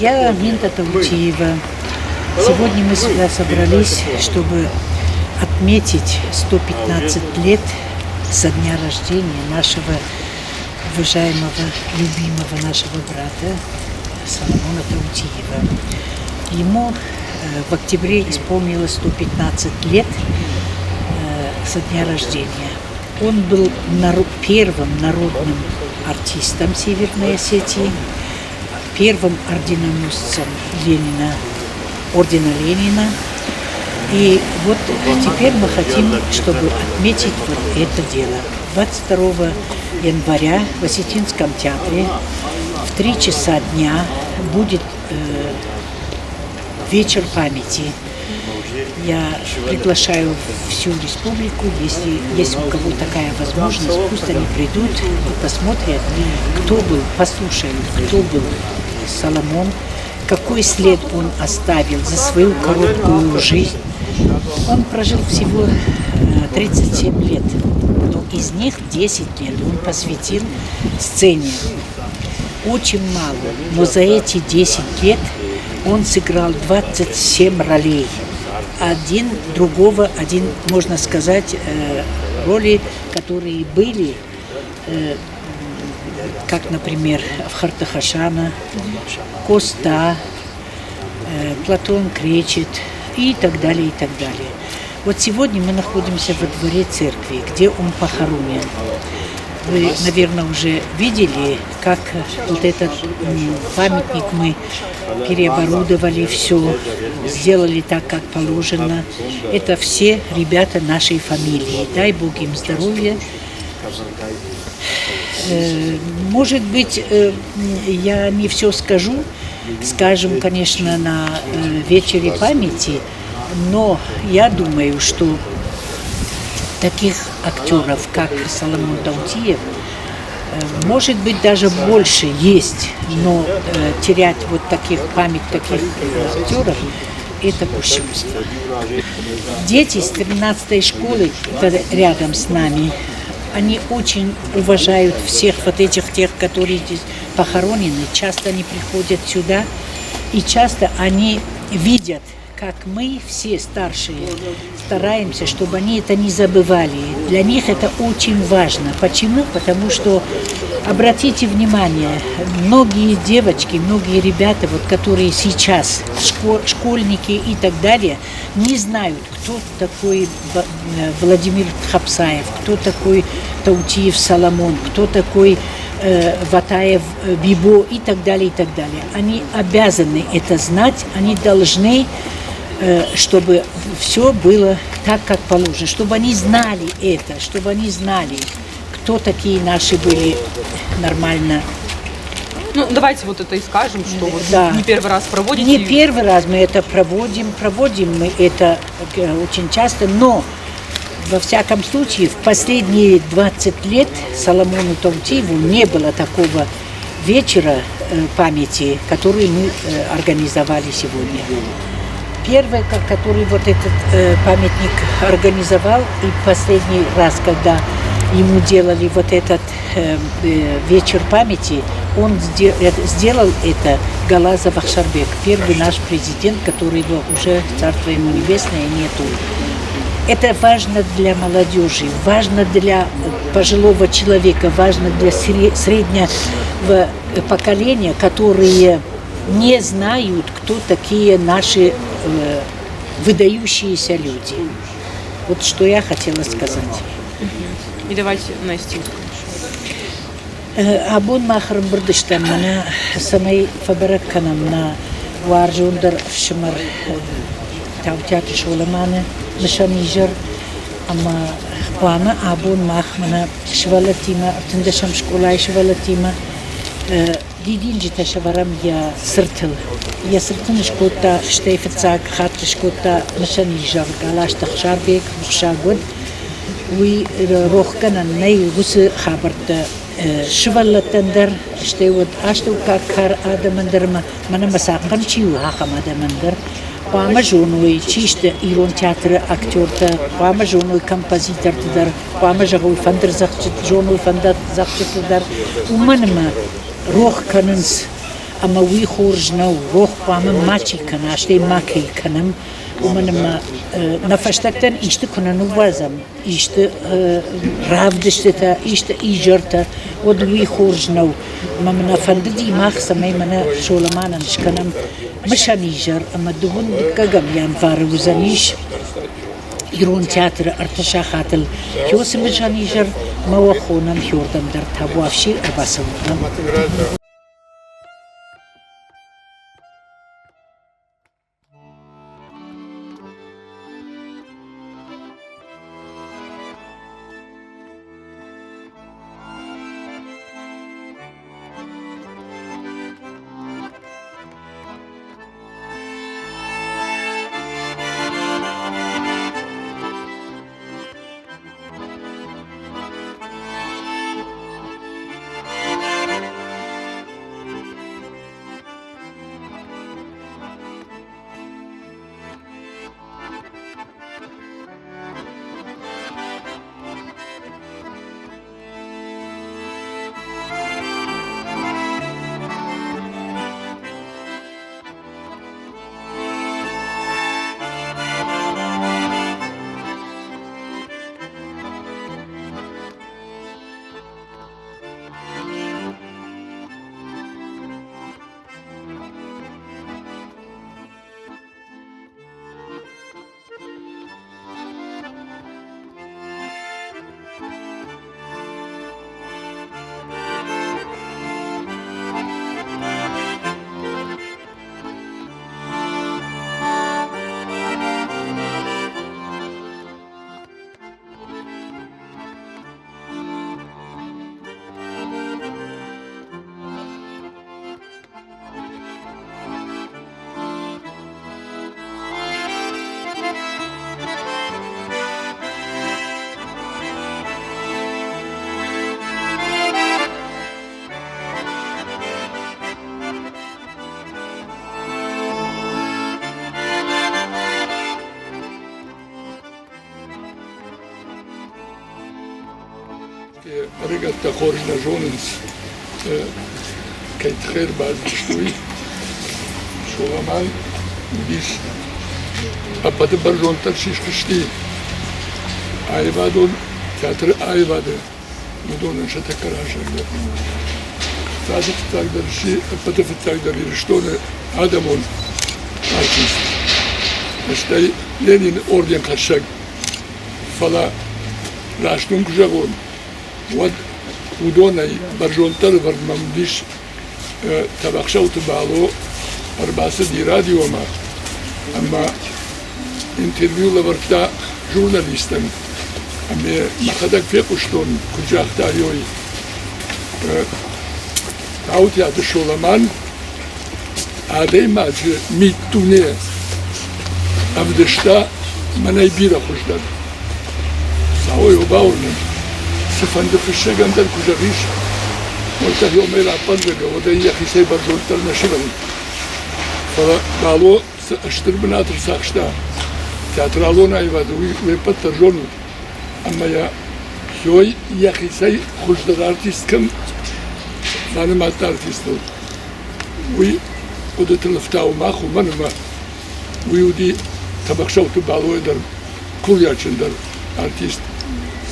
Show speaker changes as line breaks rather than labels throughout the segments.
Я Минта Таутиева. Сегодня мы сюда собрались, чтобы отметить 115 лет со дня рождения нашего уважаемого, любимого нашего брата Соломона Таутиева. Ему э, в октябре исполнилось 115 лет э, со дня рождения. Он был первым народным артистом Северной Осетии, первым орденоносцем Ленина, ордена Ленина. И вот теперь мы хотим, чтобы отметить вот это дело. 22 января в Осетинском театре в 3 часа дня будет э, вечер памяти. Я приглашаю всю республику, если есть у кого такая возможность, пусть они придут и посмотрят, кто был, послушают, кто был Соломон, какой след он оставил за свою короткую жизнь. Он прожил всего 37 э, лет, но из них 10 лет он посвятил сцене. Очень мало, но за эти 10 лет он сыграл 27 ролей. Один другого, один, можно сказать, э, роли, которые были, э, как, например, в Хартахашана, Коста, э, Платон Кречет и так далее, и так далее. Вот сегодня мы находимся во дворе церкви, где он похоронен. Вы, наверное, уже видели, как вот этот памятник мы переоборудовали все, сделали так, как положено. Это все ребята нашей фамилии. Дай Бог им здоровья. Э, может быть, э, я не все скажу, скажем, конечно, на э, вечере памяти, но я думаю, что таких актеров, как Соломон Таутиев, может быть, даже больше есть, но терять вот таких память таких актеров – это кощунство. Дети с 13-й школы рядом с нами, они очень уважают всех вот этих тех, которые здесь похоронены. Часто они приходят сюда, и часто они видят, как мы все старшие стараемся, чтобы они это не забывали. Для них это очень важно. Почему? Потому что, обратите внимание, многие девочки, многие ребята, вот, которые сейчас школьники и так далее, не знают, кто такой э, Владимир Хапсаев, кто такой Таутиев Соломон, кто такой э, Ватаев э, Бибо и так далее, и так далее. Они обязаны это знать, они должны чтобы все было так, как положено, чтобы они знали это, чтобы они знали, кто такие наши были нормально.
Ну, давайте вот это и скажем, что вот да. не первый раз проводите.
Не первый раз мы это проводим, проводим мы это э, очень часто, но во всяком случае в последние 20 лет Соломону Таутиеву не было такого вечера э, памяти, который мы организовали сегодня. Первый, который вот этот э, памятник организовал, и последний раз, когда ему делали вот этот э, э, вечер памяти, он сделал это Галазов Ахшарбек, первый наш президент, которого уже, царство ему небесное, нету. Это важно для молодежи, важно для пожилого человека, важно для среднего поколения, которые не знают, кто такие наши э, выдающиеся люди. Вот что я хотела сказать.
И давайте на осетинском.
Э, абон мах ӕрӕмбырд стӕм мӕнӕ цӕмӕй фӕбӕрӕг кӕнӕм нӕ уарзондӕр ӕфсымӕр Таутиаты Соламаны мысӕн изӕр ӕмӕ хъуамӕ абон мах мӕнӕ сывӕллӕттимӕ ӕртындӕсӕм скъолайы сывӕллӕттимӕ э, Дидинджытӕ сӕвӕрӕм йӕ цыртыл. Йӕ цырт ын скодта, стӕй фыццаг хатт скодта мысӕн изӕр Галазты Ӕхсарбег, рухсаг уӕд. Уый рохгӕнӕн нӕй уыцы хабӕрттӕ сывӕллӕттӕн дӕр, стӕй уӕд астӕуккаг кар адӕмӕн дӕр ӕмӕ мӕнӕ мӕ цахъхъӕн чи у, ахӕм адӕмӕн дӕр. Хъуамӕ зоной, чи сты ирон театры актертӕ, хъуамӕ зоной композиторты дӕр, хъуамӕ зӕгъой фӕндырдзӕгъдджыты, зоной фӕндырдзӕгъдджыты дӕр, уымӕн ӕмӕ рох кӕнынц. Ӕмӕ уый хорз нӕу, рох хъуамӕ мачи кӕна, стӕй ма кӕй кӕнӕм, уымӕн ӕмӕ нӕ фӕстӕгтӕн исты куы нӕ ныууадзӕм, исты равдыстытӕ, исты изӕртӕ, уӕд уый хорз нӕу. Ӕмӕ мӕ нӕ фӕндыди мах, цӕмӕй мӕнӕ Соломанӕн скӕнӕм мысӕн изӕр ӕмӕ дыууын дыккӕгӕм январы уыдзӕнис Ирон театры ӕртӕ сахатыл Хёсы мысӕн изӕр мӕ уӕ хонӕм хёрдӕм дӕр табуафси ӕрбацӕут нӕм.
Ӕрыгӕттӕ хорз нӕ зонынц, кӕй тыххӕй ӕрбацыдысты, уый. Соламан уыдис ӕппӕты бӕрзонддӕр чи схызти аивадон театры аивады, уыдонӕн сӕ тӕккӕ раззагдӕр. Фыццаджы фыццагдӕр сси ӕппӕты фыццагдӕр Ирыстоны адӕмон артист, стӕй Ленины орденхӕссӕг. Фӕлӕ раст уын куы зӕгъон, уӕд уыдонӕй бӕрзонддӕр ӕвӕрд мӕм уыдис Тӕбӕхсӕуты Бало ӕрбацыди радиомӕ ӕмӕ интервью лӕвӕрдта журналисттӕн. Ӕмӕ мӕхӕдӕг фехъуыстон, куыд загъта ой, Таутиаты Соломан адӕймаджы миддуне ӕвдыста мӕнӕй бирӕ хуыздӕр. Цӕуыл бауырнын, цыфӕнды фыссӕгӕн дӕр куы зӕгъис, уӕддӕр уымӕй раппӕлгӕ, уӕд ӕй йӕхицӕй бӕрзонддӕр нӕ сывӕрид. Фӕлӕ Бало цы стыр бынат ӕрцахста театралон аивады, уый уе ппӕт дӕр зонут. Ӕмӕ йӕ Хёй йӕхицӕй хуыздӕр артист кӕм банымадта артистыл, уый хъуыдытыл ӕфтауы мах, уымӕн ӕмӕ уый уыди Тӕбӕхсӕуты Балойы дӕр курдиатджындӕр артист,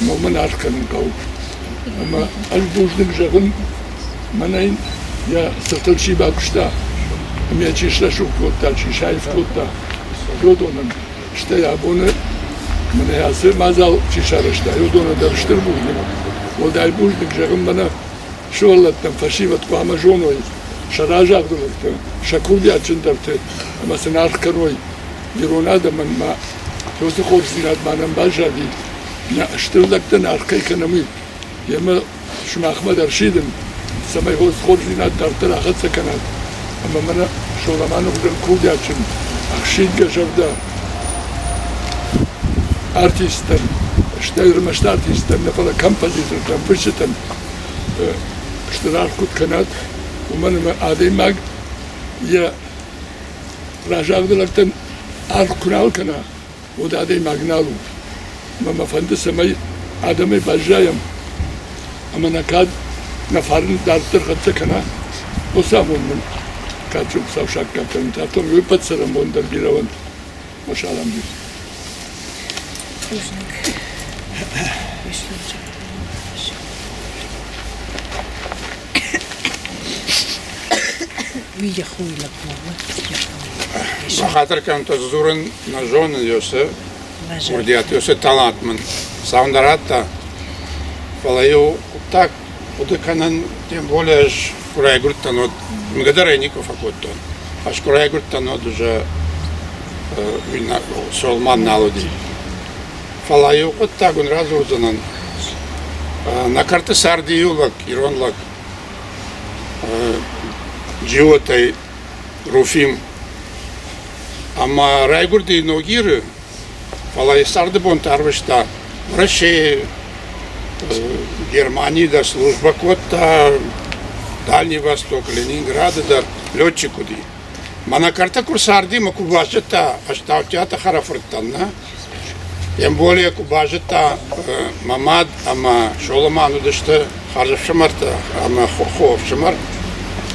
ӕмӕ уымӕн аргъ кӕнын хъӕуы. Ӕмӕ ӕз бузныг зӕгъын, мӕнӕн йӕ цыртыл чи бакуыста ӕмӕ йӕ чи срӕсугъд кодта, чи саив кодта, уыдонӕн. Стӕй абоны мӕнӕ ацы мадзал чи сарӕзта, уыдонӕн дӕр стыр бузныг. Уӕлдай бузныг зӕгъын мӕнӕ сывӕллӕттӕн фӕсивӕд хъуамӕ зоной сӕ разагъды лӕгтӕ, сӕ курдиатджындӕрты ӕмӕ сын аргъ кӕной. Ирон адӕмӕн ма уыцы хорздзинад ма нӕм баззади, нӕ стыр лӕгтӕн аргъ кӕй кӕнӕм, уый. Йемӕ сымахмӕ дӕр сидын, цӕмӕй хорздзинад дарддӕр ахӕццӕ кӕнат ӕмӕ мӕнӕ Соламаны хуызӕн курдиатджын, ӕхсидгӕ зӕрдӕ артисттӕн, стӕй ӕрмӕст артисттӕн нӕ, фӕлӕ композитортӕн, фысджытӕн стыр аргъ куыд кӕнат, уымӕн ӕмӕ адӕймаг йӕ разагъды лӕгтӕн аргъ куы нал кӕна, уӕд адӕймаг нал у. Ӕмӕ мӕ фӕнды, цӕмӕй адӕмӕй баззайӕм ӕмӕ нӕ кӕд нӕ фарн дарддӕр хӕццӕ кӕна, уыцы амонд мын. Кадджын Хуыцау саккаг кӕнӕнт, афтӕ уе ппӕт цӕрӕнбон дӕр бирӕ уӕнт. Мӕ салам дин.
Бахатыр кӕнут, ӕз дзурын нӕ зонын Йосы курдиат, Йосы талант мын цауындӕр радта. Фӕлӕ-иу хъуыддаг хъуыды кӕнын, тем более ӕз куы райгуырдтӕн, уӕд уынгӕ дӕр ӕй никуы фӕкодтон. Ӕз куы райгуырдтӕн, уӕд уже Солман нал уыди. Фӕлӕ иу хъуыддаг уын радзурдзынӕн. Нӕ кӕрты царди иу лӕг, ирон лӕг, Джиотӕй Руфим. Ӕмӕ райгуырди Ногиры, фӕлӕ йӕ царды бонтӕ ӕрвыста Уӕрӕсейы, Германийы дӕр службӕ кодта, Дальний Восток, Ленинграды дӕр летчик уыди. Мӕнӕ кӕрты куы рцарди мӕ куы базыдта, ӕстаутиаты хӕрӕфырттӕн, нӕ? Тем более куы базыдта, мӕ мад ӕмӕ Соломан уыдысты хӕрзӕфсымӕртӕ ӕмӕ хо ӕфсымӕр,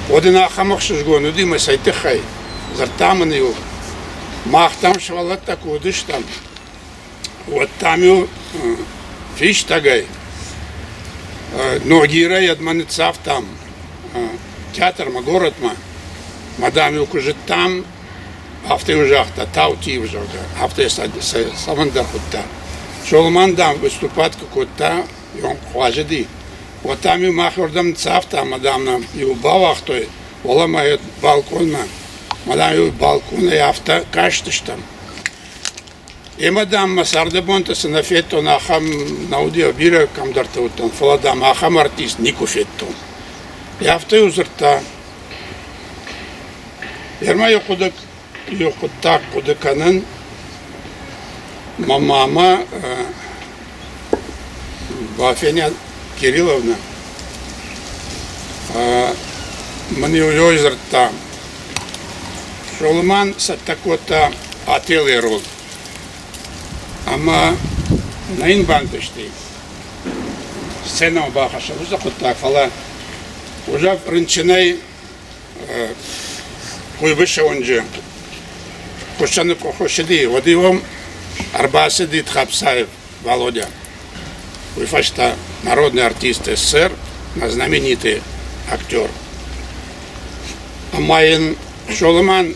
уӕд ын ахӕм ӕхсызгон уыди мӕ цӕй тыххӕй, дзырдта мын-иу, мах дам сывӕллӕттӕ куы уыдыстӕм, уӕд дам-иу фистӕгӕй Ногирӕй ӕдмӕ ныццавтам театрмӕ, горӕтмӕ. Мӕ дам-иу куы зыдтам, афтӕ-иу загъта, Таутиев, зӕгъгӕ, афтӕ цӕмӕндӕр хуыдта. Соломан, дам, выступать куы кодта, он хъуазыди, уӕд, дам-иу махырдӕм ныццавта ӕмӕ, дам, нӕм-иу бауагътой уӕлӕмӕ балкъонмӕ. Мӕ, дам-иу балкъонӕй афтӕ кастыстӕм. Ӕмӕ, дам, мӕ царды бонты цы нӕ федтон, ахӕм нӕ уыди, бирӕ кӕмдӕрты уыдтӕн, фӕлӕ, дам, ахӕм артист никуы федтон. Афтӕ-иу дзырдта. Ерма иу хъуыды, иу хъуыддаг хъуыды кӕнын, мӕ мамӕ Бафеня Кирилловна мын-иу ёй дзырдта, Соломан цӕттӕ кодта ателле роль ӕмӕ нӕ йын бантысти сценӕмӕ бахӕссын уыцы хъуыддаг, фӕлӕ уже рынчынӕй Куйбышевы хуыссӕны куы хуыссыди, уӕд-иу ӕм ӕрбацыди Тхапсаев Володя. Уый фӕстӕ народный артист СССР, знаменитый актер. Ӕмӕ йын Соломан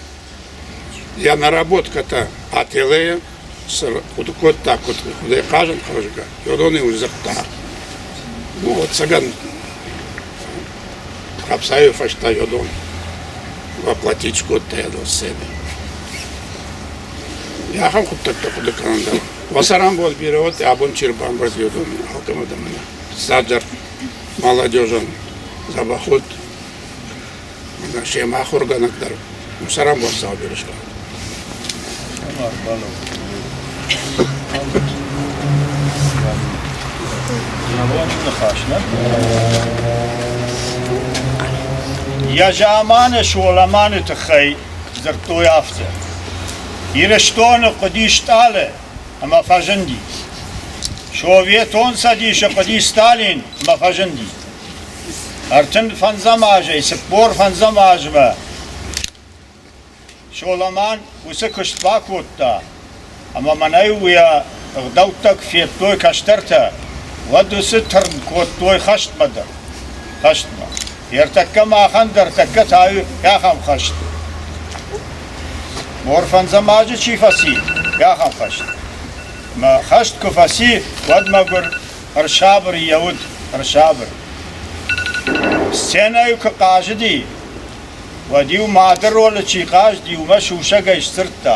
йӕ наработкӕтӕ ателейы цы хъуыды кодта, куыд куыдӕй хъазын хъазгӕ, уыдон-иу дзырдта. Ну, ӕцӕгӕн Хапсайы фӕстӕ йодон воплотить кодта йодон сценӕ. Ахӕм хъуыддӕгтӕ хъуыды кӕнын дӕр. Уӕ цӕрӕнбон бирӕ уӕд, абон чи рбамбырд йодон алкӕмӕ дӕр мӕнӕ. Цадӕр молодежӕн дзӕбӕх уыд. Мӕнӕ семӕ ахуыргӕнӕг дӕр цӕрӕнбон сау бирӕ скӕнӕд.
Йӕ заманы Соламаны тыххӕй дзырдтой афтӕ: Ирыстоны хъуыди стъалы ӕмӕ фӕзынди. Советон Цӕдисы хъуыди Сталин ӕмӕ фӕзынди. 35 азӕй 45 азмӕ Соламан уыцы куыст бакодта, ӕмӕ мӕнӕй уый ӕгъдӕуттӕ куы федтой кӕстӕртӕ, уӕд уыцы тырн кодтой хӕстмӕ дӕр. Хӕстмӕ. Ӕртӕккӕ махӕн дӕр тӕккӕ та ахӕм хӕст. Морфӕндзӕм азы чи фӕци, ахӕм хӕст. Мӕ хӕст куы фӕци, уӕд мӕгуыр ӕрсабыр йӕ уд, ӕрсабыр. Сценӕйы куы хъазыди, уӕд-иу мады ролы чи хъазыди, уымӕ сусӕгӕй сдзырдта.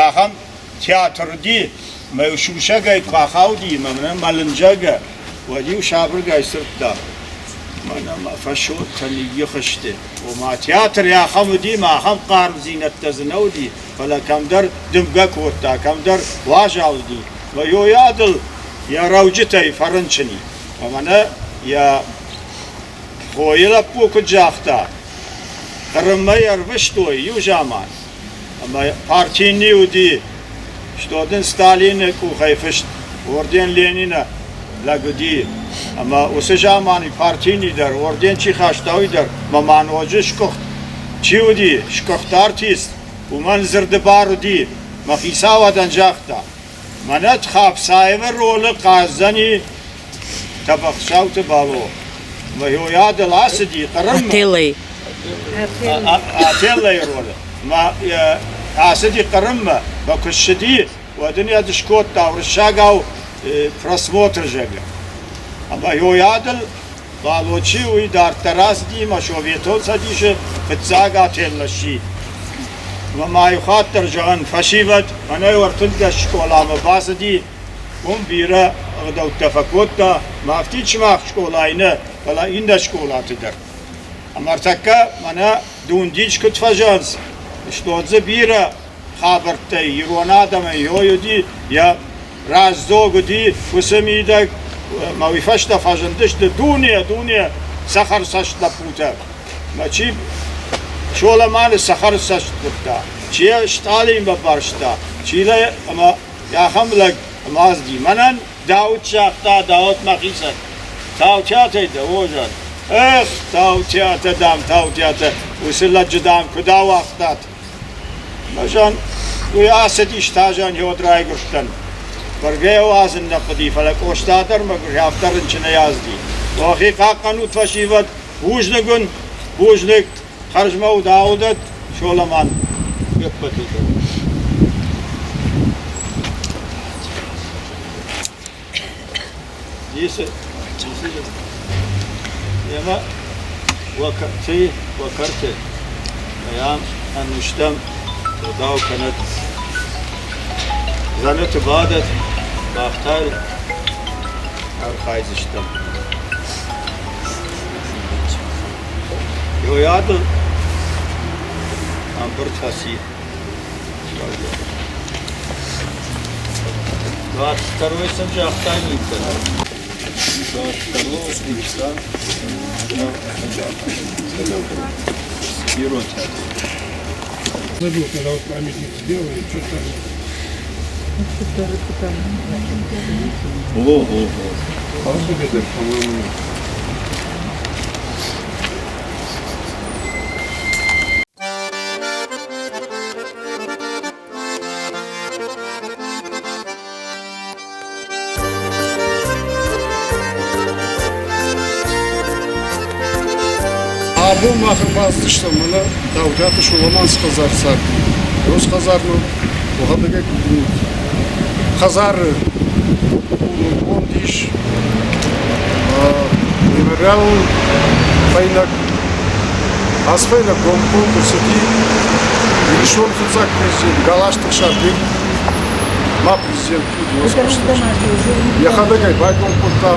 Ахӕм театр уыди, ӕмӕ-иу сусӕгӕй куы ахауди мӕнӕ мӕлынзӕгӕ, уӕд-иу сабыргай сдзырдта. Мӕнӕ мӕ фӕсонтӕ ныййих сты. Ома театр ахӕм уыди, ӕмӕ ахӕм хъармдзинӕдтӕ дзы нӕ уыди, фӕлӕ кӕмдӕр дымгӕ кодта, кӕмдӕр уазал уыди. Мӕ йойадыл йӕ рӕуджытӕй фӕрынчын и. Ӕмӕ йӕ Хойы лӕппу куыд загъта, Хъырыммӕ йӕ ӕрвыстой иу заман, ӕмӕ партийный уыди, что дын Сталины къухӕй фыст орден Ленина лӕг уыди. Ӕмӕ уыцы заманы партийный дӕр, орден чи хаста, уый дӕр, мӕ ма ноджы сгуыхт Чи уыди сгуыхт артист, уымӕн дзырды бар уыди, мӕ хицауадӕн загъта, мӕнӕ Тхапсаевы ролы хъаздзӕни Тӕбӕхсӕуты Бало. Мӕ йойадыл ацыди Хъырыммӕ.
Отеллой.
Отеллойы ролы. Мӕ ацыди Хъырыммӕ, мӕ куы ссыди, уӕд ын йӕ скодта уырыссагау просмотр, зӕгъгӕ. Ӕмӕ йойадыл Балочи уый дарддӕр ацыди ӕмӕ Советон Цӕдисы фыццаг Отелло сси. Ӕмӕ ма иу хатт дӕр зӕгъын, фӕсивӕд мӕнӕй ӕртындӕс скъоламӕ бацыди, уым бирӕ ӕгъдӕуттӕ фӕкодта, ма афтид сымах скъолайы нӕ, фӕлӕ иннӕ скъолаты дӕр. Ӕмӕ ӕртӕккӕ мӕнӕ Дундич куыд фӕзӕгъынц, что дзы бирӕ хабӕрттӕй ирон адӕмӕй уыди, йӕ раздзог уыди уыцы мидӕг, ӕмӕ уый фӕстӕ фӕзындысты дуне, дуне цӕхӕрцӕст лӕппутӕ. Мӕ чи Соламаны цӕхӕрцӕст кодта, чи йӕ Стъалимӕ барста, чи лӕ ӕмӕ ахӕм лӕг ӕмӕ азди. Мӕнӕн Дауыт загъта, Дауыт мӕхицӕн. Таутиатӕй дӕ, о, зӕгъ. Эх, Таутиатӕ, дам, Таутиатӕ, уыцы лӕджы, дам, куыд ауагътат? Мӕзӕн уый ацыдис Тазан йод райгуырдтӕн. Бӕргӕ йӕ уадзын нӕ хъуыди, фӕлӕ Къоста дӕр мӕгуыр афтӕ рынчынӕй азди. Уӕхи хъахъхъӕнут, фӕсивӕд, бузныг уын, бузныг, хӕрзмӕ уд аудӕд Соламан. Дисы, Емӕ уӕ кӕрты, уӕ кӕрты, ам ӕнустӕм ӕгъдау кӕнӕд. Дзӕнӕты бадӕд, мах та архайдзыстӕм. Йойадыл ӕмбырд фӕци. 22 сын загътай никӕд. 22 Христа Ирон театр.
Забыл, когда вот памятник сделали, что-то...
Ого-го.
По-моему,
Абон мах ӕрбацыдыстӕм мӕнӕ Таутиаты Соламан цы хӕдзар царди, уыцы хӕдзармӕ уӕхӕдӕг ӕй куыд уынут. Хӕдзары конд ис мемориалон фӕйнӕг. Ацы фӕйнӕг гомконд ӕрцыди Ирыстоны фыццаг президент Галазты Ӕхсарбег ма президент уыд Йӕхӕдӕг ӕй байгом кодта.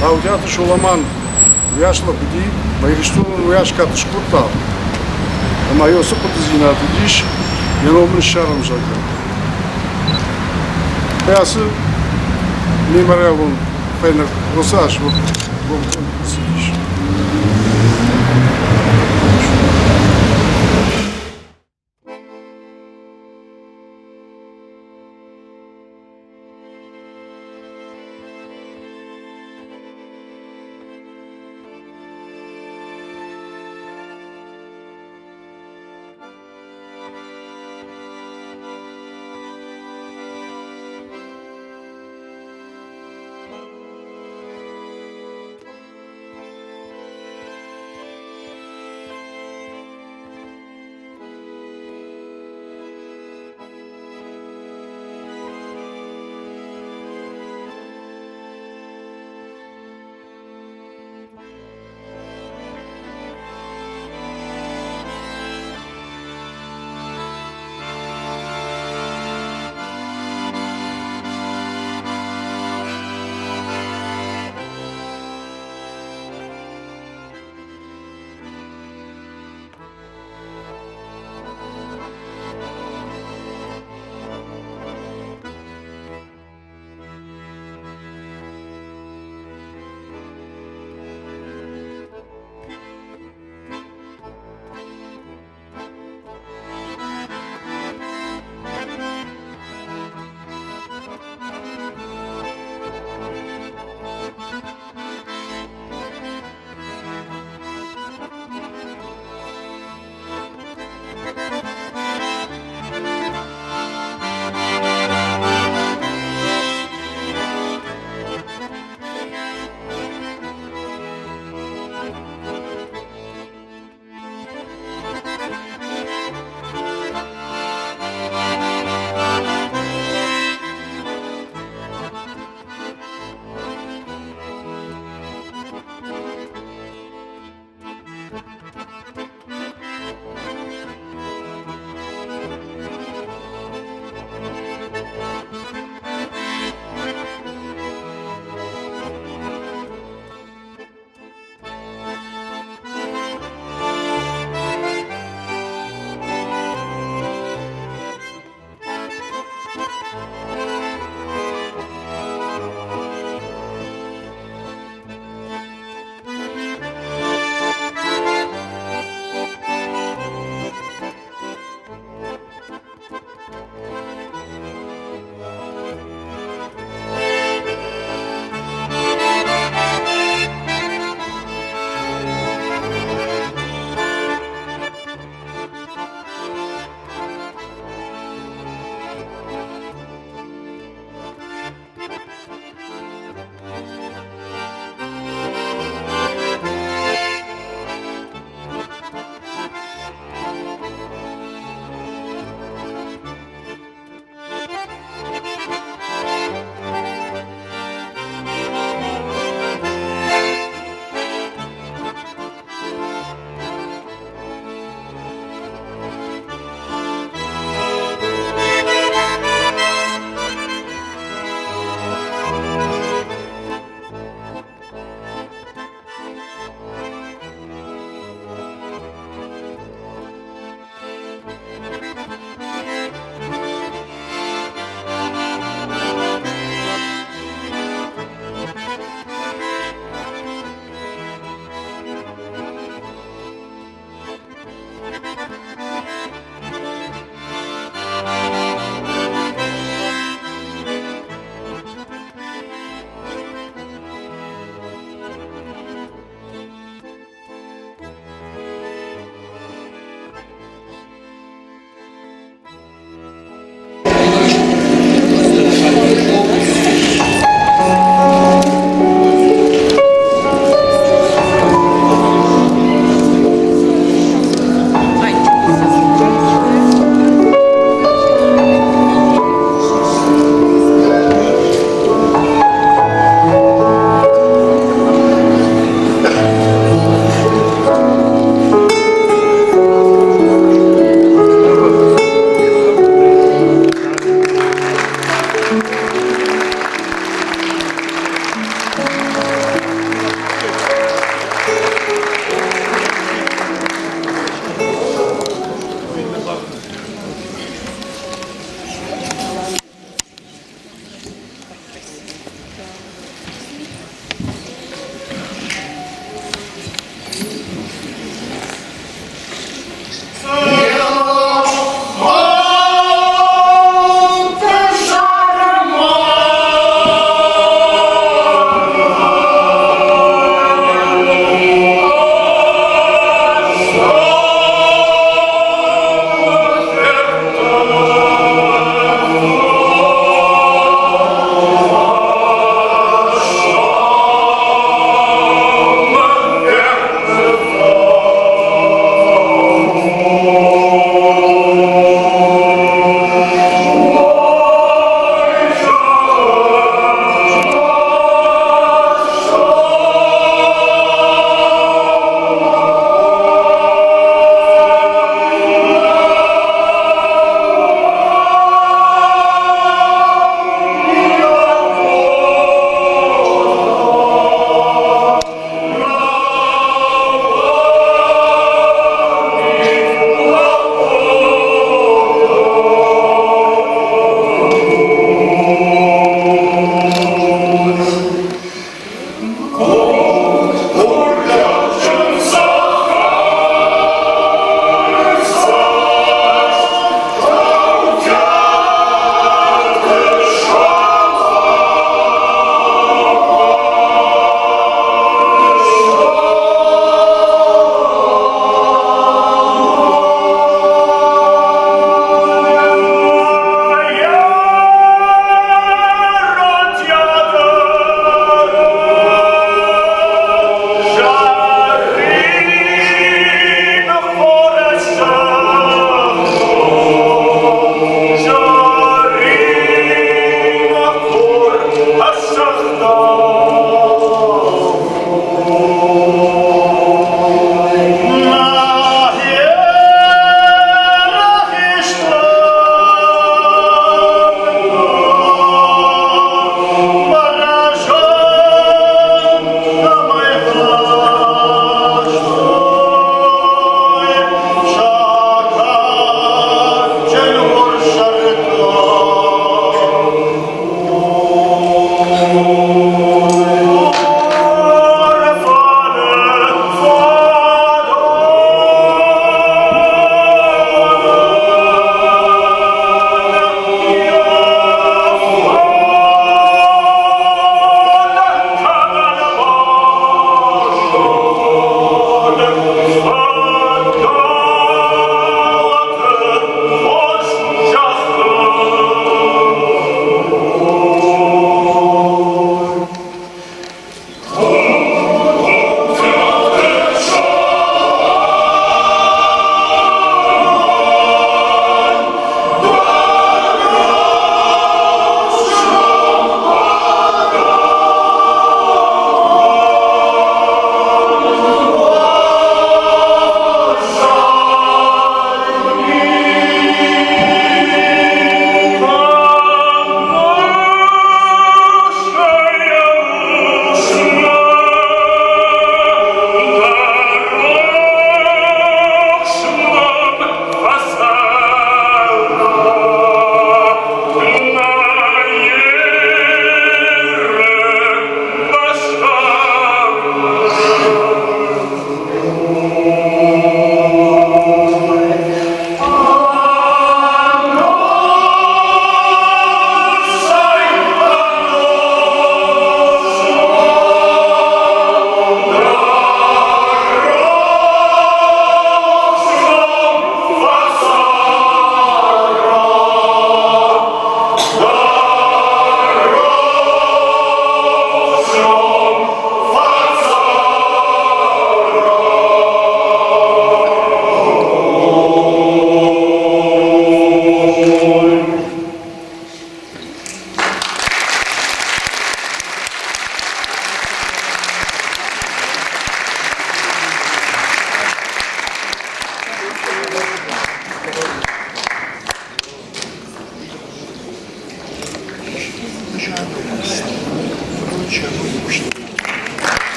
Таутиаты Соламан уыйас лӕг уыди, ӕмӕ Ирыстонӕн уыйас кад скодта, ӕмӕ йӕ уыцы хъуыдыдзинад уыдис, йӕ ном ын ссарӕм, зӕгъгӕ. Ацы мемориалон фӕйнӕг уыцы аз гомконд ӕрцыдис.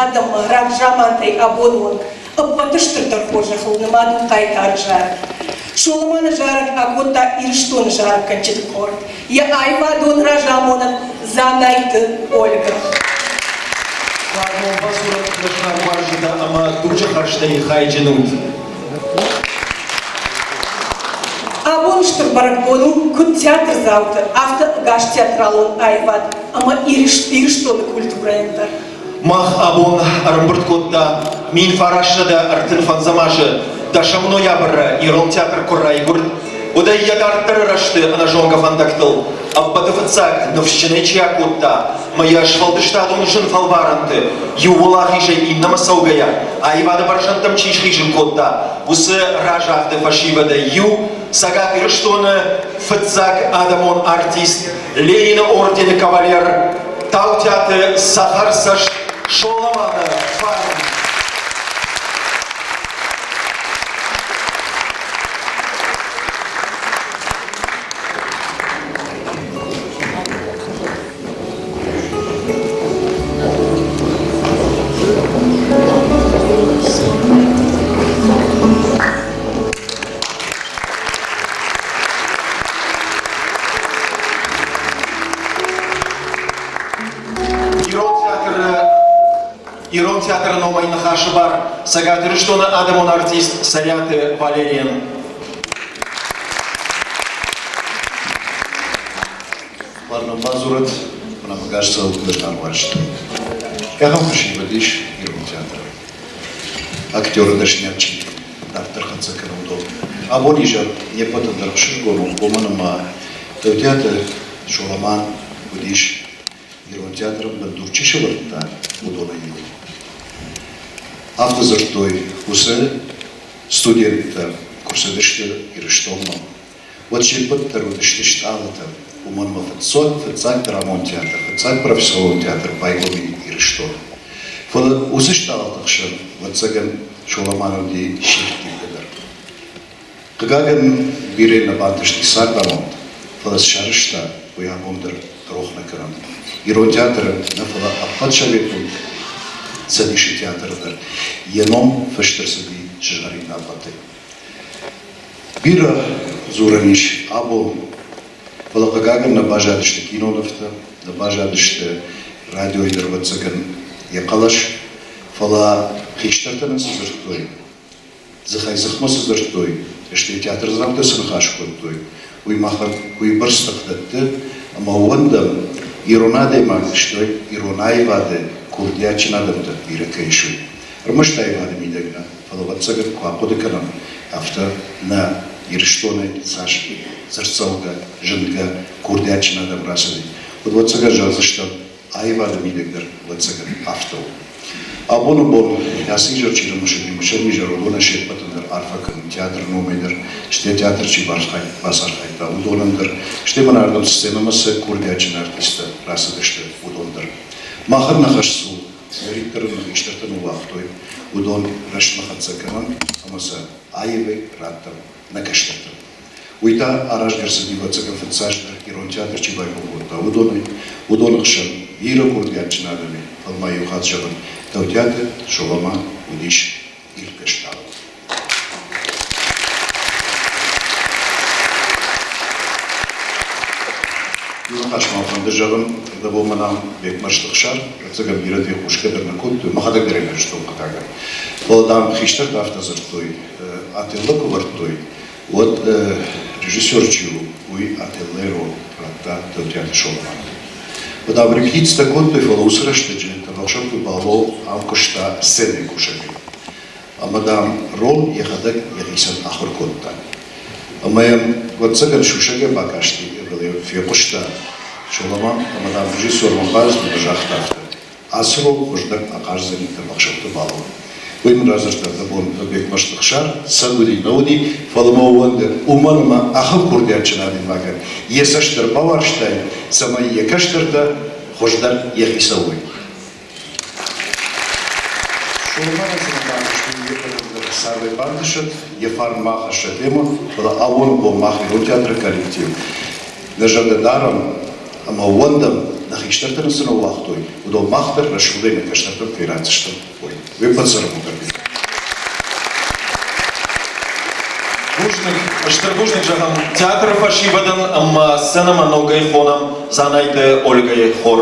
адӕммӕ рагзамантӕй абоны онг ӕппӕты стырдӕр хорзӕхыл нымад у хъайтары зарӕг. Соломаны зарӕг акодта Ирыстоны зарӕггӕнджыты къорд, йӕ аивадон разамонӕг Дзанайты Ольгӕ.
Фарнон бацурӕт зынаргъ уазджытӕ ӕмӕ дуджы хӕрзтӕй хайджын ут!
Абон стыр бӕрӕгбон у куыд театрдзауты, афтӕ ӕгас театралон аивад ӕмӕ Ирыстоны культурӕйӕн дӕр.
Мах абон ӕрӕмбырд кодта 1935 азы дӕсӕм ноябры Ирон театр куы райгуырд, уӕдӕй йӕ дарддӕры рӕзты ӕнӕзонгӕ фӕндӕгтыл ӕппӕты фыццаг ныфсджынӕй чи акодта ӕмӕ йӕ сфӕлдыстадон зын фӕлварӕнты иу уӕлахизӕй иннӕмӕ цӕугӕйӕ аивады бӕрзӕндтӕм чи схизын кодта, уыцы разагъды фӕсивӕдӕй иу Цӕгат Ирыстоны фыццаг адӕмон артист, Ленины ордены кавалер Таутиаты цӕхӕрцӕст Соломаны фарн. Ирон театры номӕй ныхасы бар Цӕгат Ирыстоны адӕмон артист Сӕриаты Валерийӕн.
Фарнон бадзурӕд, мӕнӕ ӕгас цӕуы уарзт. Ахӕм фӕсивӕд ис ирон театры. Актеры дӕсныйад чи дарддӕр хӕццӕ кӕны, уыдон. Абон изӕр не ппӕтӕн дӕр ӕхсызгон у, уымӕн ӕмӕ Таутиаты Соламан уыдис ирон театрӕн бындур чи сӕвӕрдта, уыдонӕй иу. Афтӕ дзырдтой уыцы студенттӕ, куы цыдысты Ирыстонмӕ, уӕд се ппӕт дӕр уыдысты стъалытӕ, уымӕн ӕмӕ фыццаг драмон театр, фыццаг профессионалон театр байгом и Ирыстоны. Фӕлӕ уыцы стъалыты хсӕн, ӕвӕццӕгӕн, Соламан уыди сирттивгӕ дӕр. Хъыгагӕн, бирӕ нӕ бантысти цардамонд, фӕлӕ цы сарӕзта, уый абон дӕр рох нӕ кӕнӕм. Ирон театры нӕ, фӕлӕ ӕппӕт Советон Цӕдисы театры дӕр йӕ ном фыст ӕрцыди сызгъӕрин дамгъӕтӕй. Бирӕ дзурӕн ис абон, фӕлӕ хъыгагӕн нӕ баззадысты кинонывтӕ, нӕ баззадысты радиойы дӕр, ӕвӕццӕгӕн, йӕ хъӕлӕс, фӕлӕ хистӕртӕ нын цы дзырдтой, дзыхӕй-дзыхмӕ цы дзырдтой, стӕй театрдзаутӕ цы ныхас кодтой, уый махӕн уыйбӕрц тых дӕтты, ӕмӕ ууӕндӕм, ирон адӕймаг стӕй ирон аивады курдиатджын адӕмтӕ бирӕ кӕй ис, уый. Ӕрмӕст аивады мидӕг нӕ, фӕлӕ ӕвӕццӕгӕн куы ахъуыды кӕнӕм, афтӕ нӕ Ирыстоны цас дзырддзӕугӕ, зынгӕ, курдиатджын адӕм рацыди, уӕд ӕвӕццӕгӕн зӕгъдзыстӕм, аивады мидӕг дӕр ӕвӕццӕгӕн афтӕ у. Абоны бон ацы изӕр чи рымысыди, мысӕн изӕр, уыдонӕн се ппӕтӕн дӕр арфӕ кӕнын театры номӕй дӕр, стӕй театр чи бацархайдта, уыдонӕн дӕр, стӕй мӕнӕ ардӕм сценӕмӕ цы курдиатджын артисттӕ рацыдысты, уыдон дӕр. Махӕн нӕ хӕс у, цыдӕриддӕр нын хистӕртӕ ныууагътой, уыдон рӕстмӕ хӕццӕ кӕнӕм ӕмӕ сӕ аивӕй раттӕм нӕ кӕстӕртӕн. Уый та арӕзт ӕрцыди, ӕвӕццӕгӕн, фыццаджыдӕр ирон театр чи байгом кодта, уыдонӕй. Уыдоны хсӕн бирӕ курдиатджын адӕмӕй, фӕлӕ ма иу хатт зӕгъын, Таутиаты Соломан уыдис ирдгӕстау. Иу ныхас ма фӕнды зӕгъын, ӕрдӕбон мӕнӕ Бекмӕрзты Ӕхсар, ӕвӕццӕгӕн, бирӕтӕ хъусгӕ дӕр нӕ кодтой, мӕхӕдӕг дӕр ӕй нӕ зыдтон хъыгагӕн. Фӕлӕ, дам, хистӕртӕ афтӕ дзырдтой, Отелло куы вӕрдтой, уӕд режиссер чи у, уый Отеллойы роль радта Таутиаты Соломанӕн. Уӕд ам репетицитӕ кодтой, фӕлӕ уыцы рӕстӕджы Тӕбӕхсӕуты Бало ам куыста сценӕйы кусӕгӕй. Ӕмӕ, дам, роль йӕхӕдӕг йӕхицӕн ахуыр кодта. Ӕмӕ йӕм, ӕвӕццӕгӕн, сусӕгӕй бакасти, фехъуыста Соломан ӕмӕ, дам, режиссермӕ бацыд ӕмӕ загъта афтӕ: Ацы роль хуыздӕр ахъаздзӕни Тӕбӕхсӕуты Бало. Уый мын радзырдта дӕ бон Бекмӕрзты Ӕхсар, цӕг уыди, нӕ уыди, фӕлӕ мӕ ууӕнды, уымӕн ӕмӕ ахӕм курдиатджын адӕймагӕн йӕ цӕст дӕр бауарзтаид, цӕмӕй йӕ кӕстӕртӕ хуыздӕр йӕхи цӕуой. Соломаны цы бантысти, йе ппӕтӕн цардӕй бантысӕд, йӕ фарн ма хӕссӕд йемӕ, фӕлӕ абоны бон мах ирон театры коллектив нӕ зӕрдӕ дарӕм. Ӕмӕ ӕууӕндӕм, нӕ хистӕртӕ нын цы ныууагътой, уыдон мах дӕр рӕсугъдӕй нӕ кӕстӕртӕм кӕй ратдзыстӕм, уый. Уе ппӕт цӕрӕнбон дӕр.
Бузныг, стыр бузныг зӕгъӕм театры фӕсивӕдӕн ӕмӕ сценӕмӕ ногӕй хонӕм Дзанайты Ольгӕйы хор.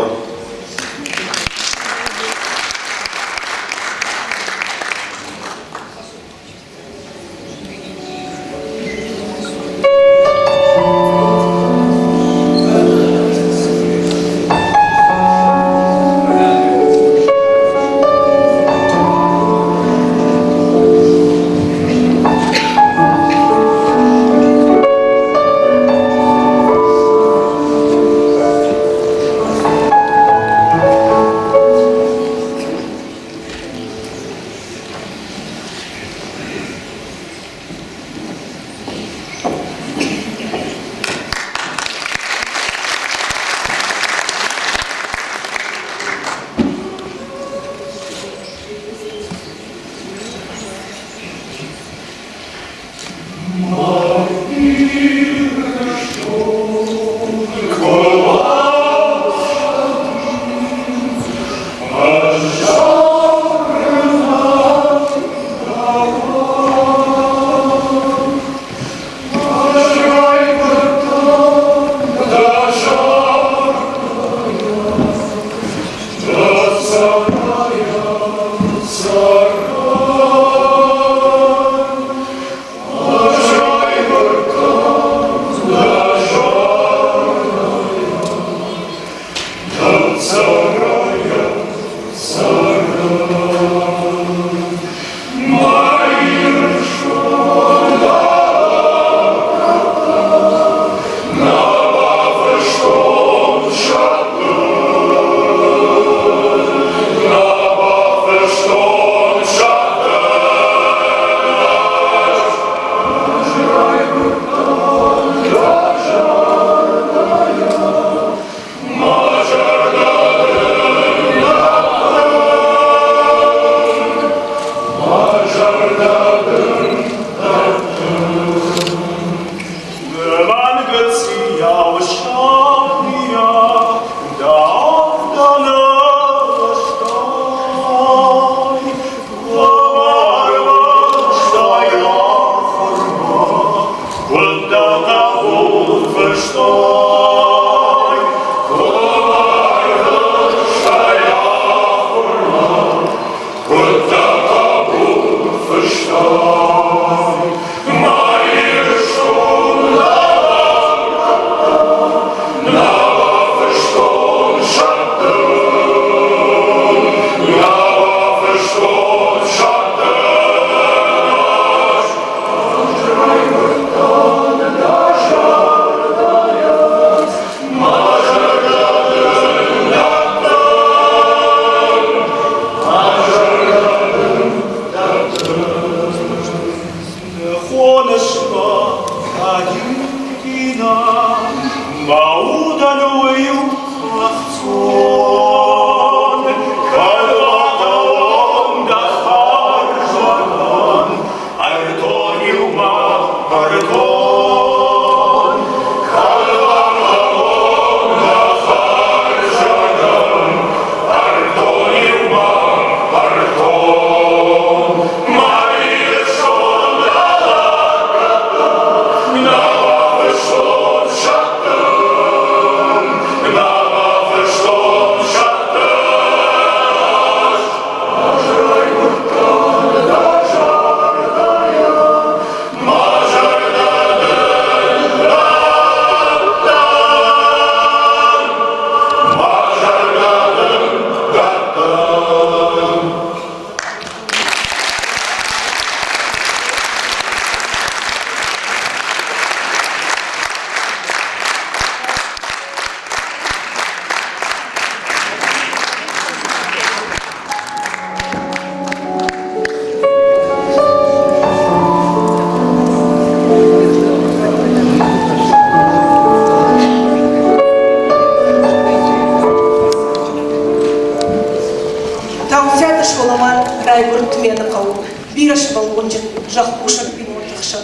Таутиаты Соломан райгуырд Тмены хъӕуы, бирӕсывӕллонджын зӕхкусӕг бинонты хсӕн.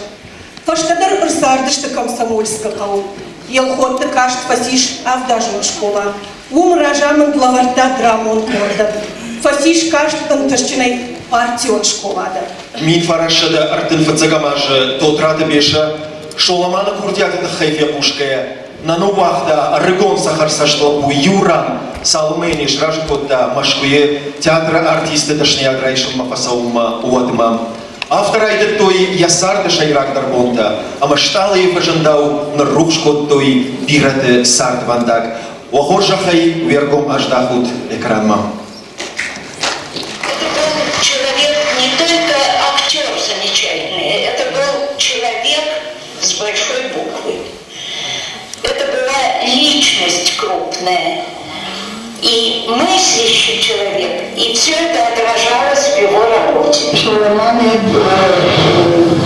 Фӕстӕдӕр ӕрцардысты Комсомольскы хъӕуы. Елхотты каст фӕцис авдазон скъола. Уым разамынд лӕвӕрдта драмон къордӕн. Фӕцис каст ӕнтыстджынӕй партион скъола дӕр.
1935 азы Тотраты Беса Соламаны курдиаты тыххӕй фехъусгӕйӕ, нӕ ныууагъта ӕрыгон цӕхӕрцӕст лӕппу иу ран, цалынмӕ йын не сразы кодта Мӕскуыйы театры артисты дӕсныйад райсынмӕ фӕцӕуынмӕ, уӕдмӕ. Афтӕ райдыдтой йӕ царды сӕйрагдӕр бонтӕ, ӕмӕ стъалыйы фӕзындау ныррухс кодтой бирӕты цардвӕндаг. Уӕ хорзӕхӕй уе ргом аздахут экранмӕ.
Это был человек не только актер замечательный, это был человек с большой буквы. Это была личность крупная и мыслящий человек, и все это отражалось в его работе.
Сулейман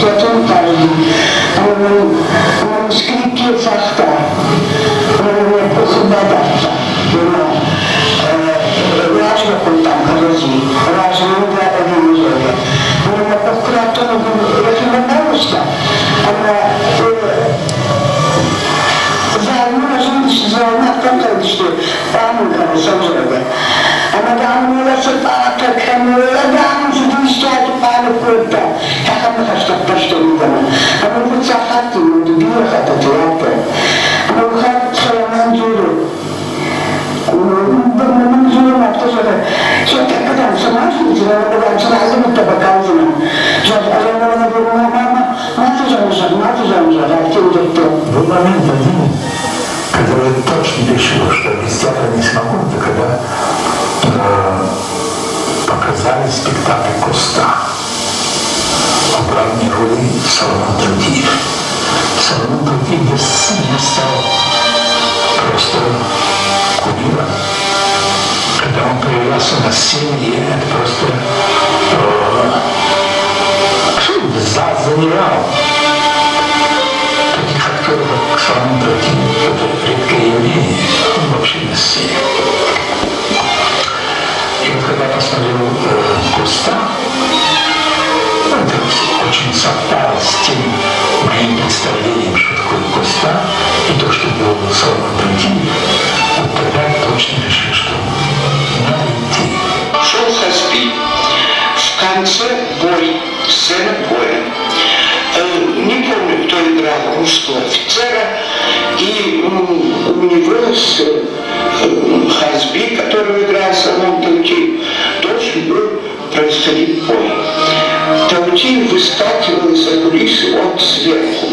Платон Тайный, скрипки цагъта, бадардта, размӕ кодтам кӕрӕдзи, размӕ ӕви Уымӕ къухкуратон йӕхимӕ нӕ уызта, ӕмӕ Залмы разындысты, залмы афтӕ ӕнхъӕлдысты, бамын кӕны сӕвзӕргӕ. Ӕмӕ дам уӕлӕ пъатӕ кӕны, уӕлӕ дам фыдистӕты пъа кодта, ахӕм ныхӕстӕ ӕппӕрстой мидӕмӕ. Ӕмӕ фыццаг хатт уыд бирӕ хӕттыты афтӕ. Ӕмӕ иу хатт Соломон дзуры, мын дзуры афтӕ зӕгъы, тӕккӕ дам цӕмӕ ацыдзынӕ, дам цӕмӕ азымыдтӕ бакалдзынӕн. Зӕгъ, ӕз ӕмӕ ма мацы зӕгъ, зӕгъ, мацы зӕгъ, зӕгъ, афтӕ уыдӕттӕ.
Был момент один, когда я точно решил, что без театра не смогу, это когда показали спектакль «Коста». В главной роли Соломон Трудиев. Соломон Трудиев для меня стал просто кумиром. Когда он появлялся на сцене, я это просто зал замирал. Таких актеров, как Соломон Трудиев, это редкое явление вообще на сцене. И вот когда я посмотрел Коста, это очень совпало с тем моим представлением, что такое Коста, и то, что был Соломон Трудиев, вот тогда я точно решил, что надо идти.
Шел Хазби. В конце бой, сцена боя. Не помню, кто играл русского офицера, и у него с Хазби, которого играл Соломон Таутиев, должен был происходить бой. Таутиев выскакивал из-за кулисы он сверху,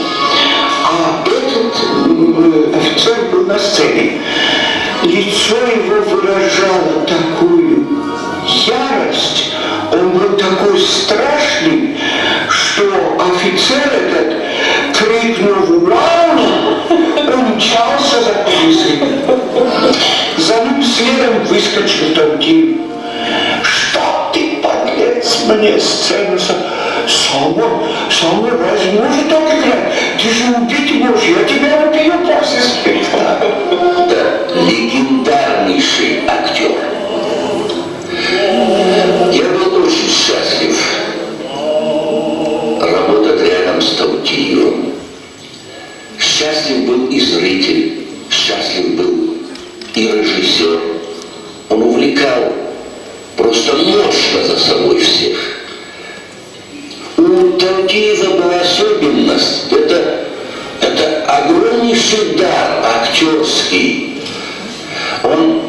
а этот офицер был на сцене. Лицо его выражало такую ярость, он был такой страшный, что офицер этот, крикнув «Вау!», умчался за кулисы. За ним следом выскочил Таутиев. Что ты, подлец, мне сцену Соломон, Соломон, разве можно так играть? Ты же убить можешь, я тебя убью после спектакля.
Это легендарнейший актер. Я был очень счастлив работать рядом с Таутиевым. Счастлив был и зритель, счастлив был и режиссер. Он увлекал просто мощно за собой всех. У Таутиева была особенность, это огромнейший дар актерский. Он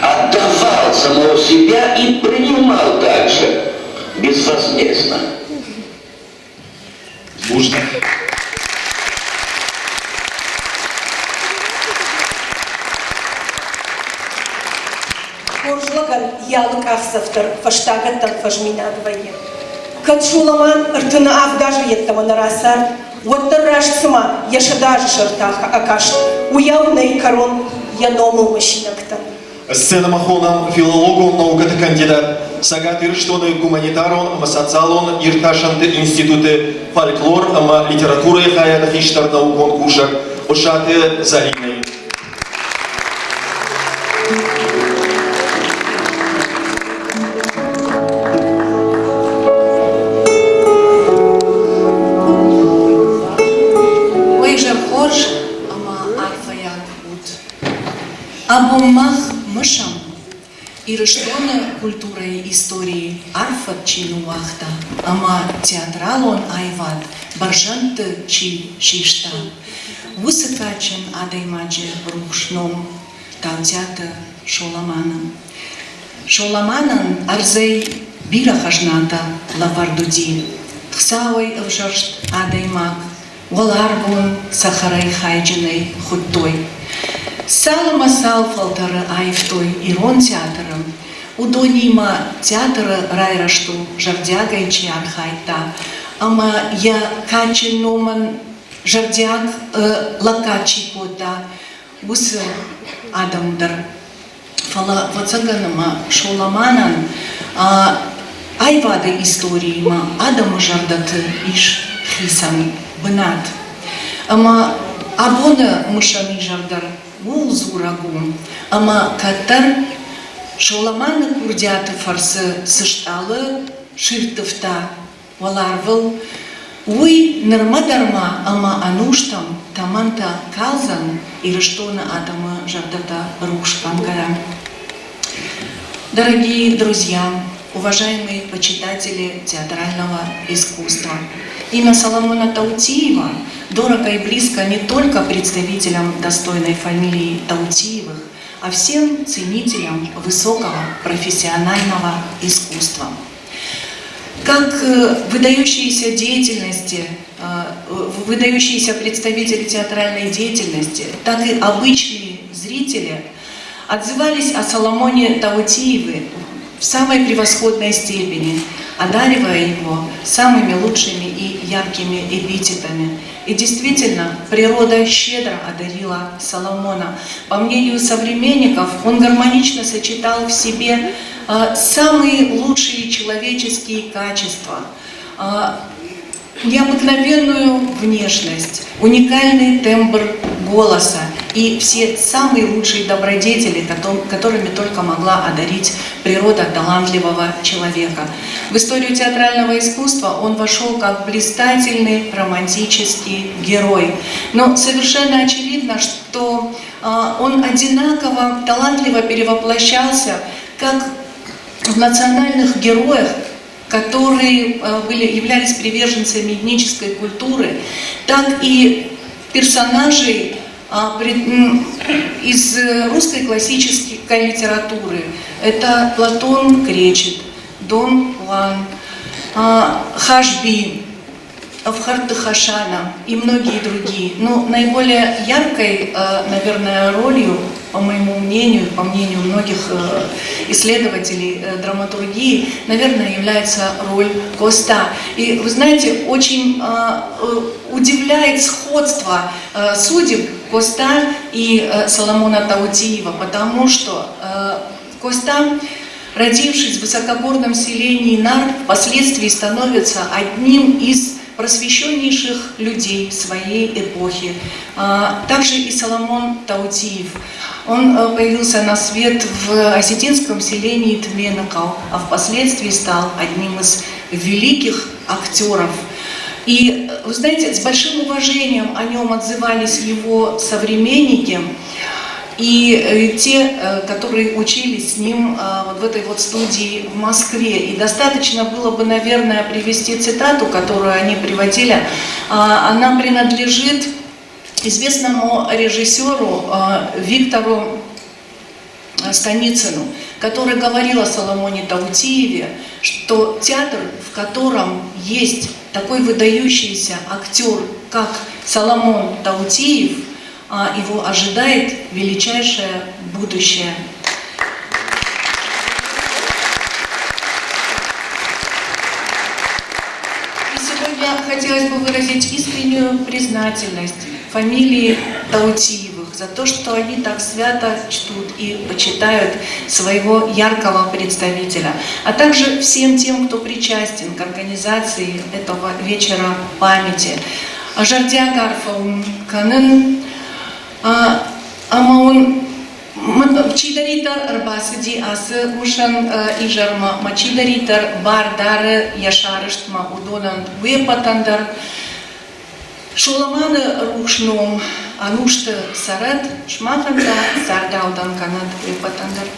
отдавал самого себя и принимал также безвозмездно.
Бузныг.
Хорз лӕгӕн йӕ алы къахдзӕф дӕр фӕстагӕттӕн фӕзминаг вӕййы. Кӕд Соломан 37 азы йеддӕмӕ нӕ рацард, уӕддӕр раст цыма йӕ 100 азы сӕрты акаст, уыйау нӕй кӕрон йӕ номыл мысинӕгтӕн.
Сценӕмӕ хонӕм филологон наукӕты кандидат, Цӕгат Ирыстоны гуманитарон ӕмӕ социалон иртасӕнты институты фольклор ӕмӕ литературӕйы хайады хистӕр наукон кусӕг Хъуысаты Зӕринӕйы.
Уый изӕр хорз ӕмӕ арфӕйаг.
Ирыстоны культурӕйы историйы арф фӕд чи ныууагъта ӕмӕ театралон аивад бӕрзӕндты чи систа, уыцы кадджын адӕймаджы рухс ном Таутиаты Соламанӕн. Соламанӕн ӕрдзӕй бирӕ хӕзнатӕ лӕвӕрд уыди. Хуыцауӕй ӕвзӕрст адӕймаг уӕларвон цӕхӕрӕй хайджынӕй хуыдтой. Цал ӕмӕ цал фӕлтӕры аивтой ирон театры, уыдонимӕ театры райрӕзтыл зӕрдиагӕй чи архайдта ӕмӕ йӕ кадджын номӕн зӕрдиаг лӕггад чи кодта, уыцы адӕм дӕр. Фӕлӕ, ӕвӕццӕгӕн, ӕмӕ Соламанӕн аивады историимӕ адӕмы зӕрдӕты ис хицӕн бынат. Ӕмӕ абоны мысӕн изӕр дӕр ууыл дзурӕг у, ӕмӕ кӕддӕр Соламаны курдиаты фӕрцы цы стъалы сӕрттывта уӕларвыл, уый нырмӕ дӕр ма ӕмӕ ӕнустӕм тӕмӕнтӕ калдзӕн Ирыстоны адӕмы зӕрдӕтӕ рухс кӕнгӕйӕ. Дорогие друзья, уважаемые почитатели театрального искусства, имя Соломона Таутиева дорого и близко не только представителям достойной фамилии Таутиевых, а всем ценителям высокого профессионального искусства. Как выдающиеся деятельности, выдающиеся представители театральной деятельности, так и обычные зрители отзывались о Соломоне Таутиеве в самой превосходной степени, одаривая его самыми лучшими и яркими эпитетами. И действительно, природа щедро одарила Соломона. По мнению современников, он гармонично сочетал в себе самые лучшие человеческие качества, необыкновенную внешность, уникальный тембр голоса и все самые лучшие добродетели, которыми только могла одарить природа талантливого человека. В историю театрального искусства он вошел как блистательный романтический герой. Но совершенно очевидно, что он одинаково талантливо перевоплощался как в национальных героях, которые были, являлись приверженцами этнической культуры, так и персонажей из русской классической литературы. Это Платон Кречет, Дон Хуан, Хашби, Авхарты Хашана и многие другие. Но наиболее яркой, наверное, ролью, по моему мнению, по мнению многих исследователей драматургии, наверное, является роль Коста. И вы знаете, очень удивляет сходство судеб Коста и Соломона Таутиева, потому что Коста, родившись в высокогорном селении Нар, впоследствии становится одним из просвещеннейших людей своей эпохи. Также и Соломон Таутиев. Он появился на свет в осетинском селении Тменакал, а впоследствии стал одним из великих актеров. И, вы знаете, с большим уважением о нем отзывались его современники и те, которые учились с ним вот в этой вот студии в Москве. И достаточно было бы, наверное, привести цитату, которую они приводили. Она принадлежит известному режиссеру Виктору Станицыну, который говорил о Соломоне Таутиеве, что театр, в котором есть такой выдающийся актер, как Соломон Таутиев, его ожидает величайшее будущее. И сегодня хотелось бы выразить искреннюю признательность фамилии Таутиевых за то, что они так свято чтут и почитают своего яркого представителя, а также всем тем, кто причастен к организации этого вечера памяти. Зӕрдиаг арфӕ уын кӕнын ӕмӕ уын чидӕриддӕр ӕрбацыди ацы мысӕн изӕрмӕ мӕ чидӕриддӕр бар дары йӕ сарӕзтмӕ, уыдонӕн уе ппӕтӕн дӕр Соламаны рухс ном ӕнусты цӕрӕд, сымахӕн та цардаудӕн кӕнӕд уе ппӕтӕн дӕр.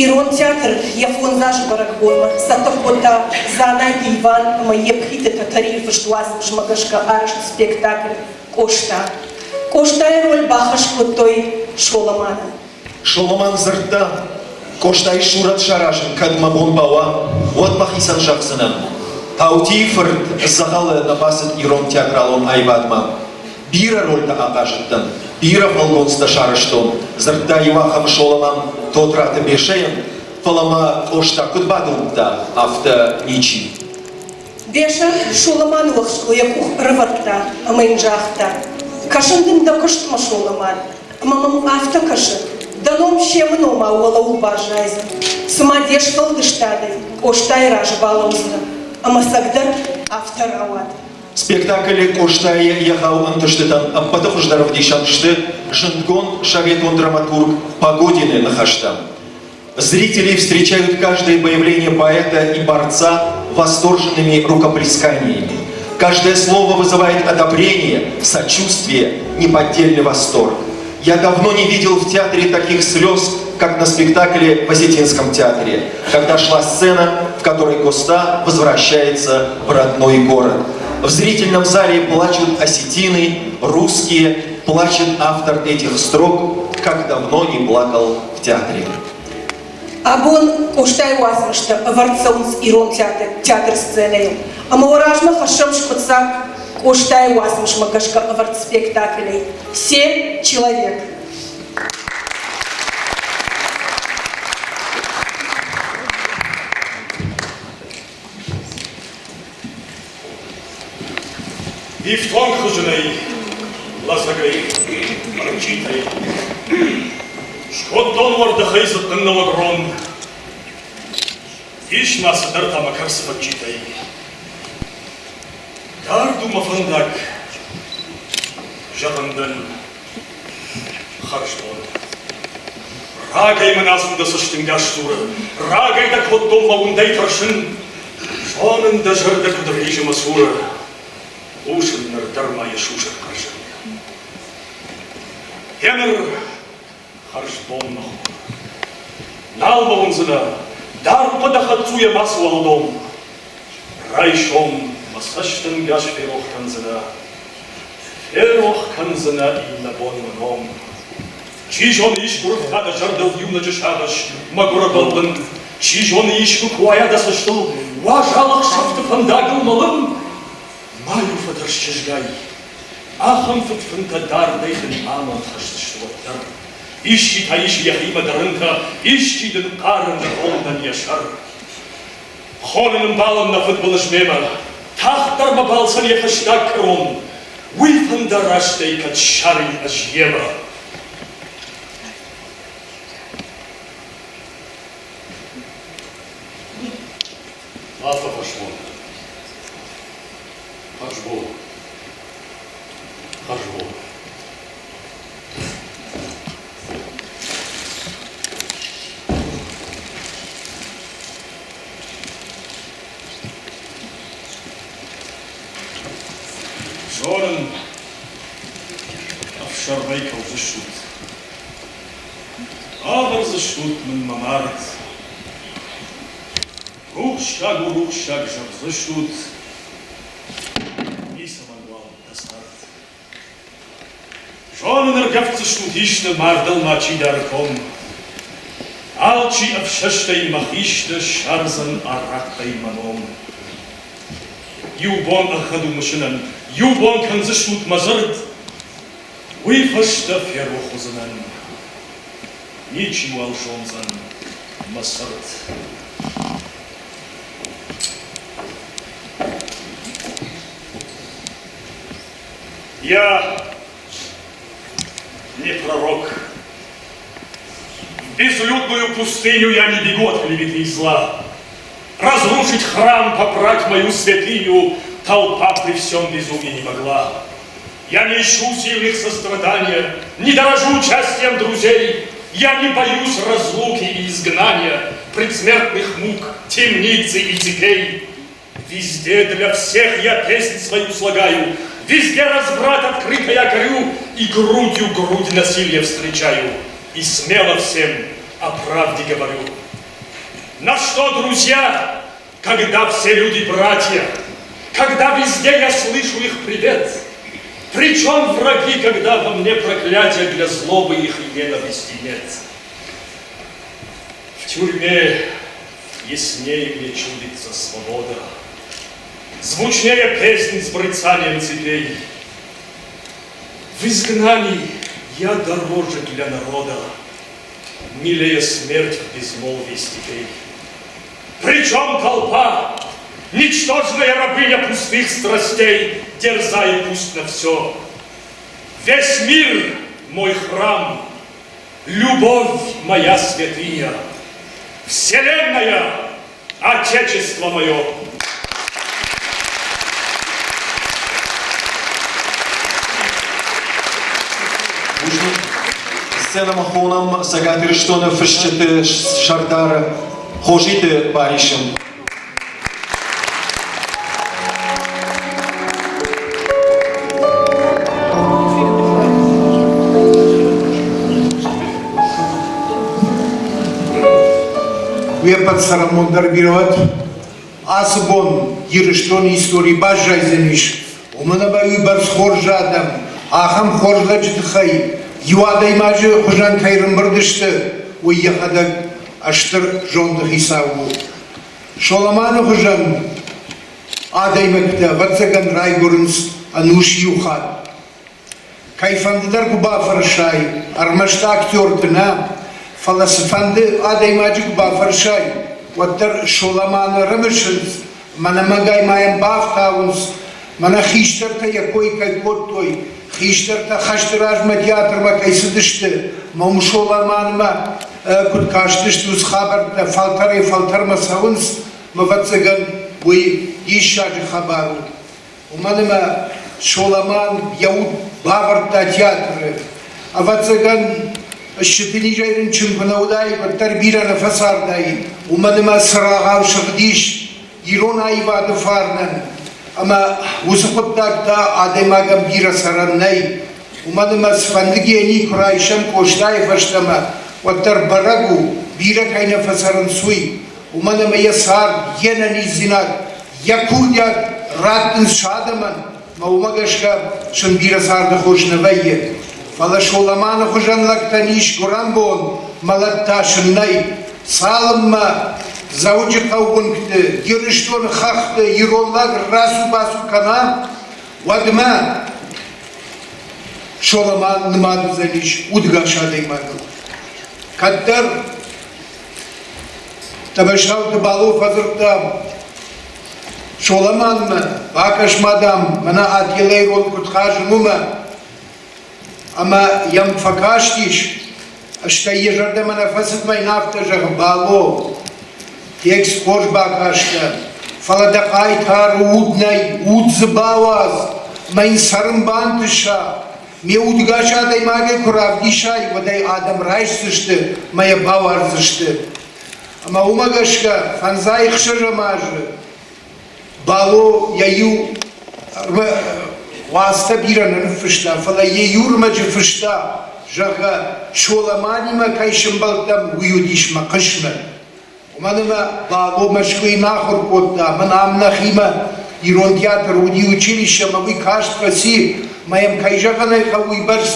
Ирон театр йӕ фондзазы бӕрӕгбонмӕ цӕттӕ кодта Дзанайты Иван ӕмӕ Епхиты Тӕтӕрийы фыст уацмысмӕ гӕсгӕ арӕзт спектакль Къоста. Къостайы роль бахӕс кодтой Соломанӕн.
Соломан дзырдта, Къостайы сурӕт саразын кӕд мӕ бон бауа, уӕд мӕхицӕн зӕгъдзынӕн. Таутийы фырт дзӕгъӕлы нӕ бацыд ирон театралон аивадмӕ. Бирӕ рольтӕ ахъазыдтӕн, бирӕ фӕлгонцтӕ сарӕзтон, дзырдта иуахӕмы Соломан Тотраты Бесӕйӕн, фӕлӕ мӕ Къоста куыд бадомдта, афтӕ ничи.
Бесӕ Соломаны уӕхскыл йӕ къух ӕрӕвӕрдта ӕмӕ йын загъта: Кӕсын дын дӕ куыстмӕ, Соломан, ӕмӕ мӕм афтӕ кӕсы, дӕ ном Семы номау уӕлӕуыл баззайдзӕн, цыма де сфӕлдыстадӕй Къостайы разы балӕудзынӕ, ӕмӕ цӕгдӕр афтӕ рауад.
Спектаклы Къостайы егъау ӕнтыстытӕн ӕппӕты хуыздӕр ӕвдисӕн сты зындгонд советон драматург Погодины ныхӕстӕ. Зрители встречают каждое появление поэта и борца восторженными рукоплесканиями. Каждое слово вызывает одобрение, сочувствие, неподдельный восторг. Я давно не видел в театре таких слез, как на спектакле в Осетинском театре, когда шла сцена, в которой Коста возвращается в родной город. В зрительном зале плачут осетины, русские, плачет автор этих строк, как давно не плакал в театре.
Абон Къостайы уацмыстӕ ӕвӕрд цӕуынц ирон театры сценӕйыл. Ӕмӕ уӕ размӕ хӕссӕм скъуыддзаг Къостайы уацмысмӕ гӕсгӕ ӕвӕрд спектаклӕй «Семь человек».
Ифтонг хызынӕй, лӕдзӕгӕй, ӕрчъитӕй. Скодтон уӕрдӕхӕй дзыхъхъыннӕуӕг рон. Ис ма цыдӕртӕ мӕ кӕрцы фӕдджитӕй. Дард у мӕ фӕндаг, зӕгъын дын, хӕрзбон. Рагӕй мын ацу дӕ цӕстынгас дзуры, рагӕй дӕ кодтон мӕ уындӕй тӕрсын. Зонын, дӕ зӕрдӕ куыд ризы мӕ цуры, хъусын ныр дӕр ма йӕ сусӕг хъӕрзын. Гъеныр хӕрзбон, мӕ хур. Нал мӕ уындзынӕ, дардмӕ дӕ хӕддзуйӕ мацыуал дом. Райсом мӕ цӕстӕнгас ферох кӕндзынӕ, ферох кӕндзынӕ иннӕбон мӕ ном. Чи зоны, искуы рывта дӕ зӕрдыл иунӕджы сагъӕс, мӕгуыры бӕллын. Чи зоны, искуы куы уайа дӕ цӕстыл уазал ӕхсӕвты фӕндагыл мӕлын. Ма-иу фӕтӕрс чызгай, ахӕм фыдфынтӕ дардӕй дын амонд хӕсдзысты уӕддӕр. Исчи та ис йӕхимӕ дӕ рынтӕ, исчи дын хъары нывондӕн йӕ сӕр. Хонын ӕмбалӕн нӕ фыдбылыз мемӕ, тагъддӕр мӕ балцӕн йӕ фӕстаг кӕрон, уый фӕндарастӕй кӕд ссарин ӕз йемӕ. Ма фӕфӕсмон. Хӕрзбон. Хӕрзбон. Зонын, ӕфсӕрмӕй кӕудзыстут. Ӕвӕрдзыстут мын мӕ мард. Рухссаг у рухссаг зӕгъдзыстут, ницӕмӕн уал дӕ цард. Зонын, ӕргӕвддзыстут исты, мардыл ма чи дары ком. Алчи ӕфсӕстӕй мӕ хисты ссардзӕн арахъхъӕй мӕ ном. Иу бон ӕгъгъӕд у мысынӕн, иу бон кӕндзыстут мӕ дзырд, уый фӕстӕ ферох уыдзынӕн. Ничиуал зондзӕн мӕ цырт. Я не пророк. В безлюдную пустыню я не бегу от клеветы и зла. Разрушить храм, попрать мою святыню толпа при всем безумии не могла. Я не ищу сильных сострадания, не дорожу участием друзей, я не боюсь разлуки и изгнания, предсмертных мук, темницы и цепей. Везде для всех я песнь свою слагаю, Везде разврат открыто я горю И грудью грудь насилие встречаю, И смело всем о правде говорю. На что, друзья, когда все люди братья, когда везде я слышу их привет? Причем враги, когда во мне проклятия для злобы их и ненависти нет? В тюрьме яснее мне чудится свобода, Звучнее песнь с брыцанием цепей. В изгнании я дороже для народа, Милее смерть в безмолвии степей. Причем толпа, ничтожная рабыня пустых страстей, Дерзай пусть на все. Весь мир мой храм, любовь моя святыня, Вселенная, Отечество мое.
Бузныг. Сценӕмӕ хонӕм Цӕгат Ирыстоны фысджыты сӕрдар Хозиты Барисы.
Уе ппӕт цӕрӕнбон дӕр бирӕ уӕд. Ацы бон Ирыстоны истори баззайдзӕнис, уымӕн ӕмӕ уыйбӕрц хорз адӕм, ахӕм хорз лӕджы тыххӕй иу адӕймаджы хуызӕн кӕй рымбырд сты, уый йӕхӕдӕг стыр зонды хицау у. Соломаны хуызӕн адӕймӕгтӕ, ӕвӕццӕгӕн, райгуырынц ӕнус иу хатт. Кӕйфӕнды дӕр куы бафӕрсай, ӕрмӕст актерты нӕ, фӕлӕ цыфӕнды адӕймаджы куы бафӕрсай, уӕддӕр Соломаны рымысынц, мӕнӕмӕгӕй ма йӕм бафтауынц, мӕнӕ хистӕртӕ йӕ кой кӕй кодтой, хистӕртӕ хӕсты размӕ театрмӕ кӕй цыдысты, мӕ Соломанмӕ куыд кастысты, уыцы хабӕрттӕ фӕлтӕрӕй-фӕлтӕрмӕ цӕуынц, ӕвӕццӕгӕн, уый диссаджы хабар у. Уымӕн ӕмӕ Соломан йӕ уд бавӕрдта театры. Ӕвӕццӕгӕн, ссыты низӕй рынчын куы нӕ уыдаид, уӕддӕр бирӕ нӕ фӕцардаид, уымӕн ӕмӕ цырагъау сыгъдис ирон аивады фарнӕн. Ӕмӕ уыцы хъуыддаг та адӕймагӕн бирӕ цӕрӕн нӕй. Уымӕн ӕмӕ цыфӕнды гений куы райсӕм Къостайы фӕстӕмӕ, уӕддӕр бӕрӕг у, бирӕ кӕй нӕ фӕцӕрынц, уый. Уымӕн ӕмӕ йӕ цард, йе нӕниздзинад, йӕ курдиат раттынц сӕ адӕмӕн, ӕмӕ уымӕ гӕсгӕ сын бирӕ царды хос нӕ вӕййы. Фӕлӕ Соломаны хуызӕн лӕгтӕн ис гуырӕнбон, мӕлӕт та сын нӕй. Цалынмӕ Дзӕуджыхъӕуы уынгты, Ирыстоны хӕхты ирон лӕг рацу-бацу кӕна, уӕдмӕ Соломан нымад уыдзӕнис удгас адӕймагыл. Кӕддӕр Тӕбӕхсӕуты Бало фӕдзырдта Соломанмӕ, бакӕс-ма, дам, мӕнӕ Ателлайы рон куыд хъазын, уымӕ. Ӕмӕ йӕм фӕкастис, стӕй йӕ зӕрдӕмӕ нӕ фӕцыд мӕ йын афтӕ зӕгъы, Бало, текст хорз бакастӕ, фӕлӕ дӕ хъайтары уд нӕй, уд дзы бауадз, мӕ йын цӕрын бантыса. Ме удгас адӕймагӕй куы равдисай, уӕд ӕй адӕм райсдзысты мӕ йӕ бауарздзысты. Ӕмӕ уымӕ гӕсгӕ фӕндзай ӕхсӕзӕм азы Бало йӕ иу уацтӕ бирӕ нӕ ныффыста, фӕлӕ йӕ иу ӕрмӕджы фыста, зӕгъгӕ, Соломанимӕ кӕй сӕмбӕлдтӕн, уый уыдис мӕ хъысмӕт. Уымӕн ӕмӕ Бало Мӕскуыйы нӕ ахуыр кодта, мӕн ам нӕхимӕ ирон театр уыди училище ӕмӕ уый каст фӕци, мӕ йӕм, кӕй зӕгъын ӕй хъӕуы, уыйбӕрц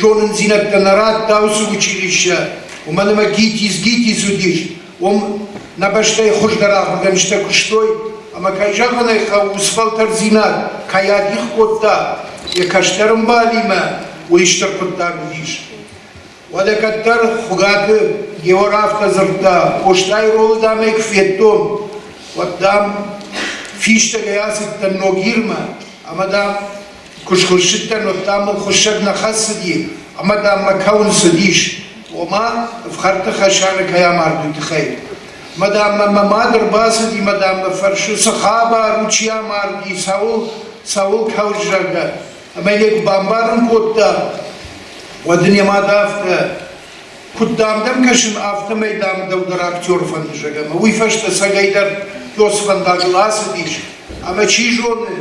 зонындзинӕдтӕ нӕ радта уыцы училище, уымӕн ӕмӕ ГИТИС ГИТИС уыдис, уым нӕ бӕстӕйы хуыздӕр ахуыргӕнджытӕ куыстой, ӕмӕ, кӕй зӕгъын ӕй хъӕуы, уыцы фӕлтӕрддзинад кӕй адих кодта йӕ кӕстӕр ӕмбалимӕ, уый стыр хъуыддаг уыдис. Уӕдӕ кӕддӕр Хуыгаты Геор афтӕ дзырдта, Къостайы ролы, дам ӕй куы федтон, уӕд, дам, фистӕгӕй ацыдтӕн Ногирмӕ ӕмӕ, дам, куы схуыссыдтӕн, уӕд, дам, мыл хуыссӕг нӕ хӕцыди ӕмӕ, дам, мӕ кӕуын цыдис, ома ӕфхӕрдты Хӕсаны кӕй амард, уый тыххӕй. Мӕ, дам, мӕ мӕ мад ӕрбацыди мӕ, дам, мӕ фӕрсы, цы хабар у, чи амарди, цӕуыл, цӕуыл кӕуыс, зӕгъгӕ. Ӕмӕ йӕ куы бамбарын кодта, уӕд ын йӕ мад афтӕ, куыд дам дӕм кӕсын, афтӕмӕй дам дӕу дӕр актер фӕнды, зӕгъ. Ӕмӕ уый фӕстӕ цӕгӕйдӕр Пёс фӕндагыл ацыдис. Ӕмӕ чи зоны,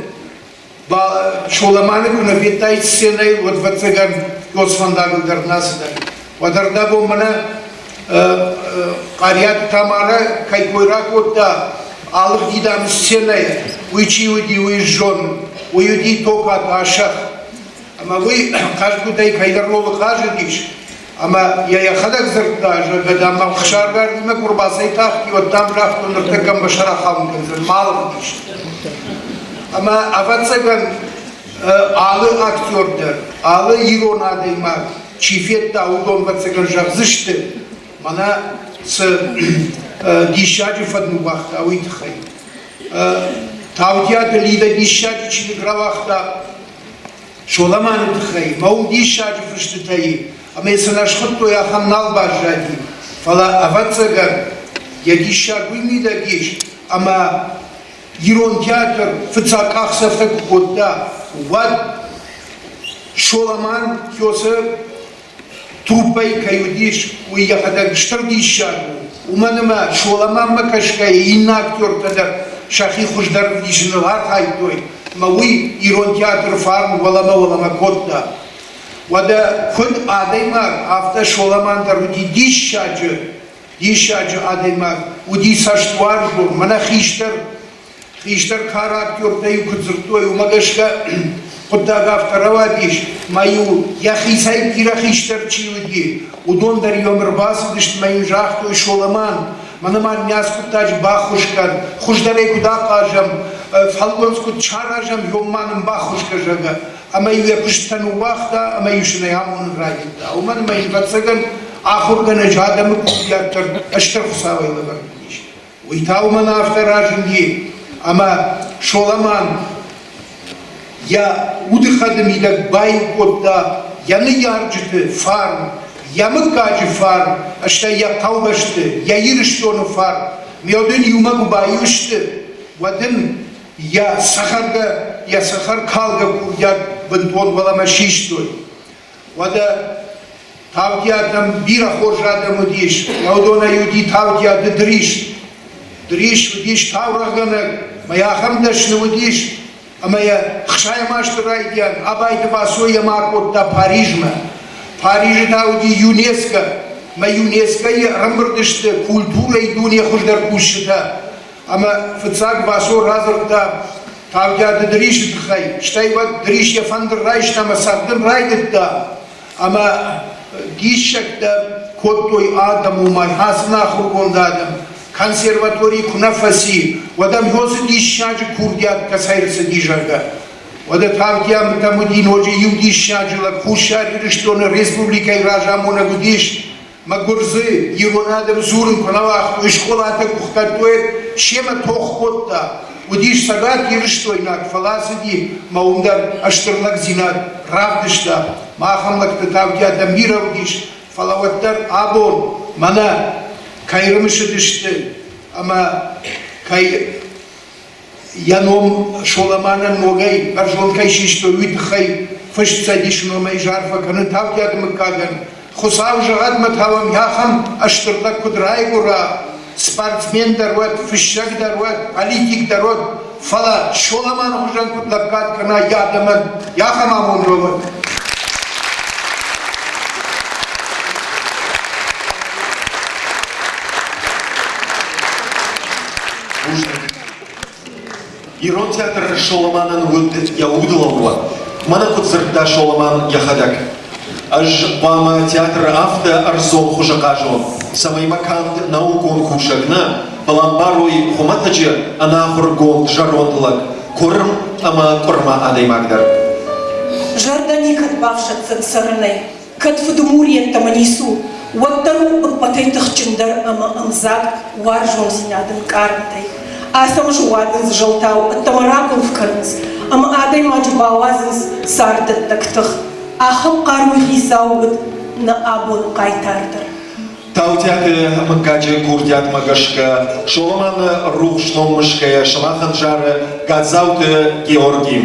Соломаны куы нӕ федтаид сценӕйыл, уӕд, ӕвӕццӕгӕн, Пёс фӕндагыл дӕр нӕ ацыдаид. Уӕд ӕрдӕбон мӕнӕ Хъариаты Тамарӕ кӕй кой ракодта, алыгъди, дам, сценӕйӕ, уый чи уыди, уый зонын. Уый уыди Токаты Асӕх. Ӕмӕ уый хъӕздгуытӕй кӕйдӕр ролы хъазыдис, ӕмӕ йӕ йӕхӕдӕг дзырдта, зӕгъгӕ, дам, мӕм ӕхсаргардимӕ куы ӕрбацӕйтахти, уӕд, дам, загътон, ныртӕккӕ мӕ сӕр ахауын кӕндзӕн, ма алыгъдис. Ӕмӕ, ӕвӕццӕгӕн, алы актер дӕр, алы ирон адӕймаг чи федта, уыдон, ӕвӕццӕгӕн, зӕгъдзысты, мӕнӕ цы диссаджы фӕд ныууагъта, уый тыххӕй. Таутиаты Лидӕ диссаджы чиныг рауагъта Соламаны тыххӕй, мӕ уым диссаджы фыстытӕ и, ӕмӕ сын ӕсхуыдтой, ахӕм нал баззади. Фӕлӕ, ӕвӕццӕгӕн, йӕ диссаг уый мидӕг ис, ӕмӕ ирон театр фыццаг къахдзӕфтӕ куы кодта, уӕд Соламан Кёсы труппӕйы кӕй уыдис, уый йӕхӕдӕг стыр диссаг у. Уымӕн ӕмӕ Соламанмӕ кӕсгӕйӕ иннӕ актертӕ дӕр сӕхи хуыздӕр ӕвдисыныл архайдтой, ӕмӕ уый ирон театры фарн уӕлӕмӕ-уӕлӕмӕ кодта. Уӕдӕ куыд адӕймаг, афтӕ Соламан дӕр уыди диссаджы, диссаджы адӕймаг, уыди цӕстуарзон, мӕнӕ хистӕр Хистӕр кары актертӕ-иу куыд дзырдтой, уымӕ гӕсгӕ хъуыддаг афтӕ рауадис, мӕ-иу йӕхицӕй бирӕ хистӕр чи уыди, уыдон дӕр-иу ӕм ӕрбацыдысты мӕ йын загътой, Соломан, мӕнӕ ма нын ацы хъуыддаджы баххуыс кӕн, хуыздӕр ӕй куыд ахъазӕм, фӕлгонц куыд саразӕм, уым ма нын баххуыс кӕн, зӕгъгӕ. Ӕмӕ-иу йӕ куыстытӕ ныууагъта ӕмӕ-иу сын ӕй амонын райдыдта. Уымӕн ӕмӕ йын, ӕвӕццӕгӕн, ахуыргӕнӕджы адӕмы курдиат дӕр стыр Хуыцауӕй лӕвӕрд уыдис. Уый та уымӕн афтӕ разынди, ӕмӕ Соламан йӕ удыхъӕды мидӕг баиу кодта йӕ ныййарджыты фарн, йӕ мыггаджы фарн, стӕй йӕ хъӕубӕсты, йӕ Ирыстоны фарн. Меодын иумӕ куы баиу сты, уӕд ын йӕ цӕхӕргӕ, йӕ цӕхӕркалгӕ курдиат бынтон уӕлӕмӕ систой. Уӕдӕ Таутиатӕм бирӕ хорз адӕм уыдис. Уыдонӕй уыди Таутиаты Дрис. Дрис уыдис таурӕгъгӕнӕг, ӕмӕ йӕ ахӕм дӕсны уыдис, ӕмӕ йӕ 60 азты райдиан Абайты Васо йемӕ акодта Парижмӕ. Парижы та уыди ЮНЕСКО, ӕмӕ ЮНЕСКО-йы ӕрӕмбырд сты культурӕйы дуне хуыздӕр кусджытӕ. Ӕмӕ фыццаг Васо радзырдта Таутиаты Дрисы тыххӕй, стӕй уӕд Дрис йӕ фӕндыр райста ӕмӕ цӕгъдын райдыдта. Ӕмӕ диссӕгтӕ кодтой адӕм уымӕй, ацы ахуыргонд адӕм. Консерватори куы нӕ фӕци, уӕд ӕм уыцы диссаджы курдиат кӕцӕй рцыди, зӕгъгӕ. Уӕдӕ Таутиамытӕм уыди ноджы иу диссаджы лӕг, Хуссар Ирыстоны республикӕйы разамонӕг уыдис Мӕ гуырдзы ирон адӕм дзурын куы нӕ уагътой, скъолатӕ куы хгӕдтой, семӕ тох кодта. Уыдис Цӕгат Ирыстойнаг, фӕлӕ ацыди мӕ уым дӕр стыр лӕгдзинад равдыста. Махӕн лӕгтӕ таутиатӕм бирӕ уыдис, фӕлӕ уӕддӕр абон мӕнӕ кӕй рымысыдысты ӕмӕ кӕй йӕ ном Соламанӕн ногӕй бӕрзонд кӕй систой, уый тыххӕй фыст Цӕдисы номӕй зарфӕ кӕнын Таутиаты мыггагӕн. Хуыцау зӕгъӕд мӕ тауӕм ахӕм стыр лӕг куыд райгуыра, спортсмен дӕр уӕд, фыссӕг дӕр уӕд, политик дӕр уӕд, фӕлӕ Соламаны хуызӕн куыд лӕггад кӕна йӕ адӕмӕн, ахӕм амонд уӕд.
Ирон театр Соломанӕн уыд йӕ удлӕууӕг. Мӕнӕ куыд дзырдта Соломан йӕхӕдӕг. Ӕз хъуамӕ театры афтӕ ӕрдзон хуызы хъазон, цӕмӕй мӕ канд наукон кусӕг нӕ, фӕлӕ ӕмбарой хуымӕтӕджы ӕнахуыргонд зӕронд лӕг, куырм ӕмӕ къуырма адӕймаг дӕр.
Зӕрдӕ никӕд бафсӕддзӕн цӕрынӕй, Кӕд фыдмур йеддӕмӕ ницы у, уӕддӕр у ӕппӕтӕй тыхджындӕр ӕмӕ ӕмдзаг уарзондзинады нкъарӕнтӕй. Ацӕмӕзы уадындзы зӕлтау ӕддӕмӕ рагуылф кӕнынц ӕмӕ адӕймаджы бауадзынц царддӕттӕг тых. Ахӕм хъаруйы хицау уыд нӕ абоны хъайтар дӕр.
Таутиаты мыггаджы курдиатмӕ гӕсгӕ Соломаны рухс ном мысгӕйӕ сымахӕн зары Гадзауты Георги.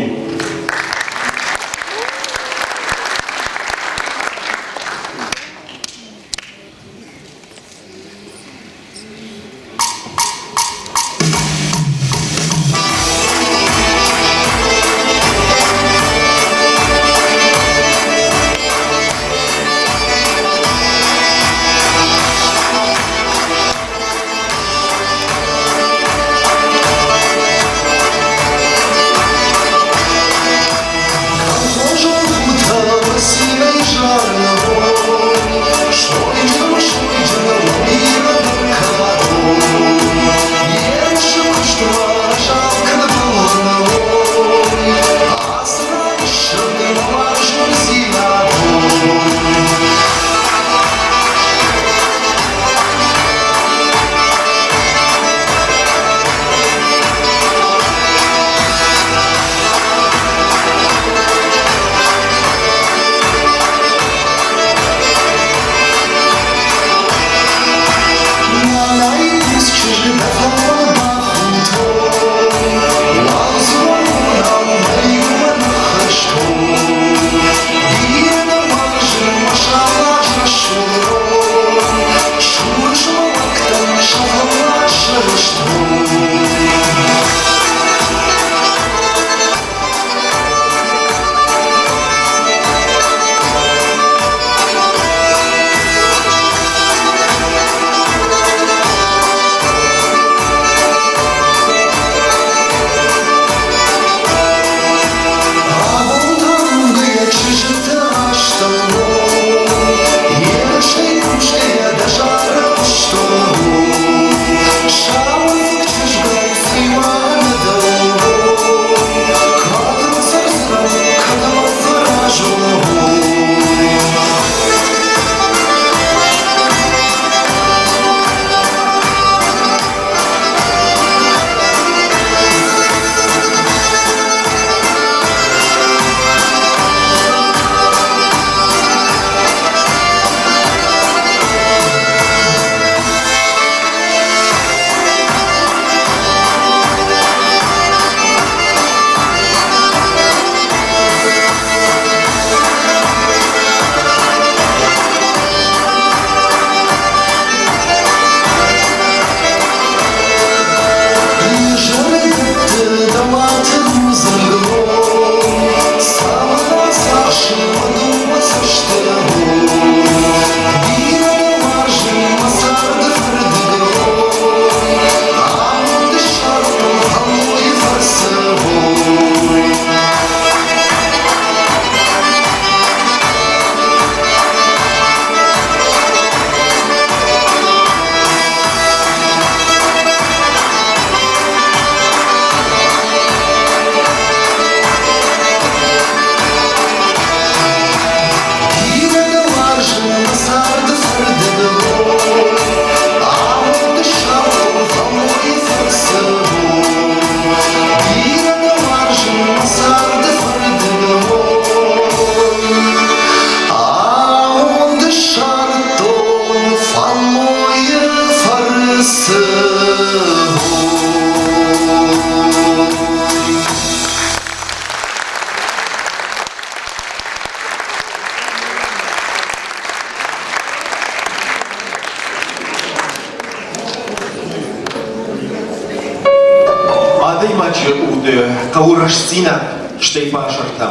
Адӕймаджы уды хъӕуы рӕстдзинад, стӕй базыртӕ.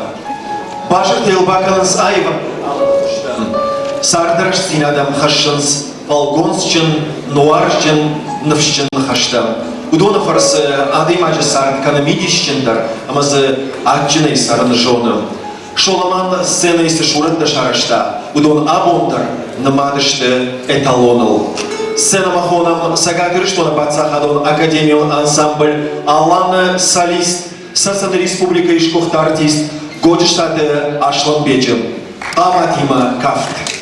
Базыртӕ йыл бакӕнынц аив царды рӕстдзинад ӕм хӕссынц фӕлгонцджын, нуарзджын, ныфсджын ныхӕстӕ. Уыдоны фӕрцы адӕймаджы цард кӕны мидисджындӕр ӕмӕ дзы адджынӕй цӕрын зоны. Соломан сценӕйы цы сурӕттӕ сарӕзта, уыдон абон дӕр нымад сты эталоныл. Сценӕмӕ хонӕм Цӕгат Ирыстоны паддзахадон академион ансамбль «Алан-ы» солист, Цӕцӕны республикӕйы сгуыхт артист Годжыцаты Аслӕнбеджы хъаматимӕ кафт.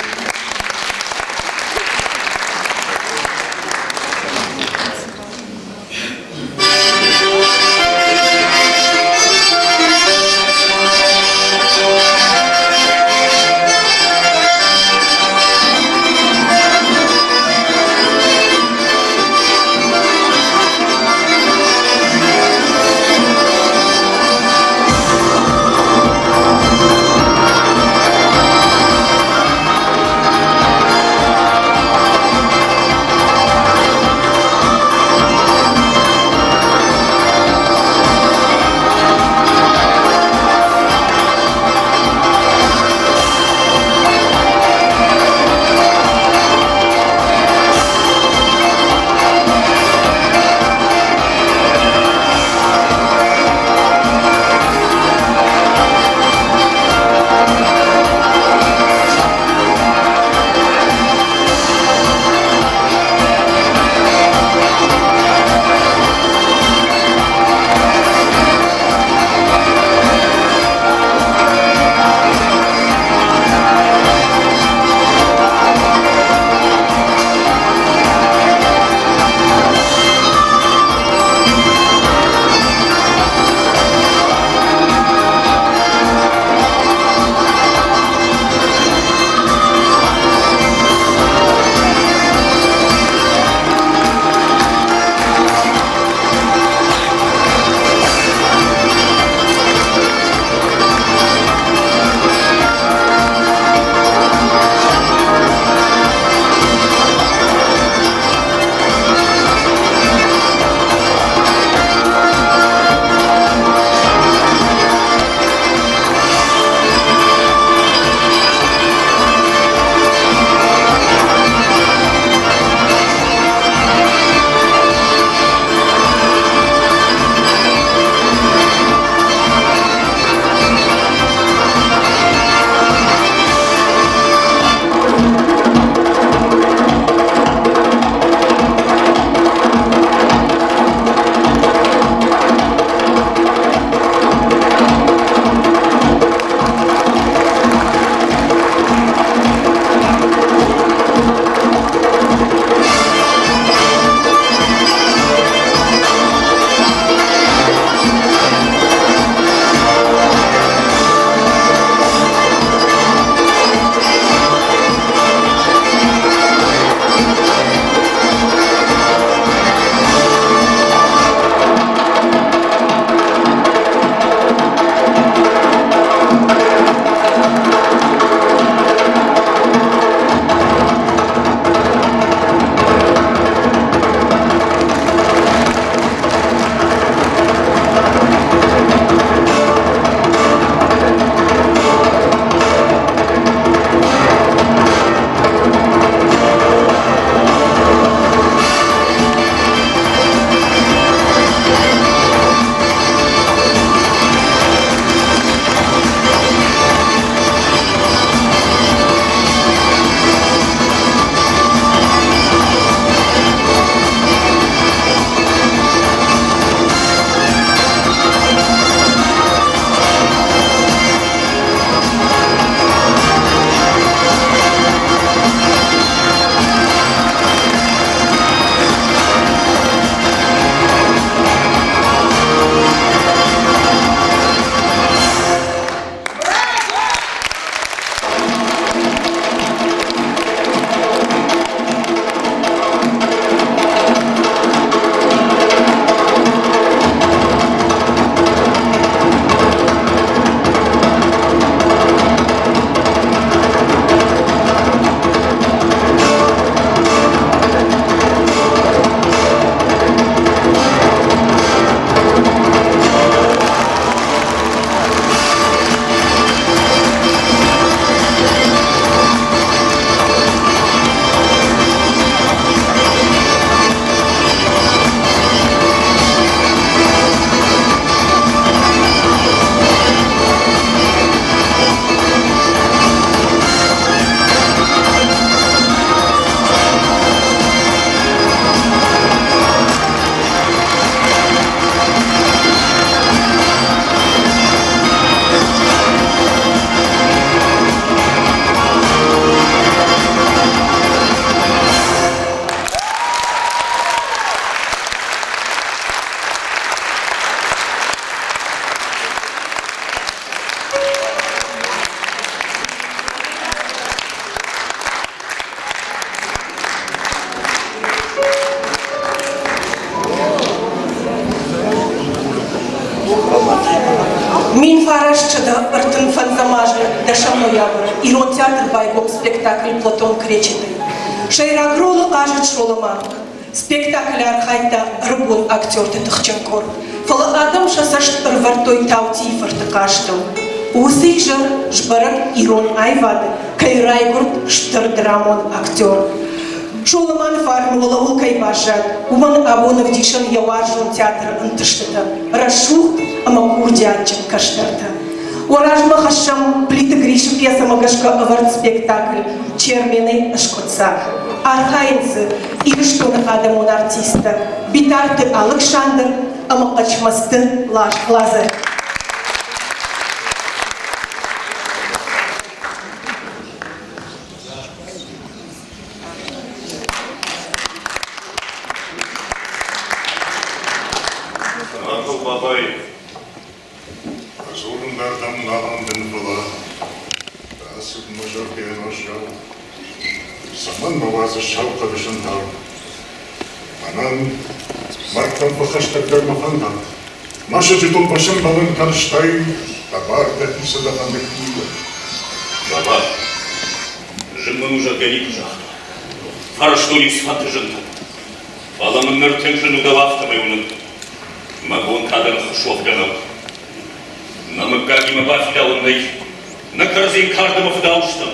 1935 азы дӕсӕм ноябры Ирон театр байгом спектакль «Платон Кречеты». Сӕйраг ролы хъазыд Соломан. Спектаклы архайдта ӕрыгон актерты тыхджын къорд, фӕлӕ адӕм сӕ цӕст ӕрывӕрдтой Таутийы-фырты хъазтыл. Уыцы изӕр сбӕрӕг ирон аивады кӕй райгуырд стыр драмон актер. Соломаны фарн уӕлӕуыл кӕй баззад, уымӕн абон ӕвдисӕн йӕ уарзон театры ӕнтыстытӕ, рӕсугъд ӕмӕ курдиатджын кӕстӕртӕ. Уӕ размӕ хӕссӕм Плиты Грисы пьесӕмӕ гӕсгӕ ӕвӕрд спектакль «Чермен-ӕй ӕскъуыддзаг». Архайынц дзы Ирыстоны адӕмон артисттӕ Битарты Алыксандр ӕмӕ Хъӕцмӕзты Лазарь.
Рахыл бабай, дзурын дӕр дӕм нал ӕндын, фӕлӕ рацыд мӕ зӕрдӕйӕн уӕззау. Цӕмӕн мӕ уадзыс сау хъӕбысӕнтау? Мӕнӕн мӕрдтӕм фӕхӕстӕгдӕр мӕ фӕндаг. Мӕсыджы дыл фӕсӕмбӕлын кӕн, стӕй дӕ бар дӕхи цы дӕ фӕнды куры.
Баба, зын мын у, зӕгъгӕ, никуы загъта. Фарстон-иу цыфӕнды зынтӕ. Фӕлӕ мын ныр тынг зын у дӕу афтӕмӕй уынын. Мӕ бон кадӕн ӕххуыс уӕвгӕ нӕу. Нӕ мыггагимӕ бафидауын нӕй. Нӕ кӕрӕдзийы кард ӕмӕ фыдау стӕм.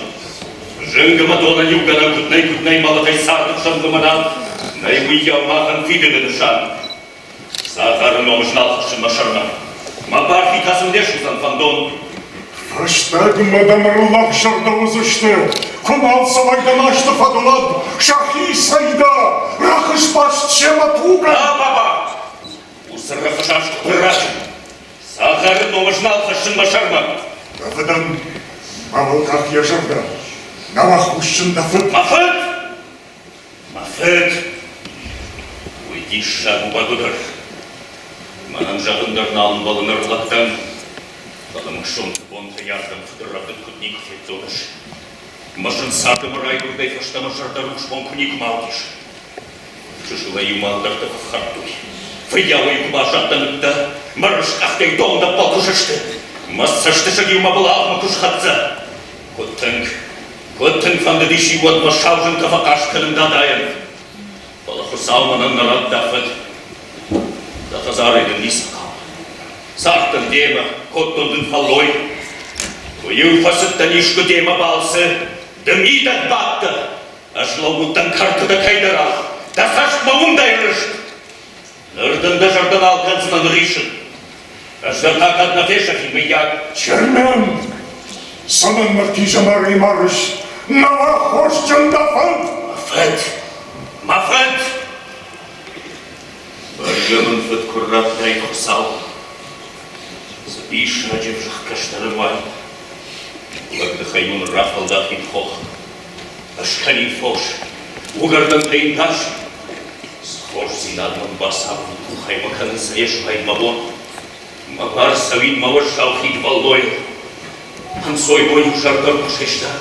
Зынг ӕмӕ донӕн иугӕнӕн куыд нӕй, куыд нӕй мӕлӕтӕй царды хсӕн лымӕнад, нӕй уыйау махӕн фидыды нысан. Цагъары ном ыз нал хӕссын мӕ сӕрмӕ. Мӕ бархи та сын не суыдзӕн фӕндон.
Фӕстагмӕ дӕм ӕрлӕгсӕрдӕ уыдзысты, куы нал цӕуай дӕ масты фӕдыл ӕд сӕхицӕй дӕ рӕхысбаст семӕ тугӕй.
А, баба! Уыцы рӕхыс аскъуыд раджы. Цагъары ном ыз нал хӕссын мӕ сӕрмӕ.
Дӕ фыдӕн мӕ къах йӕ зӕрдӕ, нӕ аххосджын дӕ фыд.
Мӕ фыд! Мӕ фыд, уый диссаг у бӕгуыдӕр. Мӕнӕн зӕгъын дӕр нал ӕмбӕлы ныр лӕгтӕн, фӕлӕ мӕ сонты бонтӕй ардӕм фыдырӕвдыд куыд никуы федтон ӕз. Мӕ зын царды мӕ райгуырдӕй фӕстӕмӕ зӕрдӕрухс бон куы никуы ма уыдис. Чысылӕй-иу мӕ ӕлдӕрттӕ фӕфхӕрдтой. Фыййауӕй куы баззадтӕн ӕддӕ, мӕ рыскъӕхтӕй дон дӕппал куы сысты, мӕ цӕстысыг-иу мӕ былалгъмӕ куы схӕццӕ. Куыд тынг, Куыд тынг фӕндыдис-иу уӕд мӕ саузынтӕ фӕхъаст кӕнын дадайӕн. Фӕлӕ Хуыцау мӕнӕн нӕ радта фыд. Дӕ хӕдзарӕй дын ницы хъӕуы. Цардтӕн демӕ, кодтон дын фӕллой. Куы-иу фӕцыдтӕн искуы демӕ балцы, ды мидӕг бадтӕ. Ӕз лӕууыдтӕн кӕрты дӕ кӕйдӕр аргъ, дӕ цӕст мӕ уындӕй рыст. Ныр дын дӕ зӕрдӕ нал кӕндзынӕн рисын. Ӕз дӕр та кӕд нӕ фесӕфин, мыййаг.
Чермен, цӕмӕн мӕ хъизӕмарӕй марыс? Нӕ аххосджын дӕ фыд!
Мӕ фыд! Мӕ фыд! Бӕргӕ мын фыд куы радтаид Хуыцау. Цы диссаджы ӕвзыгъд кӕстӕр ын уаид. Лӕгдыхӕй уын рафӕлдахин хох. Ӕскӕнин фос, уыгӕрдӕнтӕ йын тас. Цы хорздзинад мӕм бацамоны къухӕй мӕ кӕнын цы не суаид мӕ бон. Мӕ бар цӕуид мӕ уӕззау хидвӕллойыл. Ӕнцойбон-иу зӕрдӕрухс феста.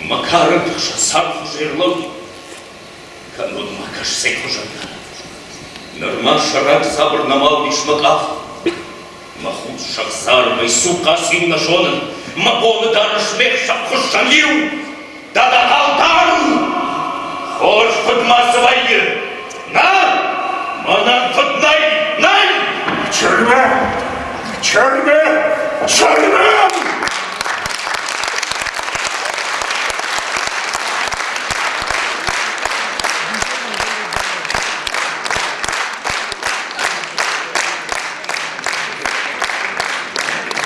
Мӕ карӕнты хсӕн цардхуызӕй ӕрлӕууид. Кӕннод ма кӕс цӕй хуызӕн дӕн. Нырма сӕрак дзабыр нӕма уыдис мӕ къах. Мӕ худ сӕгъдзармӕй цухъа циу нӕ зонын, Мӕ боны дарӕс ме хсӕв хуыссӕн иу. Дадатал дӕр у! Хорз фыд ма цы вӕййы? Нӕ! Мӕнӕн фыд нӕй! Нӕй!
Чермен! Чермен! Чермен!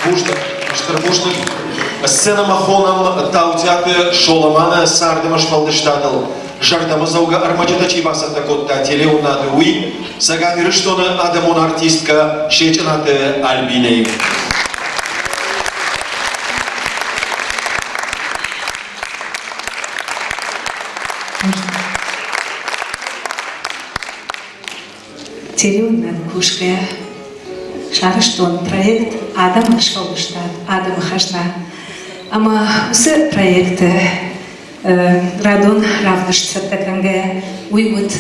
Бузныг, стыр бузныг. Сценӕмӕ хонӕм Таутиаты Соломаны царды ӕмӕ сфӕлдыстадыл зӕрдӕмӕдзӕугӕ ӕрмӕджытӕ чи бацӕттӕ кодта телеуынады, уый Цӕгат Ирыстоны адӕмон артисткӕ Сечъынаты Альбинӕйы.
Телеуынынады кусгӕйӕ сарӕзтон проект Адӕмы сфӕлдыстад, адӕмы хӕзна. Ӕмӕ уыцы проекты радон равдыст цӕттӕ кӕнгӕйӕ, уый уыд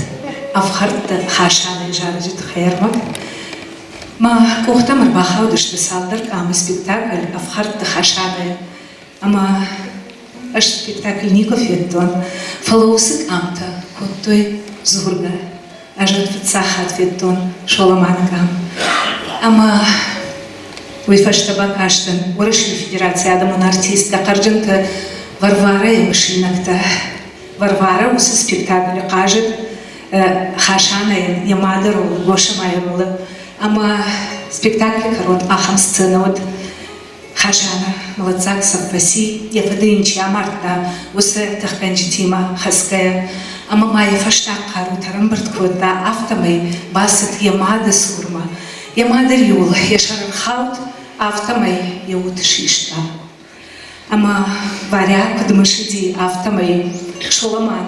ӕфхӕрдты Хасаны зарӕджы тыххӕй ӕрмӕг. Мӕ къухтӕм ӕрбахаудысты цалдӕр къамы спектакль Ӕфхӕрдты Хӕсанӕ. Ӕмӕ ӕз спектакль никуы федтон, фӕлӕ уыцы къамтӕ кодтой дзургӕ. Ӕз ын фыццаг хатт федтон Соломаны къам. Ӕмӕ уый фӕстӕ бакастӕн Уӕрӕсейы Федерацийы адӕмон артисткӕ Хъӕрджынты Варварайы мысинӕгтӕ. Варвара уыцы спектаклы хъазыд Хасанайӕн йӕ мады ролы, Госӕмайы ролы. Ӕмӕ спектаклы кӕрон ахӕм сценӕ уыд. Хасана мӕлӕтдзаг цӕф фӕци, йӕ фыды йын чи амардта, уыцы тыхгӕнджытимӕ хӕцгӕйӕ. Ӕмӕ ма йӕ фӕстаг хъарутӕ ӕрӕмбырд кодта, афтӕмӕй бацыд йӕ мады цурмӕ. Йӕ мады риуыл йӕ сӕр ӕрхауд, афтӕмӕй йӕ уд систа. Ӕмӕ Варя куыд мысыди, афтӕмӕй Соломан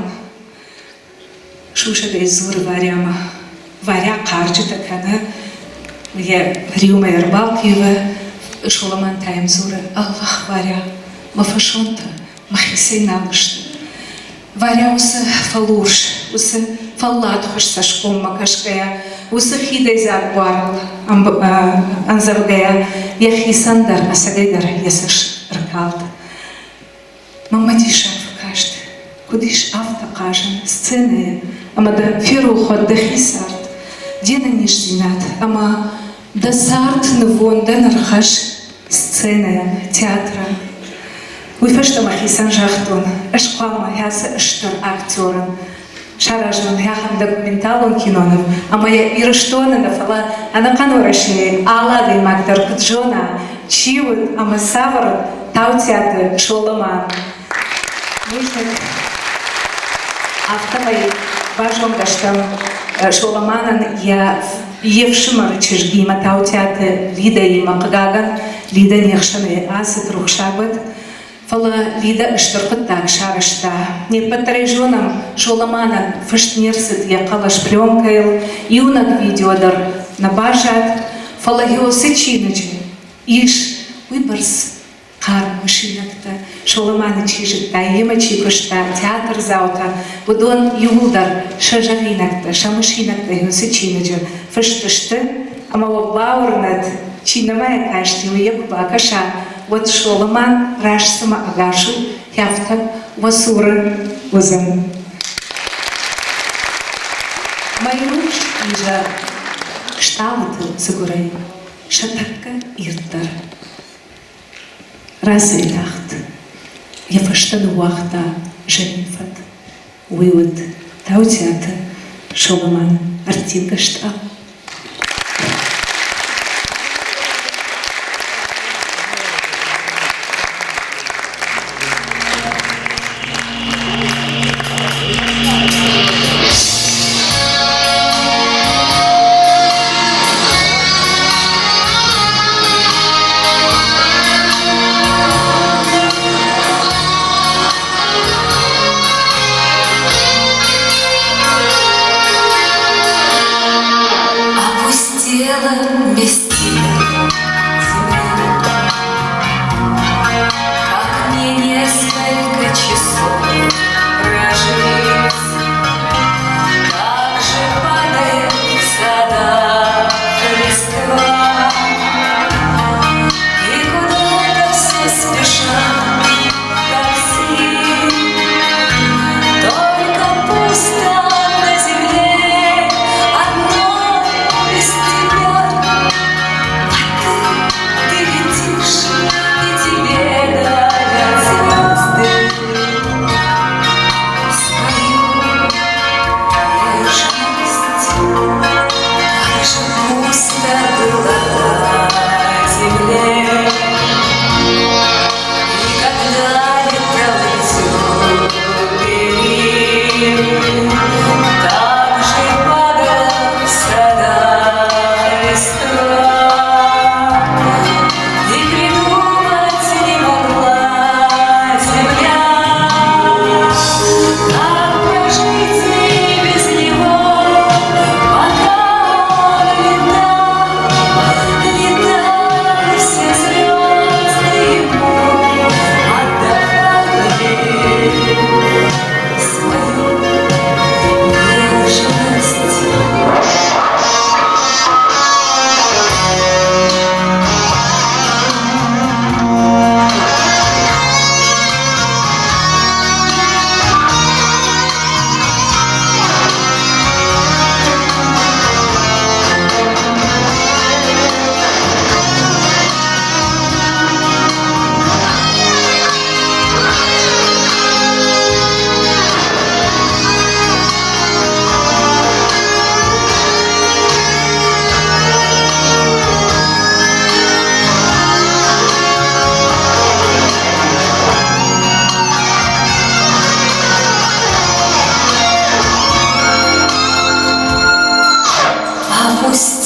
сусӕгӕй дзуры Варямӕ. Варя хъарджытӕ кӕны, йӕ риумӕ ӕрбалхъивы. Соломан та йӕм дзуры: Ӕллӕх, Варя, мӕ фӕсонтӕ мӕхицӕй нал сты. Варя уыцы фӕлурс, уыцы фӕлладхуыз цӕсгоммӕ кӕсгӕйӕ, уыцы хидӕйдзаг буарыл ӕндзӕвгӕйӕ йӕхицӕн дӕр ӕцӕгӕйдӕр йӕ цӕст ӕркалд. Мӕнмӕ диссаг фӕкаст, куыд ис афтӕ хъазӕн сценӕйы ӕмӕ дӕ ферох уӕд дӕхи цард, де нӕниздзинад ӕмӕ дӕ цард нывондӕн ӕрхӕсс сценӕйӕн, театрӕн. Уый фӕстӕ мӕхицӕн загътон, ӕз хъуамӕ ацы стыр актерӕн саразон ахӕм документалон киноныв ӕмӕ йӕ Ирыстоны нӕ, фӕлӕ ӕнӕхъӕн Уӕрӕсейы алы адӕймаг дӕр куыд зона, чи уыд ӕмӕ цавӕр уыд Таутиаты Соломан. Бузныг. Афтӕмӕй базонгӕ стӕм Соломанӕн йӕ йе фсымӕры чызгимӕ Таутиаты Лидӕимӕ. Хъыгагӕн, Лидӕ не хсӕнӕй ацыд рухсаг уӕд. Фӕлӕ Лидӕ стыр хъуыддаг сарӕзта. Не ппӕт дӕр ӕй зонӕм, Соломанӕн фыст не рцыд йӕ хъӕлӕс пленкӕйыл, иунӕг видео дӕр нӕ баззад, фӕлӕ уыцы чиныджы ис уыйбӕрц хъарм мысинӕгтӕ. Соломаны чи зыдта, йемӕ чи куыста, театрдзаутӕ, уыдон иууылдӕр сӕ зӕгъинӕгтӕ, сӕ мысинӕгтӕ уыцы чиныджы фыст сты, ӕмӕ уӕ бауырнӕд, чи нӕма йӕ касти, уый йӕ куы бакӕса, уӕд Соломан раст цыма ӕгас у, афтӕ уӕ цуры уыдзӕн. Мӕйрухс изӕр стъалыты дзыгуырӕй сӕ тӕккӕ ирддӕр. Рацӕйтахт, йӕ фӕстӕ ныууагъта зӕрин фӕд. Уый уыд Таутиаты Соломаны ӕрттивгӕ стъалы.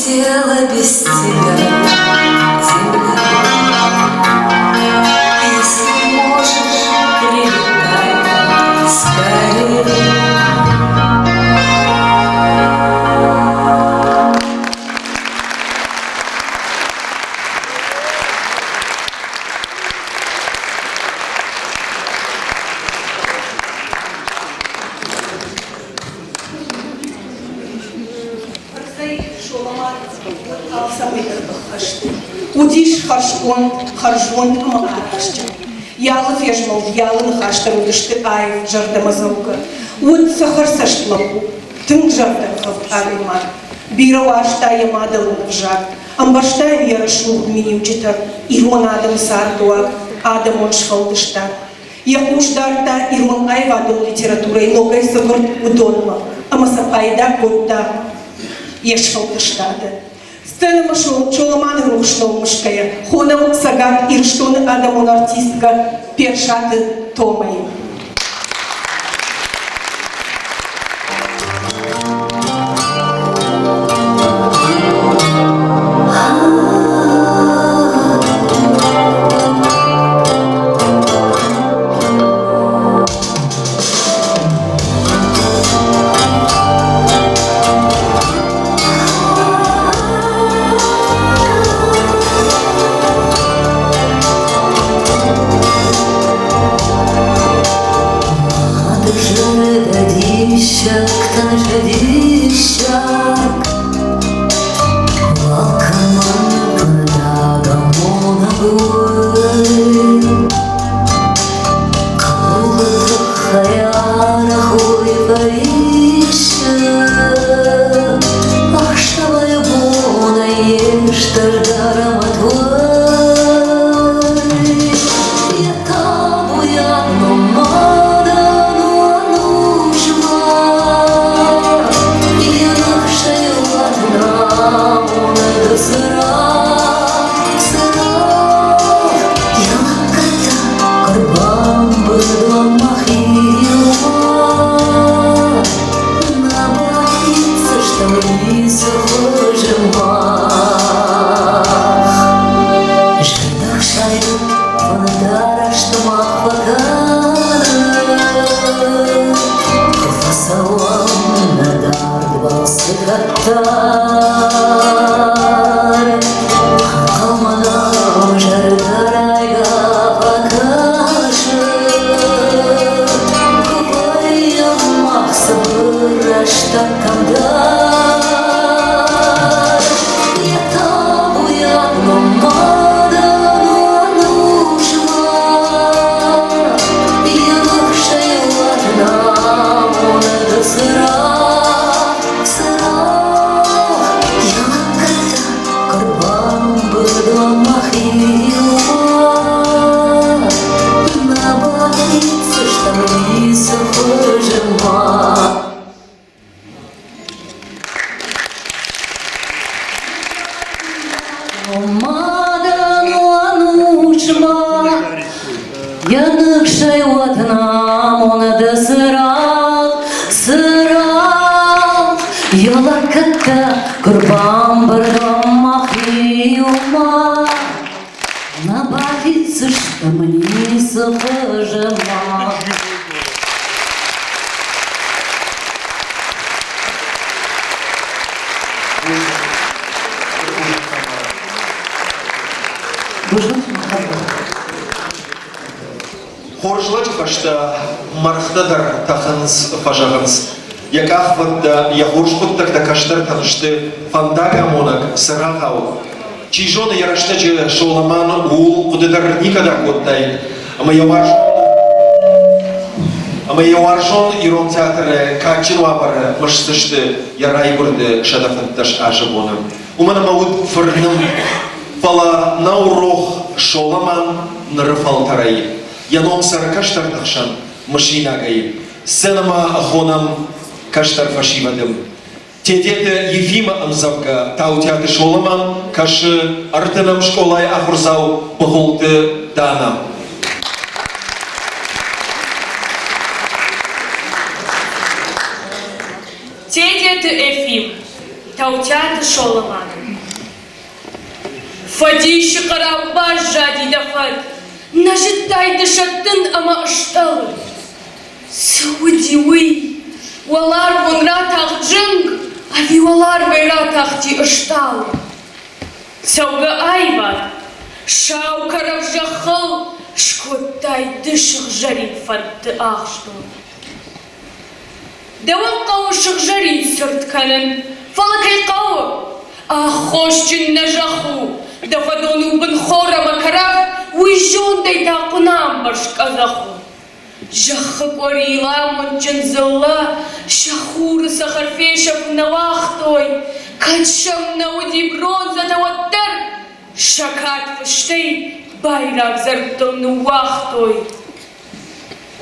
летела без тебя, земля. Если можешь, прилетай скорее.
Уыдис хӕрзконд, хӕрзуынд ӕмӕ арӕхстджын. Йӕ алы фезмӕлд, йӕ алы ныхас дӕр уыдысты аив, зӕрдӕмӕдзӕугӕ. Уыд цӕхӕрцӕст лӕппу, тынг зӕрдӕргъӕвд адӕймаг. Бирӕ уарзта йӕ мадӕлон ӕвзаг, ӕмбӕрста йын йӕ рӕсугъд миниуджытӕ, ирон адӕмы цардыуаг, адӕмон сфӕлдыстад. Йӕ хъус дардта ирон аивадон литературӕйы ногӕй цы гуырд, уыдонмӕ ӕмӕ сӕ пайда кодта йе сфӕлдыстады. Сценӕмӕ Чолыманы рухс ном мысгӕйӕ хонӕм Цӕгат Ирыстоны адӕмон артисткӕ Персаты Томайы.
Хорз лӕджы фӕстӕ мӕргътӕ дӕр тӕхынц, фӕзӕгъынц. Йӕ къахвӕдтӕ, йӕ хорз хъуыддӕгтӕ кӕстӕртӕн сты фӕндагамонӕг цырагъау. Чи зоны, йӕ рӕстӕджы Соломан ууыл хъуыды дӕр никӕд акодтаид, ӕмӕ йӕ уарзон ӕмӕ йӕ уарзон ирон театры кадджын уавӕры мысдзысты йӕ райгуырды 115 азы боны. Уымӕн ӕмӕ уыд фырнымд, фӕлӕ нӕу рох Соломан ныры фӕлтӕрӕй. Йӕ ном цӕры кӕстӕрты хсӕн мысинагӕй. Сценӕмӕ хонӕм кӕстӕр фӕсивӕды. Тедеты Ефимы ӕмдзӕвгӕ Таутиаты Соломан кӕсы ӕртынӕм скъолайы ахуырдзау Быгъуылты Дана.
Тедеты Ефим. Таутиаты Соломаны. Фӕдисы хъӕрау баззади дӕ фӕд, Нӕ зыдтай ды сӕттын ӕмӕ ыстъӕлы. Цы уыди уый? Уӕларвон ратахт зынг, ӕви уӕларвӕй ратахти ыстъалы? Цӕугӕ аивад, сау кӕрӕф зӕххыл скодтай ды сыгъзӕрин фӕндты ахстон. Дӕуӕн хъӕуы сыгъзӕрин цырт кӕнын, фӕлӕ кӕй хъӕуы? Аххосджын нӕ зӕхх у, дӕ фӕдон у бынхор ӕмӕ кӕрӕф, уый зондӕй та хъуынаӕмбӕрзт къӕдзӕх у. Зӕххы къорийыл амондджын дзыллӕ сӕ хуры цӕхӕр фесӕфын нӕ уагътой, кӕд сӕм нӕ уыди бронзӕтӕ, уӕддӕр сӕ кад фыстӕй байраг зӕрдтыл ныууагътой.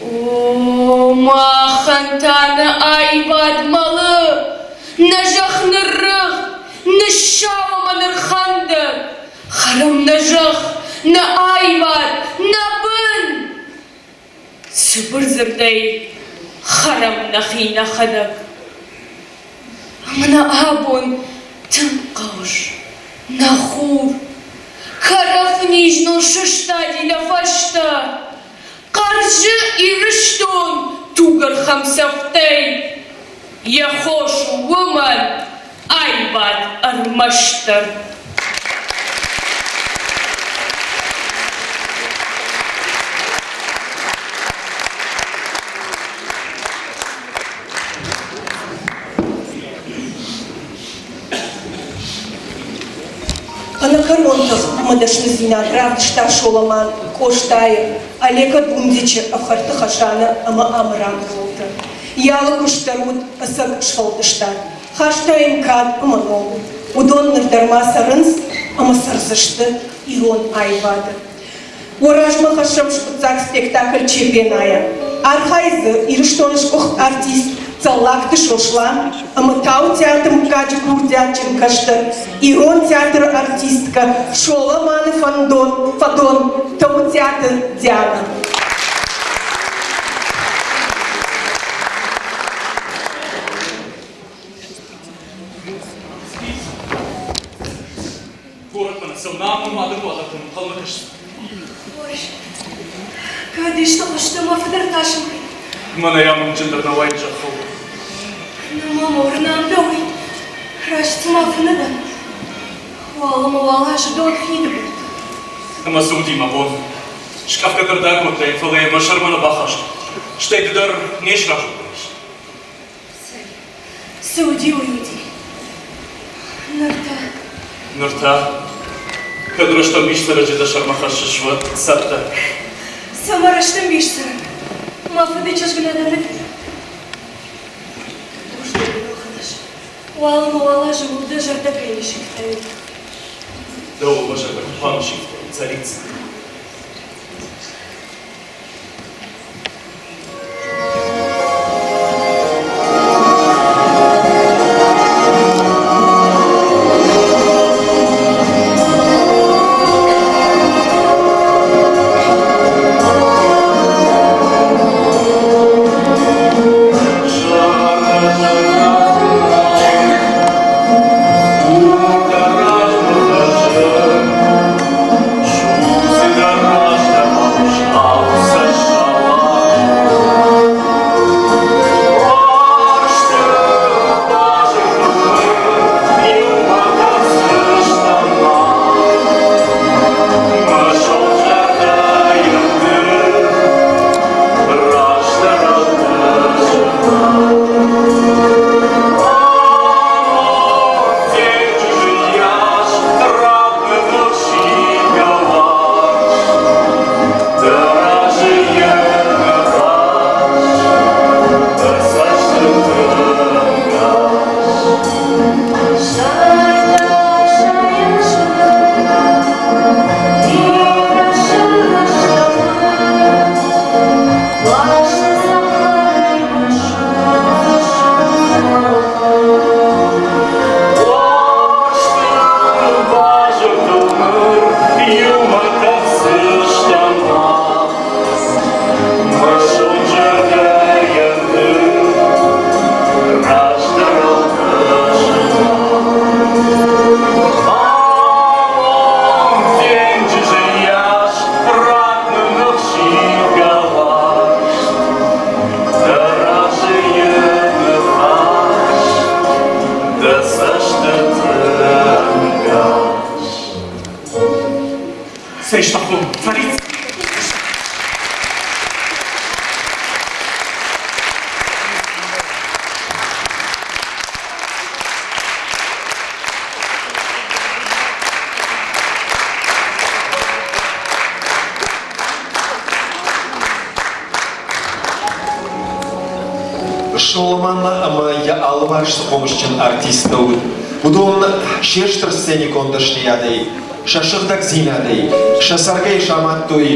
О, махӕн та нӕ аивад мӕлы, нӕ зӕхх ныррыгъд, ныссау ӕмӕ нырхӕндӕг. Хӕрӕм нӕ зӕхх, нӕ аивад, нӕ бын! Цыбыр дзырдӕй, хӕрӕм нӕхи нӕхӕдӕг. Ӕмӕ нӕ абон тынг хъӕуыс, нӕ хур. Кӕрӕф низ ныл сыстади нӕ фӕстӕ. Хъӕрзы Ирыстон тугӕрхӕм цӕфтӕй. Йӕ хос у уымӕн аивад ӕрмӕстдӕр.
Ӕнӕкӕрон тых ӕмӕ дӕсныдзинад равдыста Соломан Къостайы, Олега Дундичы ӕфхӕрдты Хӕсанӕ ӕмӕ Амыраны ролты. Йӕ алы куыст дӕр уыд ӕцӕг сфӕлдыстад, хаста йын кад ӕмӕ ном. Уыдон ныр дӕр ма цӕрынц ӕмӕ цӕрдзысты ирон аивады. Уӕ размӕ хӕссӕм скъуыддзаг спектакль Чепена-йӕ. Архайы дзы Ирыстоны сгуыхт артист Цӕллагты Сослан ӕмӕ Таутиаты мыггаджы курдиатджын кӕстӕр, ирон театры артисткӕ Соломаны фӕндон, фӕдон Таутиаты Диана.
Горӕтмӕ нӕ цӕуын, ам мады уӕлӕрвтӕм ӕнхъӕлмӕ кӕсдзӕн.
Хорз. Кӕд исты хуызты мӕ фыдӕртасыл.
Мӕнӕй амондджындӕр нӕ уаид зӕххыл.
Нӕма мӕ уырнӕм дӕуӕй. Раст цыма фыны дӕн. Уалынмӕ уал азы дон хиды былты.
Ӕмӕ цы уыди мӕ бон? Скъӕфгӕ дӕр дӕ акодтай, фӕлӕ йӕ мӕ сӕрмӕ нӕ бахаст. Стӕй ды дӕр не сразы уыдаис.
Цӕй, цы уыди, уый уыди. Ныр та?
Ныр та? Кӕд рӕстӕмбис цӕрӕджы дӕ сӕрмӕ хӕссыс, уӕд цӕттӕ.
Цӕмӕ рӕстӕмбис цӕрӕг? Мӕ фыды чызг нӕ дӕн ӕви? Бузныг дын, ӕлхӕныс. Уалынмӕ уал азы уыл дӕ зӕрдӕ кӕй не сивтай.
Дӕуыл мӕ зӕрдӕ куыд хъуамӕ сивтай, царица?
Сестохо Фарид.
Соломан ӕмӕ йӕ алыварс цы хъомысджын артисттӕ уыд, уыдон се стыр сценикон дӕсныйадӕй, сӕ сыгъдӕгдзинадӕй, сӕ цӕргӕй самадтой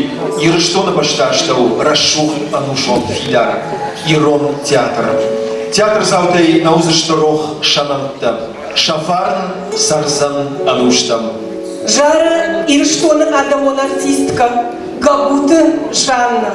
Ирыстоны бӕстастӕу рӕсугъд ӕнусон фидар Ирон театр. Театрдзаутӕй нӕ уыдзысты рох сӕ нӕмттӕ, сӕ фарн цӕрдзӕн ӕнустӕм.
Зары Ирыстоны адӕмон артисткӕ Габуты Жанна.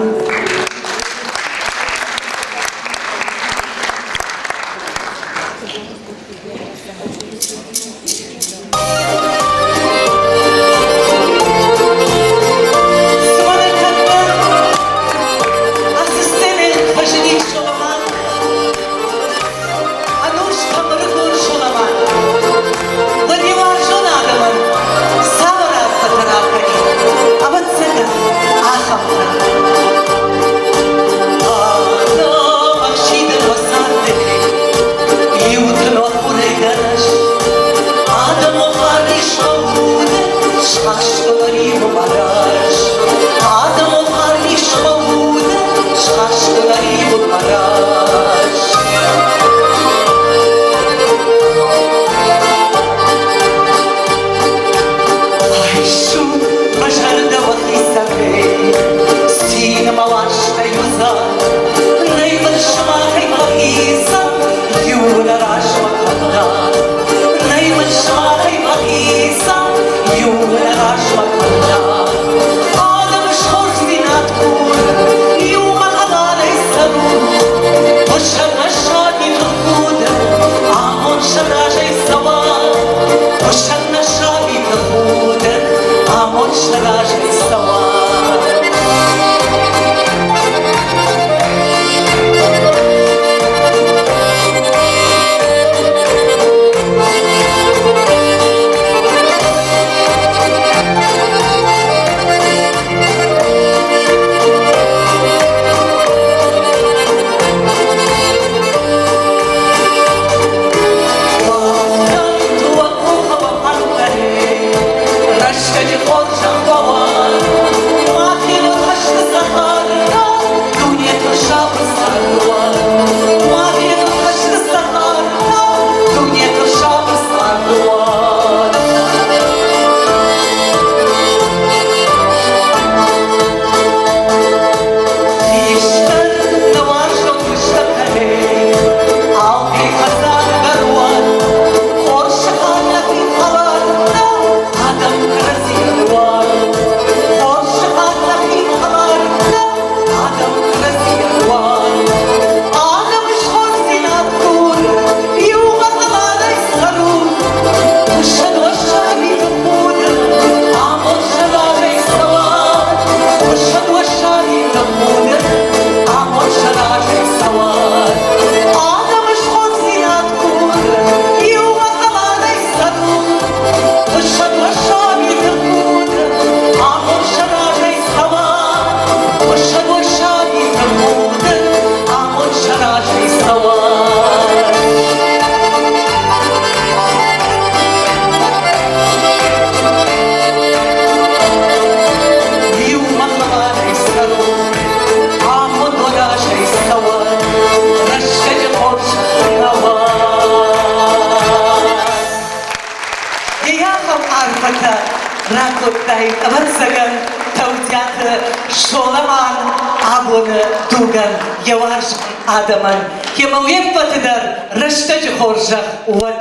Адӕмӕн йемӕ уе ппӕты дӕр рӕстӕджы хорзӕх уӕд.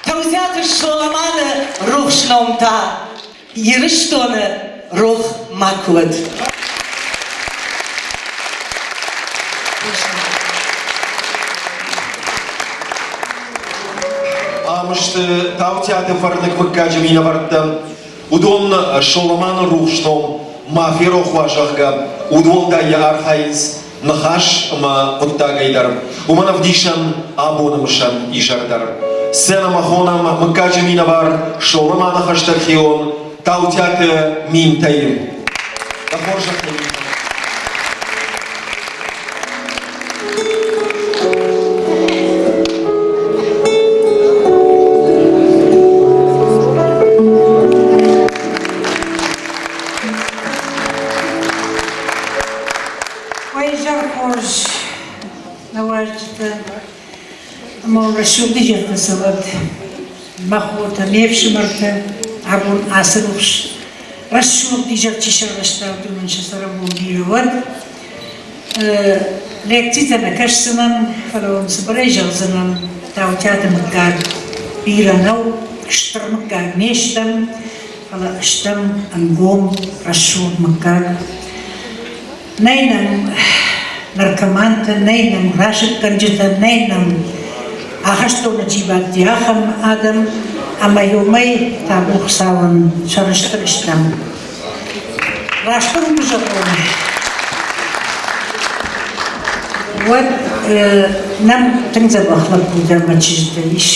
Таузиаты Соломаны рухс ном та Ирыстоны рох макуы уӕд.
Ам сты Таутиаты фӕрныг мыггаджы минӕвӕрттӕ. Уыдон Соломаны рухс ном ма ферох уа, зӕгъгӕ, уыдуӕлдай йӕ архайынц ныхас ӕмӕ хъуыддагӕй дӕр. Уымӕн ӕвдисӕн абоны мысӕн изӕр дӕр. Сценӕмӕ хонӕм мыггаджы минӕвар Соломаны хӕстӕг хион. Таутиаты Минтӕйы. Дӕ хорзӕхӕй, Минтӕ.
Уӕ хорз, нӕ уазджытӕ ӕмӕ уын рӕсугъд изӕртӕ цӕуӕд. Мӕ хотӕ, ме фсымӕртӕ, абон ацы рухс рӕсугъд изӕр чи сарӕзта, уыдонӕн сӕ цӕрӕнбон бирӕ уӕд. Лекцитӕ нӕ кӕсдзынӕн, фӕлӕ уын цыбырӕй зӕгъдзынӕн, Таутиаты мыггаг бирӕ нӕу, стыр мыггаг не стӕм, фӕлӕ стӕм ӕнгом, рӕсугъд мыггаг. Нӕй нӕм наркомантӕ, нӕй нӕм расыггӕнджытӕ, нӕй нӕм ахӕстоны чи бадти, ахӕм адӕм, ӕмӕ иумӕ табу Хуыцауӕн сӕрыстыр стӕм. Раст уын куы зӕгъон, уӕд нӕм тынг дзӕбӕх лӕппутӕ ӕмӕ чызджытӕ ис.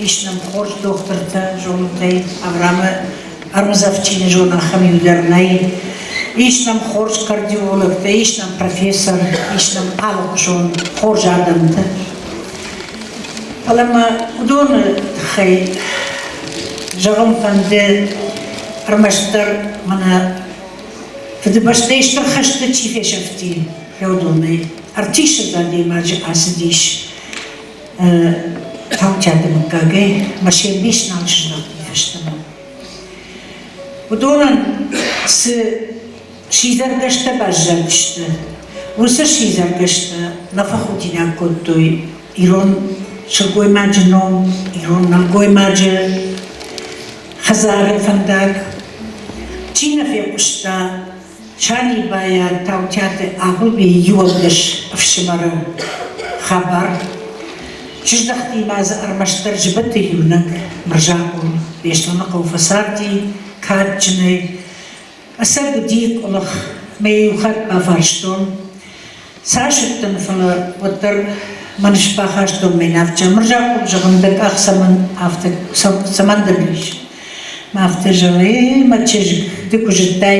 Ис нӕм хорз дохтыртӕ, зонутӕй Авраамы ӕрмдзӕф чи нӕ зоны, ахӕм иу дӕр нӕй. Ис нӕм хорз кардиологтӕ, ис нӕм профессор, ис нӕм алыхуызон хорз адӕмтӕ. Фӕлӕ мӕ уыдоны тыххӕй зӕгъын фӕнды ӕрмӕстдӕр мӕнӕ Фыдыбӕстӕйы Стыр хӕсты чи фесӕфти, уыдонӕй ӕртиссӕдз адӕймаджы ацыдис Таутиаты мыггагӕй мӕ се мбис нал сыздӕхти фӕстӕмӕ. Уыдонӕн цы сидзӕргӕстӕ баззадысты, уыцы сидзӕргӕстӕ нӕ фӕхудинаг кодтой ирон сылгоймаджы ном, ирон нӕлгоймаджы хӕдзары фӕндаг. Чи нӕ фехъуыста Санибайӕ Таутиаты Агъуыбийы иуӕндӕс ӕфсымӕры хабар. Сыздӕхти ма дзы ӕрмӕстдӕр зыбыты иунӕг Мырзахъул Беслӕныхъӕу фӕцарди кадджынӕй. Ӕцӕг уыди къуылых, мӕ иу хатт бафарстон. Цас уыдтӕн, фӕлӕ уӕддӕр мӕн сбахастон ме нӕвджа. Мырзахъул, зӕгъын, дӕ къах цӕмӕн афтӕ цӕмӕн дын ис? Мӕ афтӕ зӕгъы, эй, мӕ чызг, ды куы зыдтай,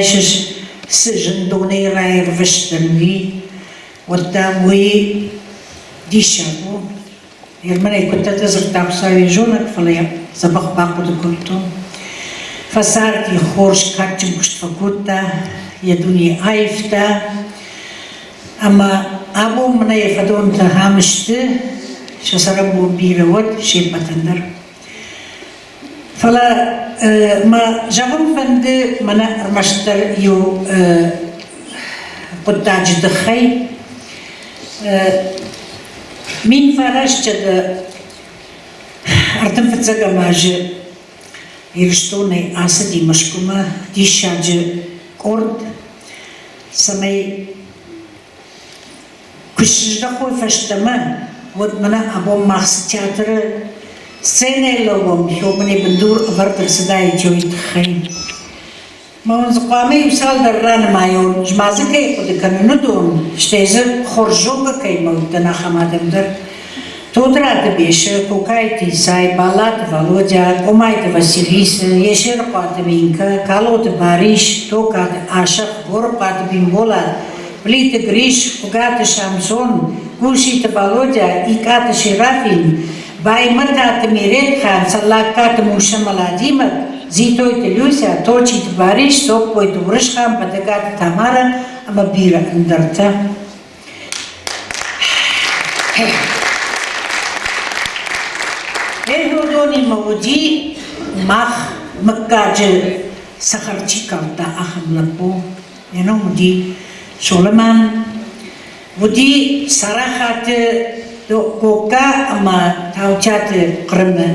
цы зындонӕй раирвӕзтӕн, уый, уӕд, дам, уый диссаг у. Ерманӕй куыддӕр дзырдта Хуыцауӕй зонӕг, фӕлӕ йӕ дзӕбӕх бахъуыды кодтон. Фӕцарди, хорз кадджын куыст фӕкодта, йӕ дуне аивта, ӕмӕ абон мӕнӕ йӕ фӕдонтӕ ахӕм сты, сӕ цӕрӕнбон бирӕ уӕд се ппӕтӕн дӕр. Фӕлӕ мӕ зӕгъын фӕнды мӕнӕ ӕрмӕстдӕр иу хъуыддаджы тыххӕй. 1935 азы Ирыстонӕй ацыди Мӕскуымӕ диссаджы къорд, цӕмӕй Куы сыздӕхой фӕстӕмӕ, уӕд мӕнӕ абон мах цы театры сценӕйы лӕууӕм, уымӕн бындур ӕвӕрд ӕрцыдаид уый тыххӕй. Мӕ уын дзы хъуамӕ иу цалдӕр ранымайон, ма дзы кӕй хъуыды кӕнын, уыдон, стӕй дзы хорз зонгӕ кӕимӕ уыдтӕн, ахӕм адӕм дӕр. Тотраты Бесы, Кокайты Исай, Баллаты Володя, Къомайты Василиса, Есерыхъуаты Минкӕ, Калоты Барис, Токаты Асӕх, Борыхъуаты Бимболат, Плиты Гриш, Хуыгаты Самсон, Гуситы Володя, Икъаты Серафин, Баймӕтаты Меретхан, Цӕллагкаты Муссӕ Владимир, Дзитойты Люся, Точиты Барис, Соппойты Уырысхан, Бӕдӕгаты Тамара ӕмӕ бирӕ ӕндӕртӕ. Ӕрыдонимӕ уыди мах мыггаджы цӕхӕр чи калдта, ахӕм лӕппу. Йӕ ном уыди Соломан. Уыди Царахаты Гогка ӕмӕ Таутиаты Хъырымы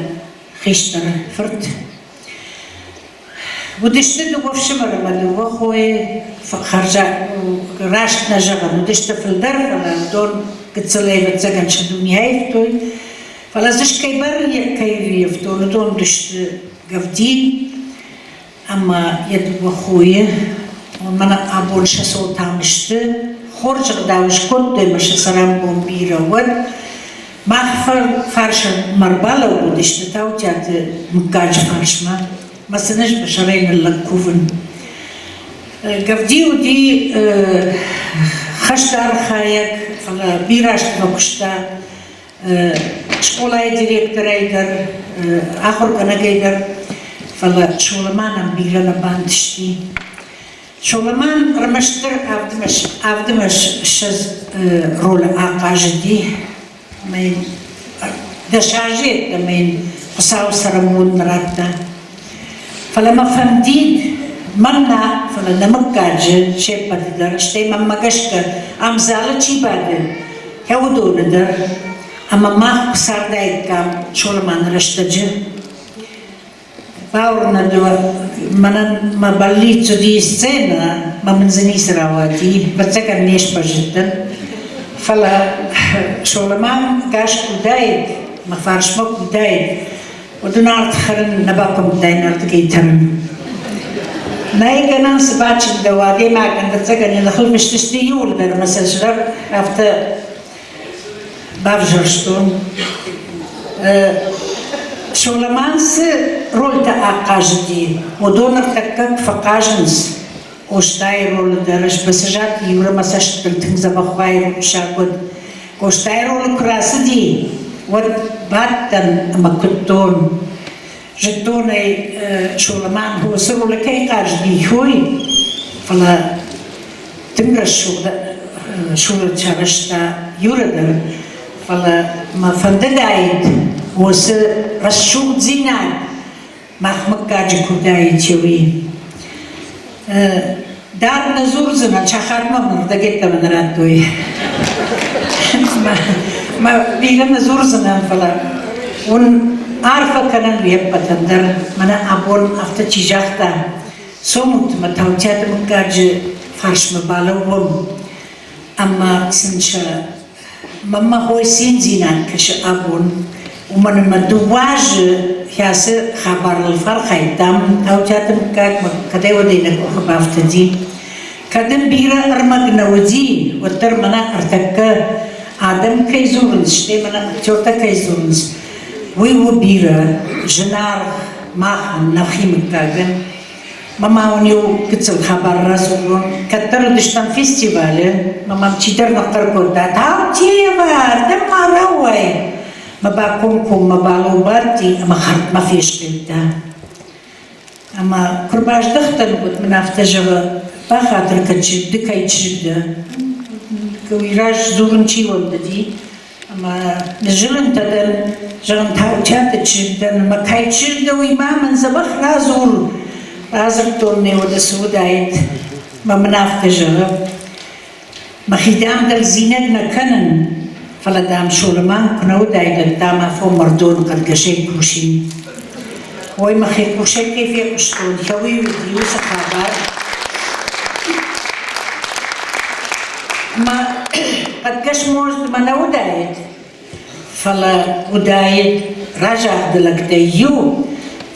хистӕр фырт. Уыдысты дыууӕ фсымӕры ӕмӕ дыууӕ хойы, раст нӕ зӕгъын, уыдысты фылдӕр, фӕлӕ уыдон гыццылӕй ӕвӕццӕгӕн сӕ дуне аивтой. Фӕлӕ дзы кӕй бар кӕй ӕййӕфтон, уыдон уыдысты Гӕвдин ӕмӕ йӕ дыууӕ хойы. Мӕнӕ абон сӕ цот ам сты, хорз ӕгъдау скодтой ӕмӕ сӕ цӕрӕнбон бирӕ уӕд. Мах фарсмӕ ӕрбалӕууыдысты Таутиаты мыггаджы фарсмӕ. Мӕ сын ӕз мӕ сӕрӕй ныллӕг кувын. Гӕвди уыди хӕсты архайӕг, фӕлӕ бирӕ азты фӕкуыста скъолайы директорӕй дӕр, ахуыргӕнӕгӕй дӕр, фӕлӕ Соломанӕн бирӕ нӕ бантысти. Соломан ӕрмӕстдӕр авдмӕ 20 ролы ахъазыди, ӕмӕ йын 10 азы йеддӕмӕ йын Хуыцау цӕрӕнбон нӕ радта. Фӕлӕ мӕ фӕндид, мӕн нӕ, фӕлӕ нӕ мыггаджы се ппӕты дӕр, стӕй мӕнмӕ гӕсгӕ ам залы чи бады, йӕ уыдоны дӕр, ӕмӕ мах куы цардаиккам Соломаны рӕстӕджы. Бауырнӕд уӕ, мӕнӕн мӕ бӕллиц уыди сценӕ, мӕ мын дзы ницы рауади, ӕвӕццӕгӕн не сбӕззыдтӕн. Фӕлӕ Соломан гас куы уыдаид, мӕ фарсмӕ куы уыдаид, уӕд ын ард хӕрын нӕ бакуымдтаин ардыгӕй тӕрын. Нӕй гӕнӕн цы бачындӕуа, адӕймагӕн ӕвӕццӕгӕн йӕ ныхыл фыст сты иууылдӕр ӕмӕ сӕ зӕгъ афтӕ бавзӕрстон. Соломан цы рольтӕ ахъазыди, уыдон ӕртӕккӕ фӕхъазынц. Къостайы ролы дӕр ӕз Бӕцӕзаты Юрӕ мӕ цӕстытыл тынг дзӕбӕх байрухсаг уыд. Къостайы ролы куы рацыди, уӕд бадтӕн ӕмӕ куыдтон. Зыдтон ӕй, Соломан уыцы ролы кӕй хъазыди, уый, фӕлӕ тынг рӕсугъд сурӕт сарӕзта Юрӕ дӕр, фӕлӕ мӕ фӕндыдаид уыцы рӕсугъддзинад мах мыггаджы куы уыдаид, уый. Дард нӕ дзурдзынӕн, сахатмӕ мын ӕрдӕгӕттӕ мын радтой. Мӕ бирӕ нӕ дзурдзынӕн, фӕлӕ уын арфӕ кӕнӕн уе ппӕтӕн дӕр. Мӕнӕ абон афтӕ чи загъта, цомут мӕ Таутиаты мыггаджы фарсмӕ балӕууӕм ӕмӕ сын сӕ Мӕнмӕ хой циндзинад кӕсы абон, уымӕн ӕмӕ дыууӕ азы кӕцы хабарыл фӕархайдтам, Таутиаты мыггагмӕ кӕдӕй-уӕдӕй нӕ къухы бафтыди. Кӕд ын бирӕ ӕрмӕг нӕ уыди, уӕддӕр мӕнӕ ӕртӕккӕ адӕм кӕй дзурынц, стӕй мӕнӕ актертӕ кӕй дзурынц, уый у бирӕ зынаргъ махӕн, нӕхи мыггагӕн. Мӕ ма уын иу гыццыл хабар радзурон. Кӕддӕр уыдыстӕм фестивалы, мӕ мӕм чидӕр ныхъхъӕр кодта: «Таутиева, ардӕм ма рауай!» Мӕ бакомкоммӕ бӕлоу бадти ӕмӕ хӕрдмӕ фесхъиудта. Ӕмӕ куы рбаздӕхтӕн, уӕд мын афтӕ зӕгъы: «Бахатыр кӕн, ды кӕй чызг дӕ?» Уый раз дзурын чи уӕндыди, Ӕмӕ ныззылынтӕ дӕн, зӕгъын, Таутиаты чызг дӕн ӕмӕ кӕй чызг дӕ, уый ма мын дзӕбӕх радзур. Радзырдтон ме уӕдӕ цы уыдаид, мӕ мын афтӕ зӕгъы: Мӕхи, дам, дӕлдзинӕг нӕ кӕнын, фӕлӕ, дам, Соломан куы нӕ уыдаид, уӕд, дам, афон мӕрдон хъӕдгӕсӕй кусин. Ой, мӕхи хъусӕй кӕй фехъуыстон, кӕуый уыди уыцы хабар. Мӕ хъӕдгӕс мӕ нӕ уыдаид, фӕлӕ уыдаид разагъды лӕгтӕй иу,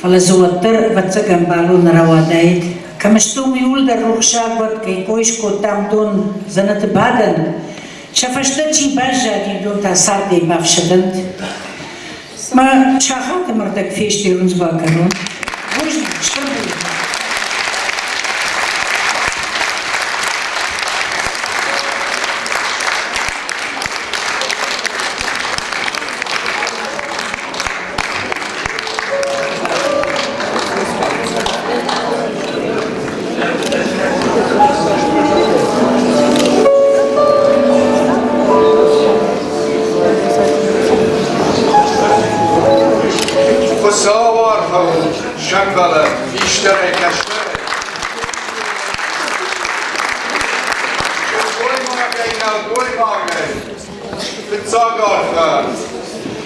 фӕлӕ дзы уӕддӕр, ӕвӕццӕгӕн, бӕлон рауадаид. Кӕм сты, уым иуылдӕр рухсаг уӕд, кӕй кой скодтам, уыдон дзӕнӕты бадӕнт, сӕ фӕстӕ чи баззади, уыдон та цардӕй бафсӕдӕнт. Мӕ сахаты мӕрдӕг фесте рындз бакӕнон. Бузныг, стыр бузныг.
Хуыцауы арфӕ уыл сӕмбӕлӕд хистӕрӕй кӕстӕрӕй. Сылгоймагӕй, нӕлгоймагӕй фыццаг арфӕ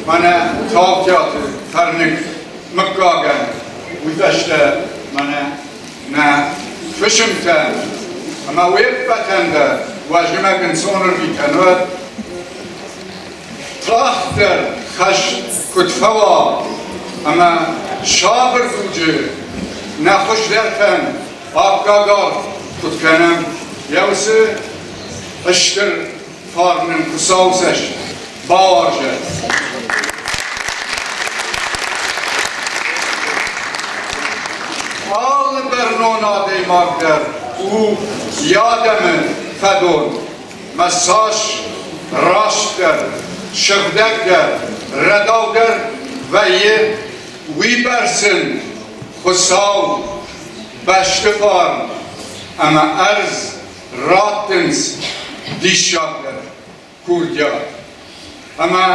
мӕнӕ Таутиаты фӕрныг мыггагӕн, уый фӕстӕ мӕнӕ нӕ фысымтӕн ӕмӕ уе ппӕтӕн дӕр уӕ зымӕг ӕнцон ӕрвитӕн уӕд. Тагъддӕр хӕст куыд фӕуа ӕмӕ сабыр дуджы нӕ хуыздӕртӕн аккаг аргъ куыд кӕнӕм, йӕ уыцы стыр фарн нын Хуыцауы цӕст бауарзӕд. бӕрнон адӕймаг дӕр у йӕ адӕмы фӕдон. Мӕ цас растдӕр, сыгъдӕгдӕр, рӕдаудӕр вӕййы, уыйбӕрц ын Хуыцау бӕсты фарн ӕмӕ ӕрдз раттынц диссагдӕр курдиат. Ӕмӕ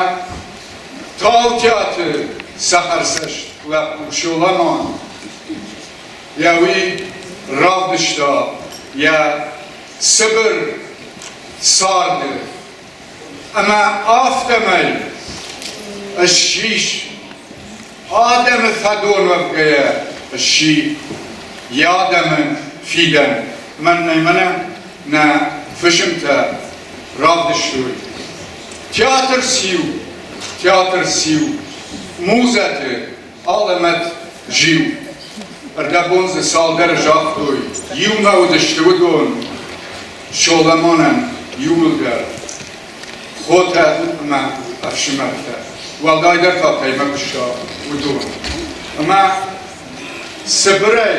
Таутиаты цӕхӕрцӕст лӕппу Соламан йӕ уый равдыста йӕ цыбыр царды ӕмӕ афтӕмӕй ссис адӕмы фӕдон уӕвгӕйӕ сси йӕ адӕмы фидӕн. Мӕнӕ мӕнӕ нӕ фысымтӕ равдыстой. Театр циу, театр циу, музӕты алӕмӕт зиу. Ӕрдӕбон дзы цалдӕр загътой, иумӕ уыдысты уыдон Соломонӕн иууылдӕр хотӕ ӕмӕ ӕфсымӕртӕ, уӕлдайдӕр та кӕимӕ куыста, уыдон. Ӕмӕ цыбырӕй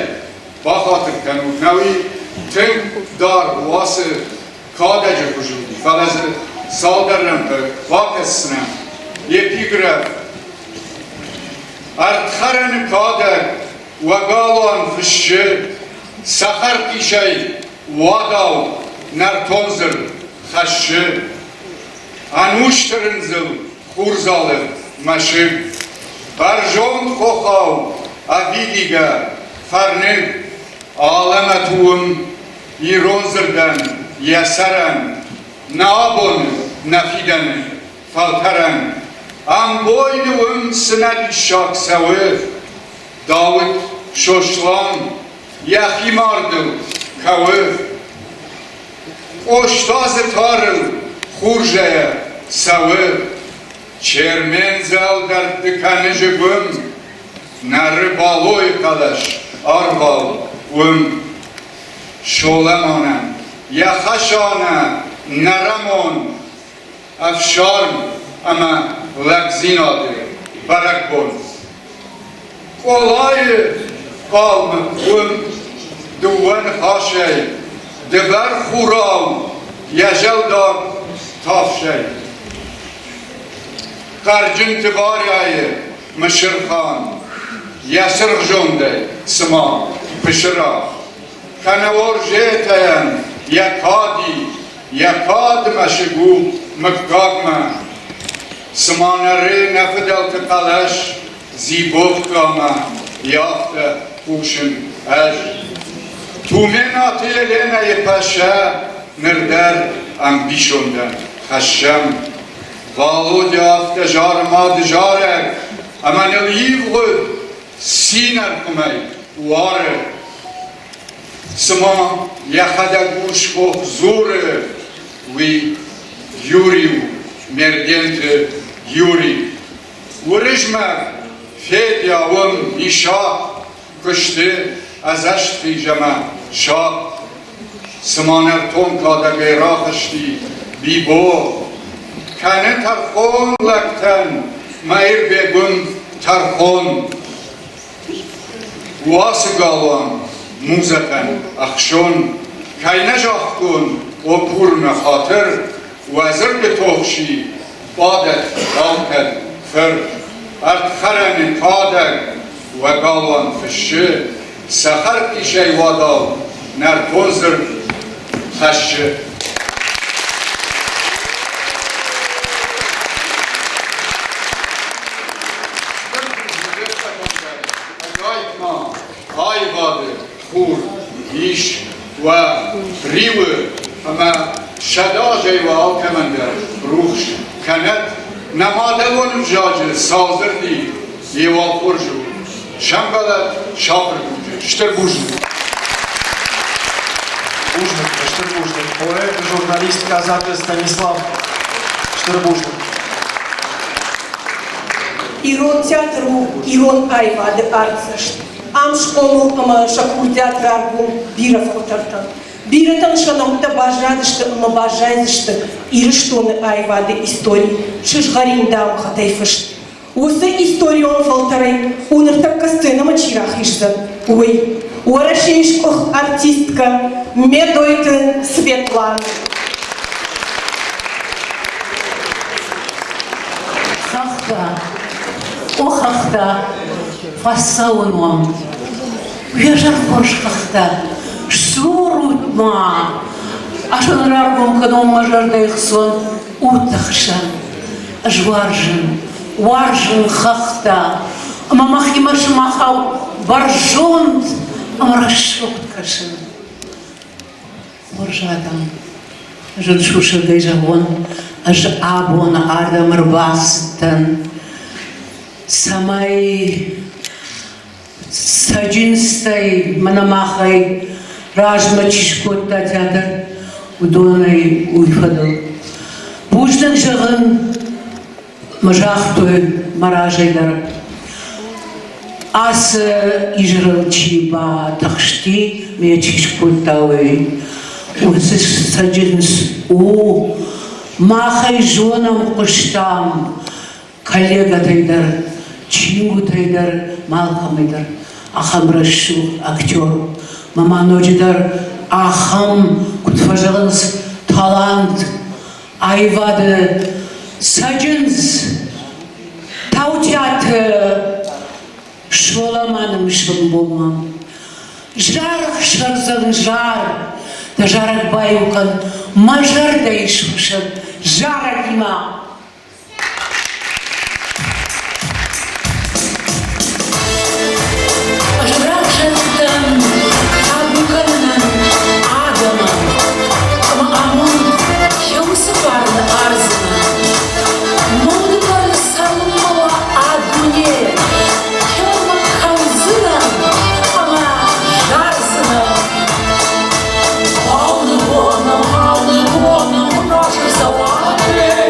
бахатыр кӕнут, нӕуи тынг даргъ у ацы кадӕджы хуызы уыди, фӕлӕ дзы цалдӕр рӕнхъы бакӕсдзынӕн. Эпиграф Ӕрдхӕрӕны кадӕг уӕ галуан фыссы цӕхӕрхъисӕй уадау нӕртон дзырд хӕссы. Ӕнусты рындзыл хурдзалы мӕсыг, бӕрзонд хохау ӕвидигӕ фӕрныг, алӕмӕт у уым ирон дзырдӕн йӕ сӕрӕн, нӕ абоны, нӕ фидӕны фӕлтӕрӕн. Ӕмбойны уым цы нӕ диссаг цӕуы, Дауыт Сослан йӕхи мардыл кӕуы. Къоста дзы тарыл хурзӕйӕ цӕуы. Чермен зӕлдӕртты кӕны зыгуым, Нӕры Балойы хъӕлӕс арвау уым. Солӕмонӕн йӕ хӕсанӕ нӕрӕмон ӕфсарм ӕмӕ лӕгдзинады бӕрӕгбон. Къолайы хъалмы уым дыууӕ ныхасӕй дывӕр хурау йӕ зӕлдаг тафсӕй. Хъӕрджынты Варяйы Мысырхан йӕ цыргъзондӕй цыма пысыра, кӕнӕ Орзетӕйӕн йӕ кади, йӕ кад мӕсыг у мыггагмӕ. Цыма нӕры нӕ фыдӕлты хъӕлӕс Дзибоккамӕ, йӕ афтӕ хъусын ӕз. Туменаты Еленӕйы пӕсӕ ныр дӕр ӕмбисондӕн хӕссӕм. Валодя афтӕ зары мады зарӕг, ӕмӕ ныл ивгъуыд цин ӕрхуымӕй уары. Цыма йӕхӕдӕг урсхох дзуры, уый Юрий у, Мерденты Юрий. Уырызмӕг, Федя уым Исахъ куысты ӕдзӕстхиз ӕмӕ сахъ. Цыма нӕртон кадӕгӕй рахызти Бибо. Кӕны тӕрхон лӕгтӕн Мӕирбег уым тӕрхон. Уацы галуан музӕтӕн ӕхсон, кӕй нӕ загътон, о курмӕ хатыр, уӕ дзырды тохси бадӕт алкӕд фыр. Ӕрдхӕрӕны кадӕг уӕ галуан фыссы, цӕхӕрхъисӕй уадау нӕртон дзырд хӕссы. Ӕгайтма аивады хур ис уӕ риуы ӕмӕ сӕдӕазӕй уӕ алкӕмӕн дӕр рухс кӕнӕд. Нӕ мадӕлон ӕвзаджы цал дзырди йе уал хорз у. Сӕмбӕлӕд сабыр дуджы. Стыр бузныг!
Бузныг, стыр бузныг. Поэт, журналист Казаты Станислав. Стыр бузныг.
Ирон театр у ирон аивады артдзӕст. Ам схъомыл ӕмӕ сӕ курдиат раргом бирӕ фӕлтӕртӕн. Бирӕтӕн сӕ нӕмттӕ баззадысты ӕмӕ баззайдзысты Ирыстоны аивады истори сызгъӕрин дамгъӕтӕй фыст. Уыцы историон фӕлтӕрӕй у ныртӕккӕ сценӕмӕ чи рахиздзӕн, уый. Уӕрӕсейы сгуыхт артисткӕ Медойты Светлана.
Хӕхтӕ, о хӕхтӕ, фӕцӕуын уӕм. Уе зӕр хорз хӕхтӕ, сдзурут-ма, ӕз уын раргом кӕнон мӕ зӕрдӕйы хцон удты хсӕн. Ӕз уарзын, уарзын хӕхтӕ, ӕмӕ мӕхимӕ сымахау бӕрзонд ӕмӕ рӕсугъд кӕсын. Хорз адӕм, ӕз уын сусӕгӕй зӕгъон, ӕз абон ардӕм ӕрбацыдтӕн, цӕмӕй цӕджындзтӕй мӕнӕ махӕй размӕ чи скодта театр, уыдонӕй уый фӕдыл. Бузныг зӕгъын мӕ загътой мӕ разӕй дӕр. Ацы изӕрыл чи батыхсти, ме чи скодта, уый уыцы цӕджындз у. Мах ӕй зонӕм, хъуыстам коллегӕтӕй дӕр, чингуытӕй дӕр, алкӕмӕй дӕр. Ахӕм рӕсугъд актер. Мӕ ма ноджыдӕр ахӕм, куыд фӕзӕгъынц, талант аивады цӕджындз Таутиаты Соламаны мысын бонмӕ. Зарӕг сӕрдзӕн зар, дӕ зарӕг баиу кӕн мӕ зӕрдӕйы сусӕг зарӕгимӕ. Ӕз рахсадтӕн табу кӕнынӕн адӕмӕн ӕмӕ амонд йӕ уыцы фарны ардзынӕн. Мӕ уды фарны цалынмӕ уа а дуне, кӕуылмӕ кӕудзынӕн ӕмӕ зардзынӕн. Алы боном, алы боном разы цӕуатӕй,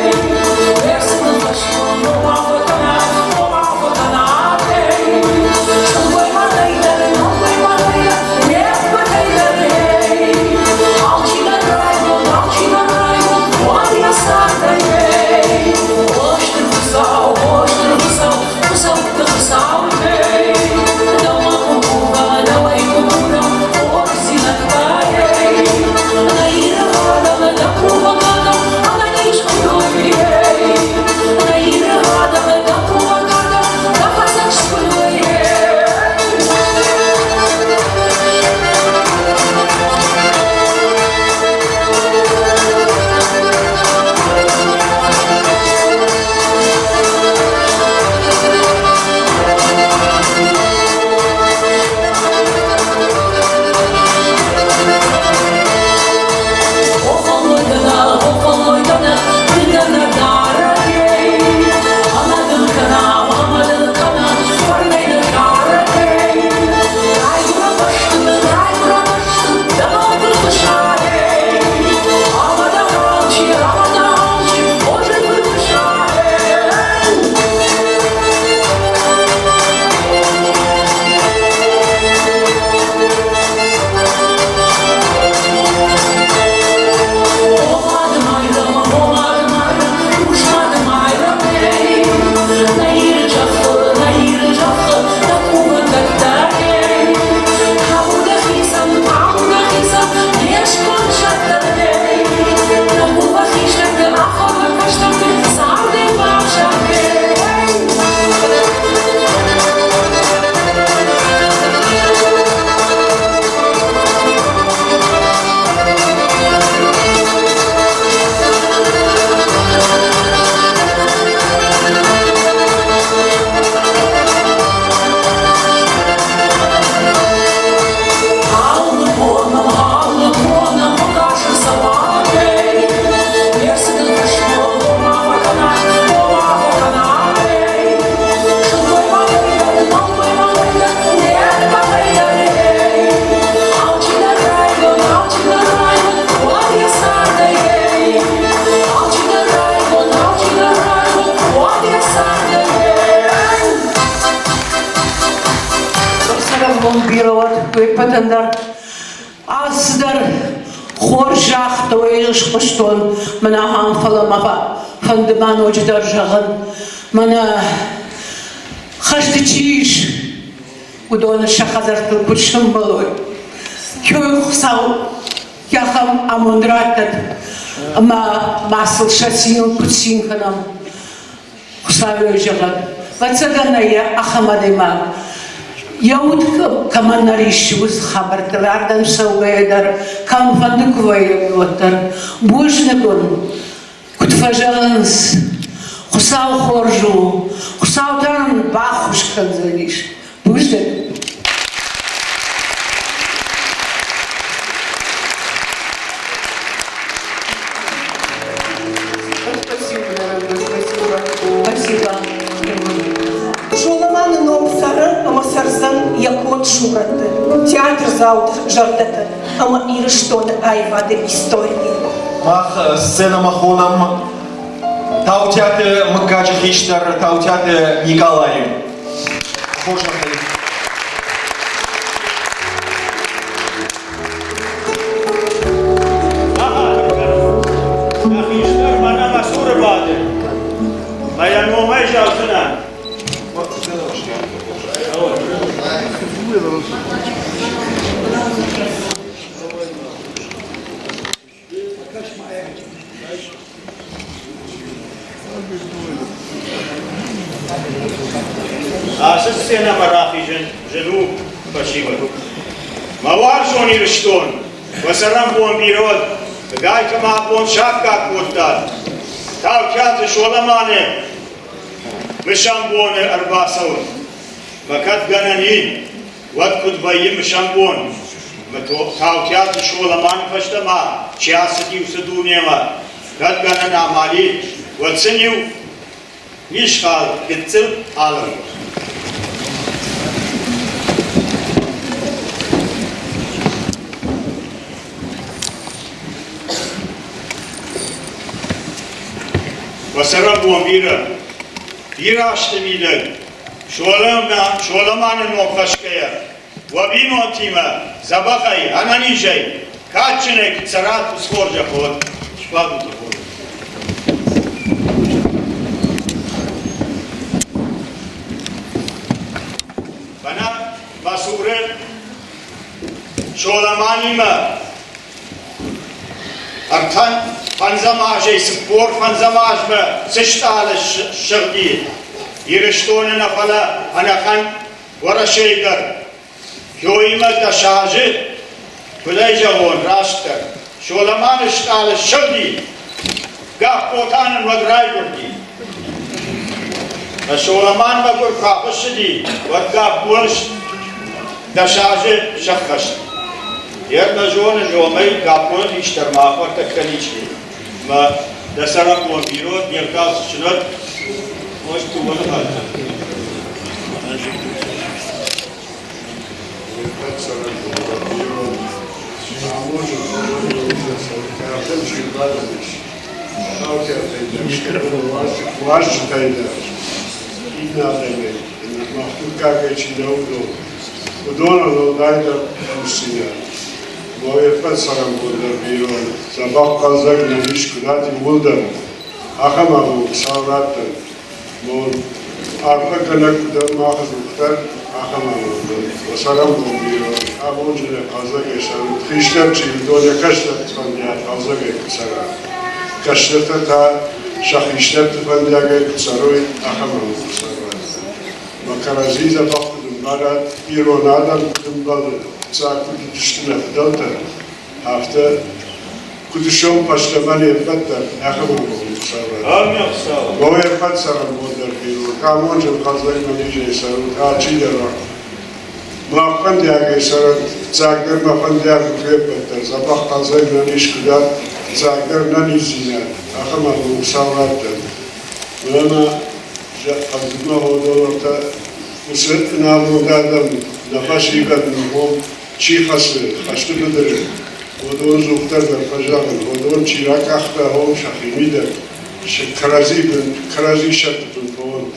Цӕрӕнбон бирӕ уӕд уе ппӕтӕн дӕр. Алцыдӕр хорз загътой, схъуыстон мӕн ахӕм, фӕлӕ мӕ фӕнды ма ноджыдӕр зӕгъын, мӕнӕ хӕсты чи ис, уыдоны сӕ хӕдзӕрттыл куыд сӕмбӕлой. Кӕй Хуыцау ахӕм амонд раттӕд, ӕмӕ ма сыл сӕ циныл куыд цин кӕнӕм. Хуыцауӕй зӕгъӕд, ӕцӕгӕн ӕй ахӕм адӕймаг йӕ уд кӕмӕн нӕ риссы, уыцы хабӕрттыл ардӕм цӕугӕйӕ дӕр, кӕмфӕнды куы вӕййы, уӕддӕр. Бузныг уын, куыд фӕзӕгъынц, Хуыцау хорз у, Хуыцау та нын баххуыс кӕндзӕнис. Бузныг.
Соламаны ном цӕры ӕмӕ цӕрдзӕн йӕ конд сурӕтты, театрдзауты зӕрдӕты ӕмӕ Ирыстоны аивады историйы.
Мах сценӕмӕ хонӕм Таутиаты мыггаджы хистӕр Таутиаты Никъалайы. Хорзӕхӕй.
Нӕ хистӕр мӕнӕ мӕ цуры бады. Мӕ йӕ номӕй зӕгъдзынӕн. Ацы сценӕмӕ рахизын зын у, фӕсивӕд. Мӕ уарзон Ирыстон, уӕ цӕрӕнбон бирӕ уӕд, гайкӕ абон саккаг кодтат. Таутиаты Соломаны мысӕн боны ӕрбацӕуын. Мӕ кӕд гӕнӕн и, уӕд куыд вӕййы мысӕн бон? Таутиаты Соломаны фӕстӕ ма чи ацыди уыцы дунемӕ, кӕд гӕнӕн амал и, уӕд сын-иу мисхал гыццыл алӕууыд. Уӕ цӕрӕнбон бирӕ, бирӕ азты мидӕг Соломаны ном хӕсгӕйӕ, уӕ бинонтимӕ дзӕбӕхӕй, ӕнӕнизӕй, кадджынӕй куы цӕрат, уыцы хорзӕх уӕд. Сбадут хорз. Мӕнӕ мӕ цуры Соломанимӕ Ӕртӕн фӕндзӕм азӕй 45 азмӕ цы стъалы ссыгъди Ирыстоны нӕ, фӕлӕ ӕнӕхъӕн Уӕрӕсейы дӕр. Кёимӕ 10 азы, куыдӕй зӕгъон, растдӕр, Соломаны стъалы ссыгъди, Гаппо та нын уӕд райгуырди. Соломан мӕгуыр куы ахуыссыди, уӕд Гаппо 10 азы сӕххӕст. Йе нӕ зонын, уомӕй Гаппойы хистӕр ма ахуыртӕ кӕничи. Мӕ дӕ цӕрӕнбон бирӕ не ркалдзысты, Ось дыууӕ ныхасы.
Уазджытӕй дӕр, иннӕ адӕмӕй, мах мыггагӕй чи нӕ уыдон, уыдонӕн уӕлдайдӕр русдзинад. Ма уе ппӕт цӕрӕнбон дӕр бирӕ дзӕбӕх хъӕлдзӕг нӕм ис куыдат иууылдӕр, ахӕм амонд Хуыцау раттӕд. Мон арфӕгӕнӕг куыд дӕн мах ӕдзухдӕр, ахӕм амонд дӕн. Уӕ цӕрӕнбон бирӕ, амонджынӕй хъӕлдзӕгӕй цӕрут, хистӕр чи уыдон йӕ кӕстӕрты фӕндиаг хъӕлдзӕгӕй куы цӕра. Кӕстӕртӕ та сӕ хистӕрты фӕндиагӕй куы цӕрой, ахӕм амонд Хуыцау раттӕд. Мӕ кӕрӕдзи дзӕбӕх куыд ӕмбарат, ирон адӕм куыд ӕмбӕлы, фыццаг куыд уыдысты нӕ фыдӕлтӕ, афтӕ куыд ссӕуы фӕстӕмӕ не ппӕт дӕр, ахӕм амонд Хуыцау раттӕд. Мӕ уе ппӕт цӕрӕнбон дӕр бирӕ, амонджын хъӕлдзӕг нӕнизӕй цӕрут, алчидӕр мах фӕндиагӕй цӕрӕд, фыццагдӕр мӕ фӕндиаг уыд уе ппӕт дӕр, дзӕбӕх хъӕлдзӕг нӕниз куыд ат, фыццагдӕр нӕниздзинад, ахӕм амонд Хуыцау раттӕд. Мӕнӕ хъӕздыгмӕ уодолортӕ уыцы ӕнамонд адӕм нӕ фӕсивӕд ныгъгъом чи хӕцы хӕсты быдыры, уыдон дзухдӕр дӕр фӕзӕгъын, уыдон чи ракъахта, уым сӕхимидӕг кӕрӕдзи бын, кӕрӕдзи сӕрты бын фӕуӕнт.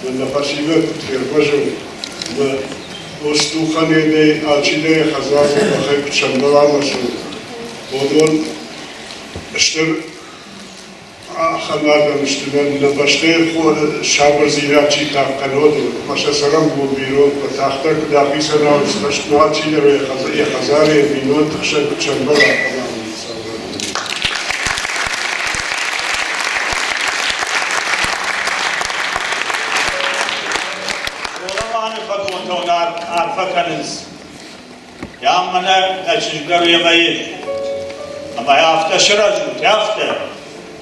Мӕ нӕ фӕсивӕд куыд фервӕзой, мӕ Остуханедӕй алчидӕр йӕ хӕдзармӕ бӕхӕй куыд сӕмбӕла ӕмӕ уыдон стыр
Ахӕм адӕм сты нӕ бӕстӕйы сабырдзинад чи хъахъхъӕны, уыдон. Ӕмӕ сӕ цӕрӕнбон бирӕ уыд, тагъддӕр куыд ахицӕн хӕстмӕ алчидӕр йӕ хӕдзары, йӕ бинонты хсӕн куыд сӕмбӕла, ахӕм амонд цӕрдӕн.
Соламаны фӕдонтӕн арфӕ кӕнынц. Йӕм мӕнӕ нӕ чызг дӕр йемӕ и. Ӕмӕ афтӕ сырӕзут, афтӕ.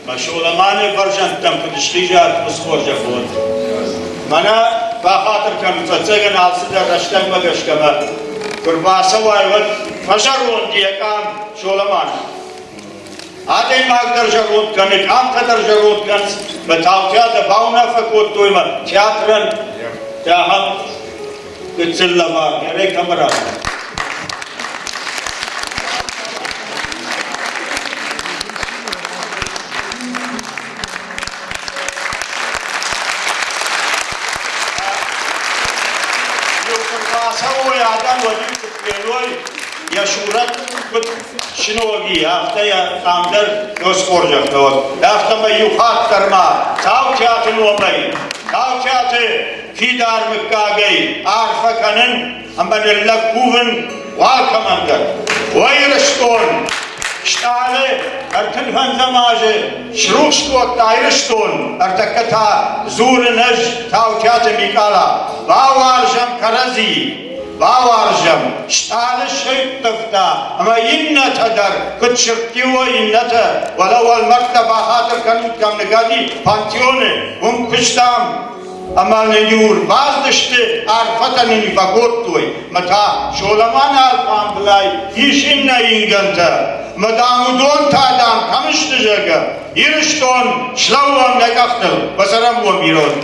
Мӕ Соламаны бӕрзӕндтӕм куыд схизат, уыцы хорзӕх уӕд. Мӕнӕ бахатыр кӕнут, ӕцӕгӕн алцыдӕр рӕстӕгмӕ гӕсгӕ мӕ куы рбацӕуай, уӕд фӕзӕронд йӕ къам Соламан. Адӕймаг дӕр зӕронд кӕны, къамтӕ дӕр зӕронд кӕнынц, мӕ таутӕ дӕ бауынаффӕ кодтой мӕ театрӕн ахӕм гыццыл лӕвар, йӕ кӕм радта. Ацӕуой адӕм, уӕд-иу куыд феной, йӕ сурӕт куыд сноги, афтӕ йӕ къам дӕр хорзӕхтӕ уӕд. Афтӕмӕй иу хатт дӕр ма Таутиаты номӕй, Таутиаты фидар мыггагӕй арфӕ кӕнын ӕмӕ ныллӕг кувын алкӕмӕн дӕр. Уӕ Ирыстон, стъалы 35 азы срухс кодта Ирыстон, ӕртӕккӕ та дзурын ӕз Таутиаты Микъала. Бауарзӕм кӕрӕдзи, бауарзӕм, стъалы сӕрттывта ӕмӕ иннӕтӕ дӕр куыд сырдтиуой иннӕтӕ, уӕлӕ уӕлмӕрдтӕ бахатыр кӕнут кӕм ныгӕди пантеоны, уым куыстам ӕмӕ нын-иу ӕрбацыдысты, арфӕтӕ нын фӕкодтой, мӕ та Соламаны алфамбылай ис иннӕ ингӕнтӕ, мӕ дам уыдон та дам кӕм сты, зӕгъгӕ, Ирыстон, слӕууӕм нӕ къӕхтыл, фӕцӕрӕм уӕм ирон.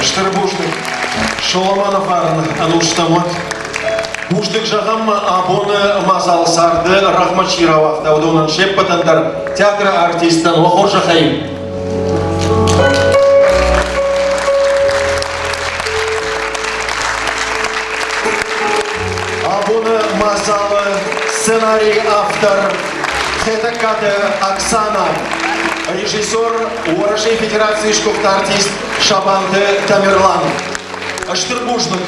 Стыр бузныг Соломаны фарн ӕнустӕм уӕд. Бузныг зӕгъӕм абоны мадзал царды рӕгъмӕ чи рауагъта, уыдонӕн се ппӕтӕн дӕр театры артисттӕн уӕ хорзӕхӕй. Абоны мадзалы сценарийы автор Хетӕгкаты Оксана, режиссер Уӕрӕсейы Федерацийы сгуыхт артист Сабанты Тамерлан. Стыр бузныг!